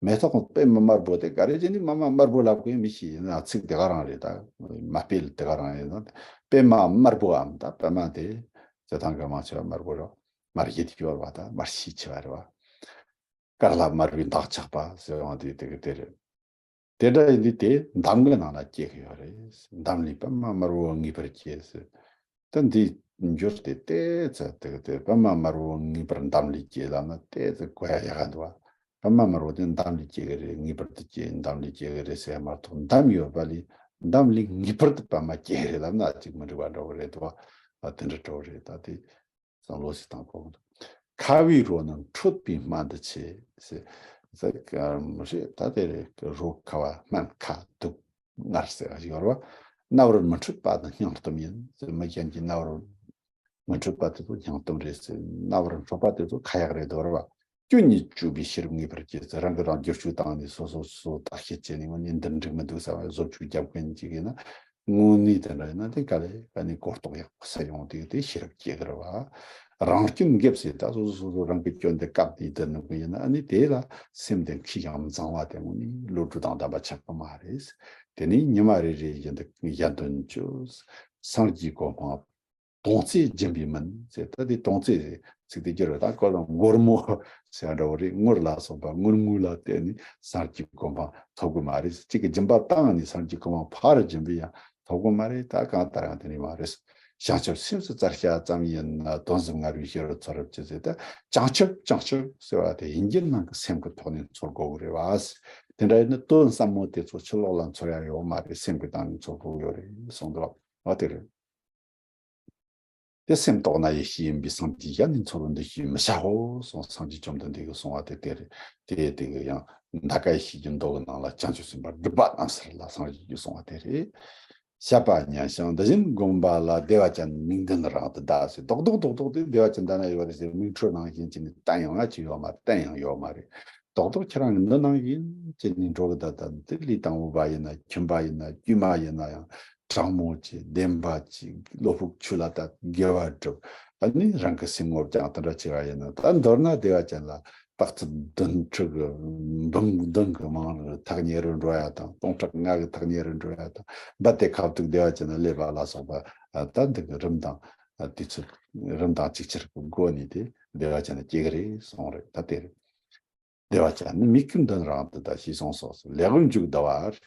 མེ་ཏོག་པད་མ་དམར་པོ་དེ་ག་རེ་བྱས་ནས་པད་མ་དམར་པོ་ལབ་དགོས་མི་ཤེས་ཡིན་ན་ཚིག་དེ་ག་རང་རེད་ད། མ་དཔེ་དེ་ག་རང་ཡིན་ན་པད་མ་དམར་པོའམ་ད་པད་མ་དེ་སྤྱིར་བཏང་གི་མང་ཆེ་བ་དམར་པོ་རེད། དམར་ཞིང་ཡིད་སྐྱོ་བ་དང་དམར་ཞིང་ཆེ་བ་རེད་བ། དཀར་ལ་དམར་བའི་འདག་ཆགས་པ་ཟེར་བ་དེ་དེ་གི་དེ་རེད། དེ་འདྲ་ཡིན་དུས་དེ་འདམ་གྱི་ནང་ན་སྐྱེ་གི་ཡོད་རེད། འདམ་ལས་པད་མ་དམར་པོ་ངེས་པར་སྐྱེ་ཟེར། ད་འདི་འགྱུར་ཏེ་ཏོག་ཙམ་དེ་གི་དེ་པད་མ་དམར་པོ་ངེས་པར་འདམ་ལས་སྐྱེ་ལབ་ན་ཏོག་ཙམ་གོ་ཡ་ཡག་ག་འདུག་བ། པད་མ་དམར་པོ་དེ་འདམ་ལས་སྐྱེ་གི་རེད། ངེས་པར་དུ་སྐྱེ་འདམ་ལས་སྐྱེ་གི་རེད་ཟེར་ཡ་མ་གཏོགས་འདམ་ཡོད་པ་ལས་འདམ་ལས་ངེས་པར་དུ་པད་མ་སྐྱེ་གི་རེད་ལབ་ན་ཅིག་མི་འགྲིག་པ་འདྲ་བོ་རེད་འདུག་བ། ཨ་དེ་འདྲ་འདྲ་བོ་རེད་ད་དེ། བསམ་བློ་ཞིག་བཏང་དགོས་ཀྱི་འདུག་ཁ་བའི་རོ་ནི་འཕྲོད་པའི་སྨན་དུ་ཆེ། ཟེར་ཟེར་མི་ཤེས་ད་དེ་རེད། རོ་ཁ་བ་སྨན་ཁ་དུག་ལྔ་ཟེར་བ་ཞིག་ཡོད་རེད་བ། རྣ་བར་མི་འཕྲོད་པ་ནི་སྙིང་གཏམ་ཡིན་ཟེར། མི་གཞན་གྱི་རྣ་བར་མི་འཕྲོད་པ་དེ་ཚོ་སྙིང་གཏམ་རེད་ཟེར། རྣ་བར་འཕྲོད་པ་དེ་ཚོ་ཁ་ཡག་རེད་འདུག་རེད་བ། སྐྱོན་གཉིས་བཅོས་པའི་ཤེས་རབ་ངེས་པར་སྐྱེ་ཟེར། རང་གིས་རང་བསྒྱུར་བཅོས་བཏང་ནས་སོ་སོ་སོ་སོ་བརྟག་དཔྱད་བྱས་ནས་དངོས་གནས་འདི་འགྲིག་མི་འདུག་བསམ་པའི་བཟོ་བཅོས་རྒྱབ་མཁན་ཅིག་ཡིན་ན། དངོས་གནས་དེ་འདྲ་ཡིན་ན་དེ་ག་ལས་ཨ་ནི་གོ་རྟོགས་ཡག་པོ་ས་ཡོང་དུས་དེ་ཤེས་རབ་སྐྱེ་གི་རེད་བ། རང་སྐྱོན་འགེབས་ཟེར་ད་སོ་སོ་སོ་སོ་རང་གི་སྐྱོན་དེ་བཀབ་དེ་ཡིན་ན་ཨ་ནི་དེ་ལ་སེམས་དེ་མཁས་ཀྱང་མཛངས་བ་དེ་དངོས་གནས་བློ་གྲོས་དང་ལྡན་པ་ཆགས་པ་མ་རེད། དེ་ནས་ཉི་མ་རེ་རེ་བཞིན་དུ་གཞན་དོན་བཅོས། སངས་རྒྱས་གོ་འཕང་དོང་ཙེ་སྦྱིན་པའི་མིན་ཟེར། ད་དེ་དོང་ཙེ་ཟེར་ཚིག་དེ་སྒྱུར་བ་ད་ཁོ་རང་སྒོར་མོ་ཟེར་འདྲ་བོ་རེད། དངུལ་ལ་སོགས་པ་དངུལ་དངུལ་ལ་བརྟེན་ནས་སངས་རྒྱས་གོ་འཕང་ཐོབ་གི་མ་རེད། གཅིག་གི་སྦྱིན་པ་བཏང་ནས་སངས་རྒྱས་གོ་འཕང་ཕར་སྦྱིན་པ་ཡང་ཐོབ་གི་མ་རེད། ད་གང་ལྟར་ཡང་དེ་ནི་མ་རེད། བྱང་ཆུབ་སེམས་སུ་བཙལ་བྱ་ཙམ་ཡིན་ན། དོན་གཟབ་ངར་བའི་ཤེས་རབ་ཚོར་རབ་ཅི་ཟེར། ད་བྱང་ཆུབ་བྱང་ཆུབ་ཟེར་བ་དེ་ཡིན་གྱི་ནང་གི་སེམས་ཀྱི་ཐོག་ནས་ཚོར་དགོས་གི་རེད་བ། དེ་འདྲ་ཡིན་ན་དོན་ཟབ་མོ་དེ་ཚོ་ཕྱི་ལོགས་ལ་ཚོར་ཡ་ཡོད་མ་རེད། སེམས་ཀྱི་སྟེང་ནས་ཚོར་དགོས་ཡོད་རེད་གསུངས་འདུག་བ། དེ་རེད། དེ་སེམས་རྟོག་ན་ཡེ་ཤེས་ཡིན་པས། སངས་རྒྱས་གཞན་ནས་ཚོར་བ་འདི་ཤེས་མི་བྱའོ་གསུངས། སངས་རྒྱས་བཅོམ་ལྡན་འདས་ཀྱིས་གསུངས་པ་དེ་དེ་རེད། དེ་དེ་གི་ཡང་འདའ་ཀ་ཡེ་ཤེས་ཀྱི་མདོ་གི་ནང་ལ་བྱང་ཆུབ་སེམས་དཔའ་སྒྲུབ་པ་རྣམས་ཟེར་ལ་སངས་རྒྱས་ཀྱིས་གསུངས་པ་དེ་རེད། བཤད་པ་ཉན་ཞིང་འདི་བཞིན་བསྒོམས་པ་ལ། བདེ་བ་ཅན་མིག་མདུན་རང་དུ་གདའ་ཟེར། རྡོག་རྡོག་རྡོག་རྡོག་དེ་བདེ་བ་ཅན་འདི་ན་ཡོད་རེད་ཟེར། མིག་འཕྲུལ་ནང་བཞིན་བྱས་ནས་བསྟན་ཡང་ང་ཅི་ཡོད་མ་བསྟན་ཡང་ཡོད་མ་རེད། རྡོག་རྡོག་ཁྱེད་རང་གི་འདི་ནང་བཞིན་བྱས་ནས་འགྲོ་གི་ད་ལྟ་འདི་ལས་དང་པོ་པ་ཡིན་ན་ཁྱིམ་པ་ཡིན་ན་དཀྱུས་མ་ཡིན་ན་ཡང་། དྲང་མོ་བྱེད། བདེན་པ་བྱེད། བློ་ཕུགས་ཆོས་ལ་ད་དགེ་བ་སྒྲུབ། ཨ་ནི་རང་གི་སེམས་ངོ་སྦྱང་དེ་འདྲ་བྱས་པ་ཡིན་ན། ད་མདོར་ན་བདེ་བ་ཅན་ལ་དཔག་ཚད་བདུན་ཕྲག་གི་འབུམ་བདུན་གྱི་མང་རུ་ཐག་ཉེ་རུ་འགྲོ་ཡ་དང་། སྟོང་ཕྲག་ལྔ་གི་ཐག་ཉེ་རུ་འགྲོ་ཡ་དང་། རྦད་དེ་ཁ་ཐུག་བདེ་བ་ཅན་ལ་སླེབས་པ་ལ་སོགས་པ། ཨ་ད་འདི་གི་རིམ་དང་། ཨ་དུས་ཚོད་རིམ་དང་ཅིག་ཆར་གྱི་སྒོ་ནས་དེ་བདེ་བ་ཅན་ལ་སྐྱེ་གི་རེད་གསུངས་རེད། ད་དེ་རེད། བདེ་བ་ཅན་ནི་མིག་གི་མདུན་རང་དུ་གདའ་ཞེས་གསུངས་སོ། ལེགས་པར་འཇུག་བསྡུ་བ།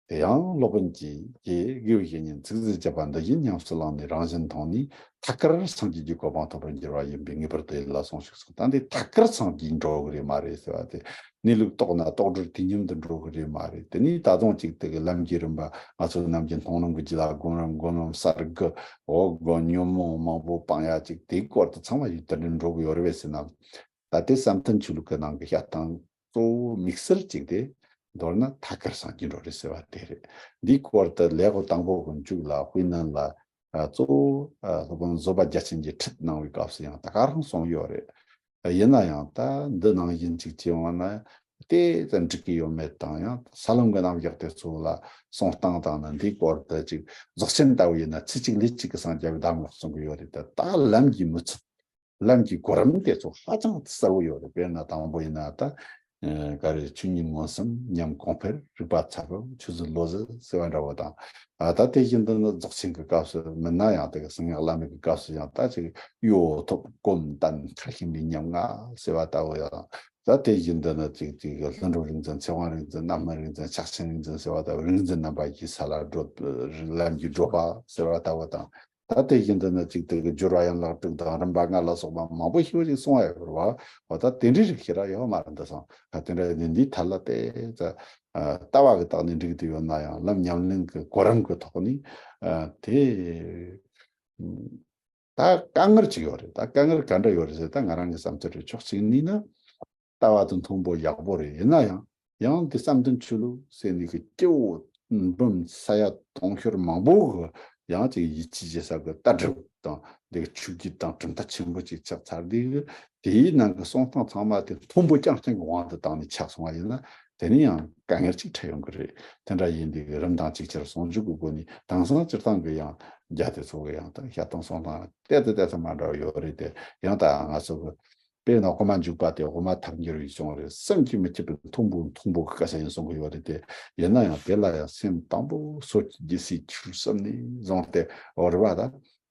དེ་ཡང་སློབ་དཔོན་གྱིས་ཀྱེ་དགེ་བའི་བཤེས་གཉེན་ཚིག་རྩུབ་བྱས་པ་འདི་བཞིན་ཉམས་སུ་བླངས་ནས་རང་བཞིན་མཐོང་ནས་ཐད་ཀར་སངས་རྒྱས་ཀྱི་གོ་འཕང་ཐོབ་པར་འགྱུར་བ་ཡིན་པས་ངེས་པར་དུ་ཡིད་ལ་ཟུངས་ཤིག་གསུངས། ད་འདི་ཐད་ཀར་སངས་རྒྱས་འགྲོ་གི་རེད་མ་རེད་ཟེར་བ་དེ། གནས་ལུགས་རྟོགས་ན་རྟོགས་གྲོལ་དུས་མཉམ་དུ་འགྲོ་གི་རེད་མ་རེད། དེ་ནས་ད་དུང་གཅིག་དེ་གི་ལམ་གྱི་རིམ་པ་ང་ཚོ་ནམ་རྒྱུན་མཐོང་ལམ་གྱི་རྒྱུད་ལ་སྒོམ་རིམ་སྒོམ་རིམ་གསར་དགུ་འོ་སྒོམ་ཉོན་མོངས་མང་པོ་སྤང་ཡ་གཅིག་དེའི་སྐོར་དུ་ཚང་མ་ཡིད་དུ་འགྲོ་གི་ཡོད་རེད་པས་ཟེར་ན། ད་ལྟའི་བསམ་གཏན་ཆོས་ལུགས་ཀྱི་ནང་གི་བཤད་སྟངས་གཙོ་བོ་དམིགས་བསལ་གཅིག་དེ་མདོར་ན་ཐད་ཀར་སངས་རྒྱས་འགྲོ་རེད་ཟེར་བ་དེ་རེད། འདིའི་སྐོར་དུ་ལེའུ་དང་པོ་གི་མཇུག་ལ་དཔེར་ན་ལ་གཙོ་བོ་སློབ་དཔོན་བཟོད་པ་རྒྱ་ཆེན་གྱིས་ཁྲིད་གནང་བའི་སྐབས་སུ་ཡང་ད་ག་རང་གསུངས་ཡོད་རེད། ཡིན་ན་ཡང་ད་འདི་ནང་བཞིན་གཅིག་བྱས་ཡོང་ན་དེ་ཙམ་འགྲིག་གི་ཡོད་མེད་དང་། ཡང་ས་ལམ་གྱི་རྣམ་གཞག་དེ་ཚོ་ལ་གསུང་སྟངས་དང་ནི་འདིའི་སྐོར་དུ་ཅིག་རྫོགས་ཆེན་ལྟ་བུ་ཡིན་ན་ཚེ་གཅིག་ལུས་གཅིག་གི་སངས་རྒྱ་བའི་གདམས་ངག་གསུང་གི་ཡོད་རེད། ད་ད་ལམ་གྱི་མི་ཚུལ། ལམ་གྱི་གོ་རིམ་དེ་ཚོ་ཧ་ཅང་གསལ་བོ་ཡོད་རེད། དཔེར་ན་དང་པོ་ཡིན་ན་ད་ཨ་ག་རེ་ཆོས་ཉིད་མངོན་སུམ་ཉམས་གོང་འཕེལ། རིག་པ་ཚད་པ། ཆོས་ཚུལ་བློ་གཟུ་ཟེར་བ་འདྲ་བོ་དང་། ཨ་ད་དེ་བཞིན་དུ་ནི་རྫོགས་ཆེན་གྱི་སྐབས་སུ་མིན་ན་ཡང་དེ་གི་གསང་སྔགས་བླ་མེད་ཀྱི་སྐབས་སུ་ཡང་ད་ཅིག་གཡོ་ཐོབ་གོམས་བསྟན་མཐར་ཕྱིན་པའི་ཉམ་ང་ཟེར་བ་ལྟ་བུ་ཡང་། ད་དེ་བཞིན་དུ་ནི་ཅིག་ཅིག་ལྷུན་གྲུབ་རིག་འཛིན། ཚེ་དབང་རིག་འཛིན། རྣམ་སྨིན་རིག་འཛིན། ཕྱག་ཆེན་རིག་འཛིན་ཟེར་བ་ལྟ་བུ། རིག་འཛིན་རྣམ་པ་བཞིའི་ས་ལ་བགྲོད། ལམ་གྱི་བགྲོད་པ་ཟེར་བ་ལྟ་བུ་དང་། ད་དེ་བཞིན་དུ་ནི་ཅིག་དེ་གི་སྦྱོར་བ་ཡན་ལག་དྲུག་དང་རིམ་པ་ལྔ་ལ་སོགས་པ་མང་པོ་ཞིག་ཅིག་གསུང་བ་ཡོད་རེད་བ། འོ་ད་དེ་འདྲའི་རིགས་ཤིག་ར་ཡོད་མ་རེད། འདི་སང་ད་དེ་འདྲ་ནི་འདིའི་ཐད་ལ་དེ་ཙ་ལྟ་བ་གི་སྟེང་ནས་འགྲིག་བསྡད་ཡོད་ན་ཡང་ལམ་ཉམས་ལེན་གི་གོ་རིམ་གི་ཐོག་ནས་དེ། ད་དཀའ་ངལ་ཅིག་ཡོད་རེད། ད་དཀའ་ངལ་ག་འདྲ་ཡོད་རེད་ཟེར། ད་ང་རང་གི་བསམ་ཚུལ་རེད། ཕྱོགས་གཅིག་ནས་ན་ལྟ་བ་དེ་མཐོན་པོ་ཡག་པོ་རེད། ཡིན་ན་ཡང་ཡང་དེ་བསམ་གཏན་ཆོས་ལུགས་ཟེར་ནས་གི་སྐྱེ་བོ་འབུམ་ས་ཡ་དུང་ཕྱུར་མང་པོ་གི་ཡང་ཅིག་ཡིད་ཆེས་བྱེད་ས་གི་ལྟ་གྲུབ་དང་འདི་གི་ཆོས་བརྒྱུད་དང་གྲུབ་མཐའ་ཆེན་པོ་ཅིག་ཆགས་ཚར། དེ་གི་དེའི་ནང་གི་གསུང་སྟངས་ཚང་མ་དེ་མཐོན་པོ་རྐྱང་རྐྱང་གི་དབང་དུ་བཏང་ནས་ཆགས་སོང་བ་ཡིན་ན་དེ་ནི་ཡང་དཀའ་ངལ་ཅིག་འཕྲད་ཡོང་གི་རེད། དེ་འདྲ་ཡིན་དུས་རིམ་དང་ཅིག་ཅར་ཟུང་འཇུག་གི་སྒོ་ནས་དེང་སང་སྤྱིར་བཏང་གི་ཡང་རྒྱ་དེ་ཚོ་གི་ཡང་ད་བཤད་སྟངས་གསུང་སྟངས་ཏོག་ཙམ་ཏོག་ཙམ་མ་འདྲ་བ་ཡོད་རེད་དེ། ཡང་ད་ང་ཚོ་གི་དཔེར་ན་དབུ་མ་འཇུག་པ་དེ་དབུ་མ་ཐལ་འགྱུར་བའི་གཞུང་རེད། བསམ་གྱིས་མི་ཁྱབ་པའི་མཐོན་པོ་མཐོན་པོ་གི་སྐད་ཆ་ཡིན་གསུང་གི་ཡོད་རེད་དེ། ཡིན་ན་ཡང་དེ་ལ་ཡང་སེམས་དང་པོ་སོ་སྐྱེ་རྒྱལ་སྲས་ཆོས་གསུམ་ནས་བཟུང་སྟེ་འོ་རེད་བ། ད་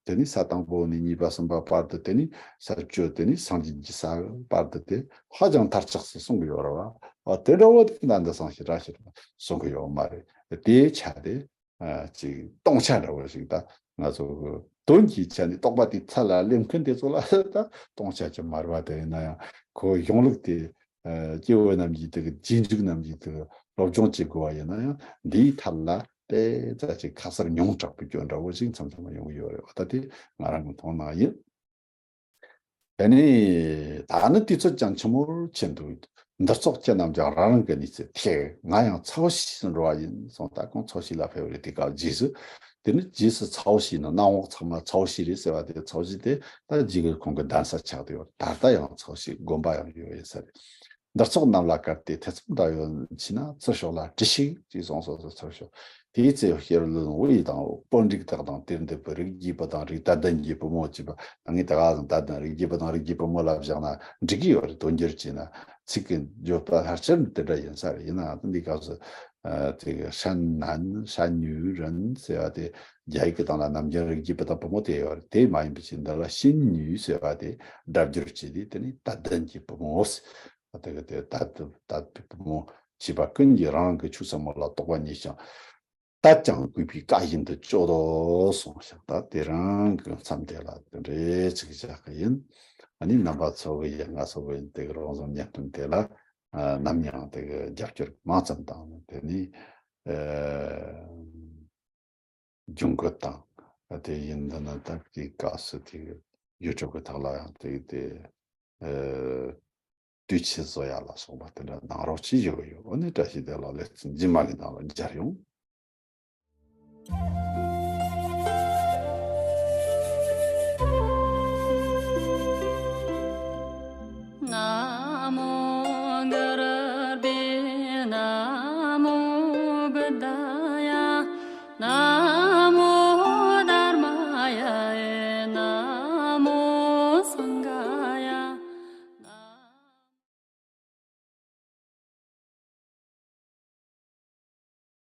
དེ་ནས་ས་དང་པོ་ནས་གཉིས་པ་གསུམ་པ་བར་དུ། དེ་ནས་ས་བཅུ། དེ་ནས་སངས་རྒྱས་ཀྱི་ས་བར་དུ་དེ་ཧ་ཅང་མཐར་ཆགས་སུ་གསུང་གི་ཡོད་རེད་བ། ཨ་དེ་འདྲ་བོ་དེ་ད་འདི་སང་ཞེ་དྲག་ཞེ་དྲག་གསུང་གི་ཡོད་མ་རེད། དེའི་ཆ་དེ་ཨ་ཅིག་སྟོང་ཆ་འདྲ་བོ་ཞིག་ད་ང་ཚོ་གི་དོན་གྱི་ཆ་ནས་རྟོགས་པ་དེ་ཚད་ལ་སླེབས་མཁན་དེ་ཚོ་ལ་ད་སྟོང་ཆ་ཅིག་མ་རེད་བ། དེ་ཡིན་ན་ཡང་ཁོ་གཞུང་ལུགས་དེ་ཨ་སྐྱེ་བོ་རྣམས་ཀྱིས་དེ་གི་རྗེས་འཇུག་རྣམས་ཀྱིས་དེ་གི་སློབ་སྦྱོང་བྱེད་དགོས་པ་ཡིན་ན་ཡང་འདིའི་ཐད་ལ་དེ་ཙམ་ཅིག་ཁ་གསལ་ཉུང་དྲགས་པའི་སྐྱོན་འདྲ་བོ་ཞིག་མཚམས་མཚམས་ཡོང་གི་ཡོད་རེད་བ། ད་དེ་ང་རང་གི་མཐོང་སྣང་ཡིན། དེ་ནས་ད་ནི་དུས་ཚོད་ཀྱང་ཕྱི་མོར་ཕྱིན་འདུག་འདིར་ཚོགས་ཁྱེད་རྣམས་ཀྱང་རང་རང་གི་གནས་ཚུལ་ཐད། ང་ཡང་ཚ་བོ་གཤིས་སུ་འགྲོ་བ་ཡིན་གསུངས། ད་ཁོང་ཚ་བོ་གཤིས་ལ་ཕེབས་རེད། དེ་སྐབས་རྗེས་སུ་དེ་ནི་རྗེས་སུ་ཚ་བོ་གཤིས་ནི་གནམ་འོག་ཚང་མ་ཚ་བོ་གཤིས་རེད་ཟེར་བ་དེ། ཚ་བོ་གཤིས་དེ་ད་རྗེས་ཀྱི་ཁོང་གི་གདན་ས་ཆགས་བསྡད་ཡོད། ད་ལྟ་ཡང་ཚ་བོ་གཤིས་དགོན་པ་ཡང་ཡོད་ཡིན་ས་རེད། འདིར་ཚོགས་རྣམས་ལ་བཀར་ཏེ་ཐེ་ཚོམ་འདྲ་ཡོད་མཁན་ན་ཚུར་ཤོག་ལ་དྲི་ཞིག་ཅེས་གསུངས་སོ། སོ་ཚུར་ཤོག་དེའི་ཚེ་ཤེར་ལུན་དབུ་ཡི་དང་པོ་འབྲུག་སྟག་དང་དེར་འདུས་པའི་རིགས་བརྒྱུད་པ་དང་རིགས་དད་ལྡན་གྱི་བུ་མོ་བཅས་པ། ད་ངས་ད་ག་ཟེ་དད་ལྡན་རིགས་བརྒྱུད་པ་དང་རིགས་བརྒྱུད་བུ་མོ་ལ་བཞག་ན་འགྲིག་གི་ཡོད་རེད། དོན་འགྱུར་བྱས་ན་ཚིག་གི་བརྗོད་པ་ཕལ་ཆེར་དེ་འདྲ་ཡིན་ས་རེད། ཡིན་ནའང་འདི་སྐབས་སུ་ཨ་དེ་གི་ཧྲན་ནན་ཧྲན་ཉུའུ་རན་ཟེར་བ་དེ་རྒྱ་ཡིག་གི་སྟེང་ལ་ནམ་རྒྱུན་རིགས་བརྒྱུད་པ་དང་བུ་མོ་དེ་ཡོད་རེད། དེ་མ་ཡིན་པའི་ཕྱིར་འདི་ལ་ཤིན་ཉུའུ་ཟེར་བ་དེ་སྒྲ་བསྒྱུར་བྱས་ཏེ་དེ་ནི་དད་ལྡན་གྱི་བུ་མོ་ཟེར། དེ་གི་དེ་དད་དད་པའི་བུ་མོ་བྱས་པ་ཀུན་གྱིས་རང་རང་གི་ཆོས་ཟབ་མོ་ལ་རྟོགས་པ་རྙེད་ཅིང་། དད་ཅིང་གུས་པས་བཀའ་བཞིན་དུ་སྤྱོད་དོ་གསུངས་ཤག་ད་དེ་རིང་གི་མཚམས་དེ་ལ་དེ་འདྲའི་ཅིག་བཞག་གི་ཡིན། ཨ་ནི་རྣམ་པ་ཚོ་གི་ཡང་ང་ཚོ་གི་དེ་གི་རང་བཟོ་བརྙན་སྐྲུན་དེ་ལ་ཨ་ནམ་ཡང་དེ་གི་རྒྱབ་སྐྱོར་མང་ཙམ་དང་དེ་ནི་ཨ་སྦྱོང་བརྡར་དང་། དེ་ཡིན་འདི་ན་ད་དེའི་སྐབས་སུ་དེ་ཡུ་ཊུབ་ཀྱི་ཐོག་ལ་ཡང་དེ་དེ་ཨེ་དུས་ཆེན་བཟོ་ཡ་ལ་སོགས་པ་དེ་འདྲ་གནང་རོགས་གྱིས་ཞུ་གི་ཡོད། འོ་ནི་བཀྲ་ཤིས་བདེ་ལེགས། ལེ་ཚན་རྗེས་མ་གི་ནང་ལ་མཇལ་ཡོང་།